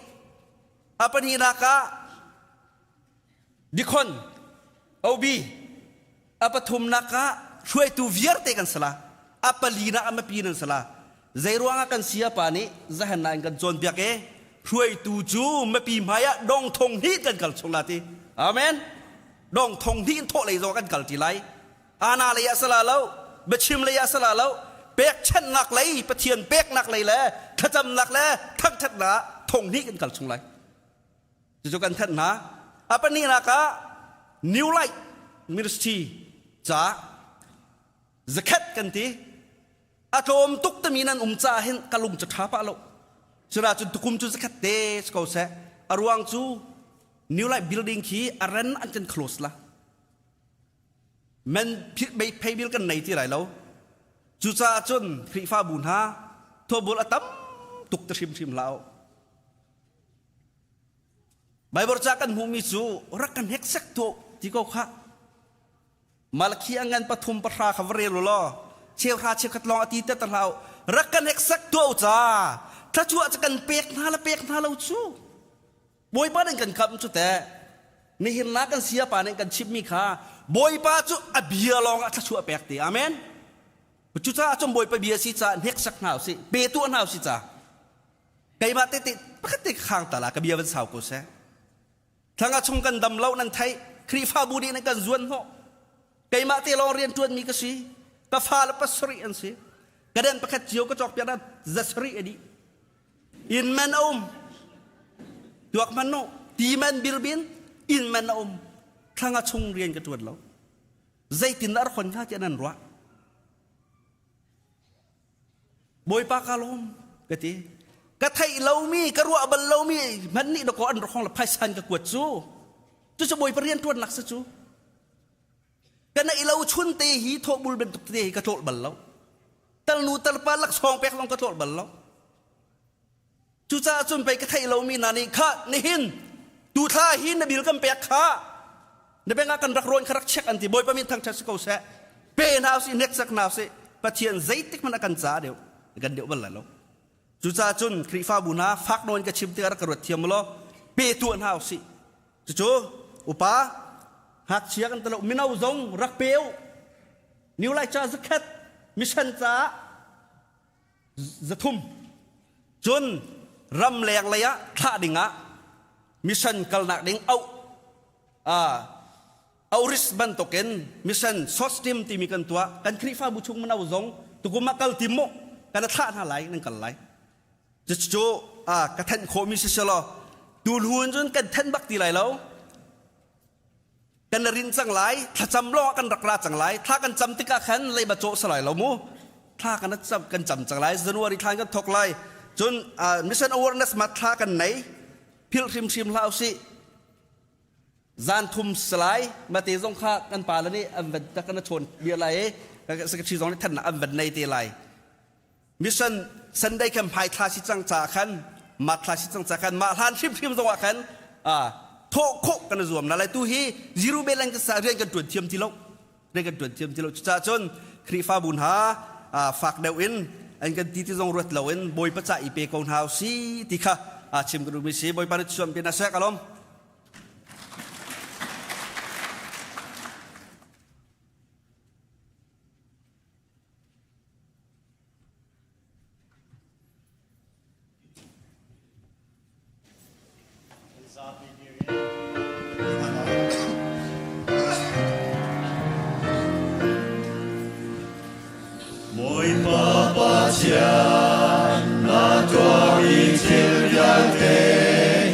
K: a pahnihnak ah dikhon obi a pathumnak ah hruaitu vialte kan sala a palinak a mapi nan sala zeiruang ah kan sia pa nih zahan na in kan cawnpiak e hruaitu cu mipi hmai ah dong thong hnih kan kal chung la ti amen dong thong hnih in thawh lei zong kan kal ti lai Ana lei ah sala lo, biachim lei ah sala lo, pekchanhnak lei, Pathian peknak lei le thlacamnak le thangṭhatnak thong hnih kan kal chung lai. Cucu kan thanh hna. A pahnihnak ah New Light Ministry ca zakhat kan ti. A tlawm tuk tami nan um caah hin ka lung cu ṭha pah lo. Cuna cun tukum cu zakhat te si ko seh. A ruang cu New Light building khi a ren an kan close la. Men phei bil kan nei ti lai lo. Cucaah cun Khrihfabu hna thawbul a tam tuk te hrimhrim hlah u. Bible ca kan hmuhmi cu rak kan heksek tuah ti ko kha. Malakhi a ngan pathum pahra kha va rel u law cheuhra cheukhat lawng a ti te hlah u. Rak kan heksak tuah u ca. Thluachuah cu kan pek hna le pek hna lo cu. Bawipa nih kan kamh cu teh nihin la kan siapa nih kan chimmi kha Bawipa cu a bia lawng ah thluachuah pek te amen cucaah cun Bawipa bia si caah hneksak hna usih pe tuah hna usih ca keimah te te pakhat te khang ta la ka bia van sau ko seh thlanga chung kan dam lo nan theih Khrihfabu nih nan kan zuan hnawh keimah te lawng rian ṭuanmi ka si ka fa le pasarih an si ka den pakhat cio ka cawk piak na zasarih a dih Inn man a um. Tuak man no. Ti man birbin inn man a um. Thlanga chung rian ka ṭuan lo. Zeitin dah khon hnga tiah nan ruah? Bawipa ka lawm ka ti. Ka theih lomi, ka ruah bal lomi hmanh nih dakaw an rokhong le phaisan ka kuat cu. Cucu Bawipa rian ṭuannak si cu. Ka neih lo chun te hi thawhbul bantuk te hi ka tlawlh bal lo. Talnu talpa laksawng pek zong ka tlawlh bal lo. Cucaah cun pei ka theih lomi hna nih kha nihin tu thla hi na bil kan pek kha na beng ah kan rak rawn kha rak check an ti. Bawipa min thangṭhat si ko seh. Pe hna usih, hneksak hna usih. Pathian zeitik hmanh a kan ca deuh kan deuh bal lai lo. Cucaah cun Khrihfabu hna fak nawn ka chim tikah rak ka ruat thiam law pe tuah hna usih. Cucu upa ngakchia kan talo mino zong rak pe u. New Lai ca zakhat mission caah 300. Cun ramleng lei ah thlah ding ah mission kalnak ding auh auris bantukin mission source team timi kan tuah. Kan Khrihfabu chung mino zong tukum ah kal tim mu kan thlah hna lai nan kal lai. Cucu ka thenh khawhmi si selaw tulhun cun kan thenh bak ti lai lo. Kan rin cang lai, thlacam lawng ah kan rak ra cang lai. Thla kan cam tikah khan leiba cawh si lai lo mu. Thla kan cam kan cam cang lai. January thla kan thawk lai. Cun mission awareness ma thla kan nei. Philh hrimhrim hlah usih. Zan thum salai mate zong kha kan pa le nih an van ta kan chawn bia lai i secretary zong nih thannak an van nei te lai. Mission Sunday kan hmai thla si cang ca khan ma thla si cang ca khan mah hlan hrimhrim zong ah khan thawh khawh kan zuam na lai tu hi zero balance ka sa rian kan tuan thiam ti lo rian kan tuan thiam ti lo cucaah cun Khrihfabu hna fak deuh in an kan ti ti zong ruat lo in Bawipa ca i pe ko hna si ti kha chim ka duhmi si Bawipa nih chuam pin a sek alom.
D: Bawipa Pathian, na tuahmi thil vialte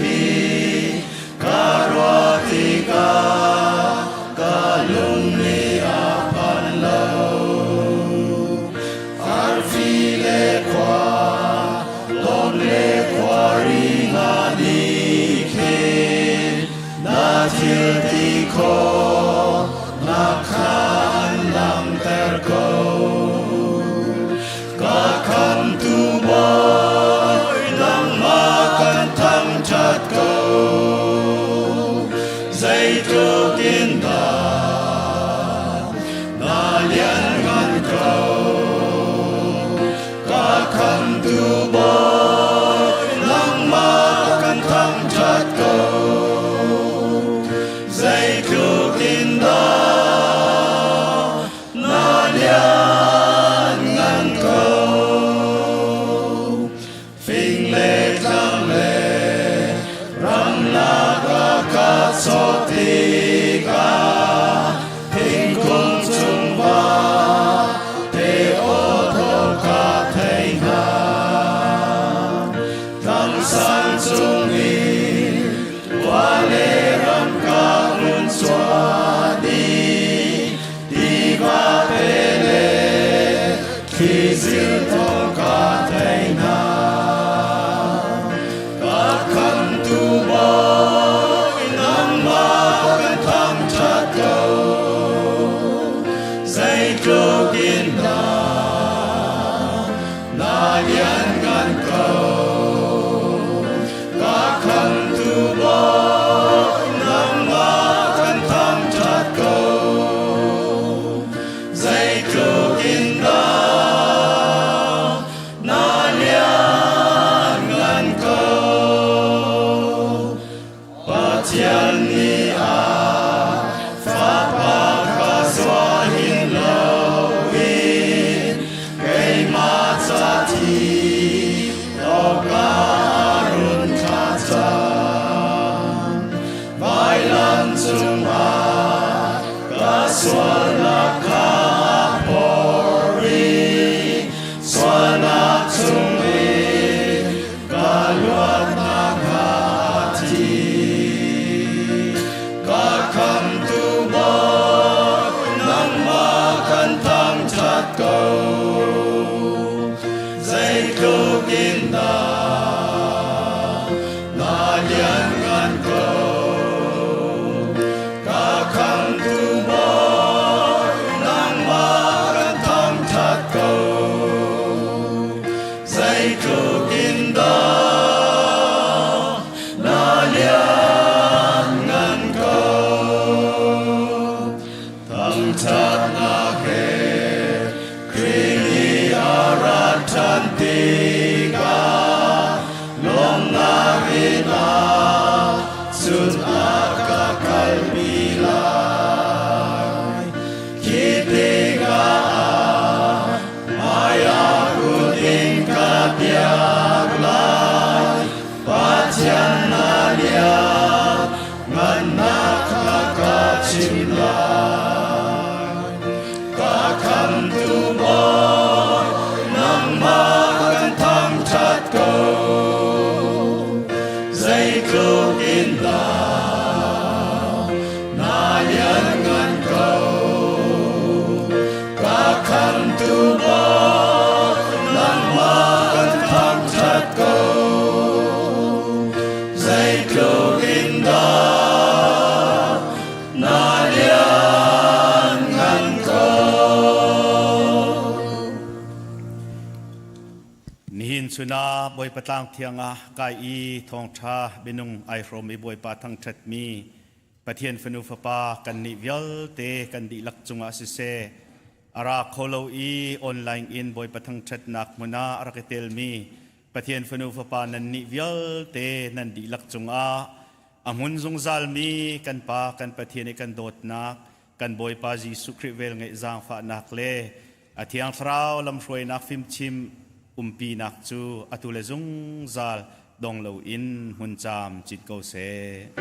D: hi ka ruah tikah ka lung nih a phan lo. Arfi le khua, dawt le khuari hna nih khin na thil ti khawh nak kha an langhter ko. Ka khamtu Bawi, nangmah kan thangṭhat ko. Zeitluk in dah na lianngan ko. Ka khamtu Bawi, nangmah kan thangṭhat ko. Zeitluk in dah na lianngan ko. Fing le tlang le ramlak a ka cawh tikah thingkung cung va te aw thaw ka thei hna. Tlang sang cung in khua le ram ka hun chuah dih. Tiva te le thlizil thawng ka thei hna. Ka khamtu Bawi, nangmah kan thangṭhat ko. Zeitluk in dah na lianngan ko. Ka khamtu Bawi, nangmah kan thangṭhat ko. Zeitluk in dah na lianngan ko. Pathian nih a Fapa kha zuah hin loin keimah ca thi awkah run thlah cang. Vailam cungah ka sualnak kha a phor i sualnak chungin ka luatnak kha a thi. Ka khamtu Bawi, nangmah kan thangṭhat ko. Zeitluk in dah na lianngan ko. Ka khamtu Bawi, lai. Khi tikah hmaiah kut in ka piak lai. Pathian na lian ngannak kha ka chim lai. Ka khamtu Bawi, nangmah kan thangṭhat ko. Zeitluk in dah na lianngan ko. Ka khamtu Bawi, nangmah kan thangṭhat ko. Zeitluk in dah na lianngan ko.
A: Nihin chun ah Bawipa tlang thiang ah kai i thawngṭha minung ai hrawm i Bawipa thangṭhatmi Pathian fanu fapa kannih vialte kan dihlak cungah siseh a ra kho lo i online in Bawipa thangṭhatnak hmun ah a rak i telmi Pathian fanu fapa nannih vialte nan dihlak cungah a hmun zungzalmi kan Pa kan Pathian i kan dawtnak kan Bawipa Jesuh Khrih velngeih zaangfahnak le a Thiang Thlarau lamhruainak fimchim umpinak cu atu le zungzal dong loin hmun caam cin ko seh.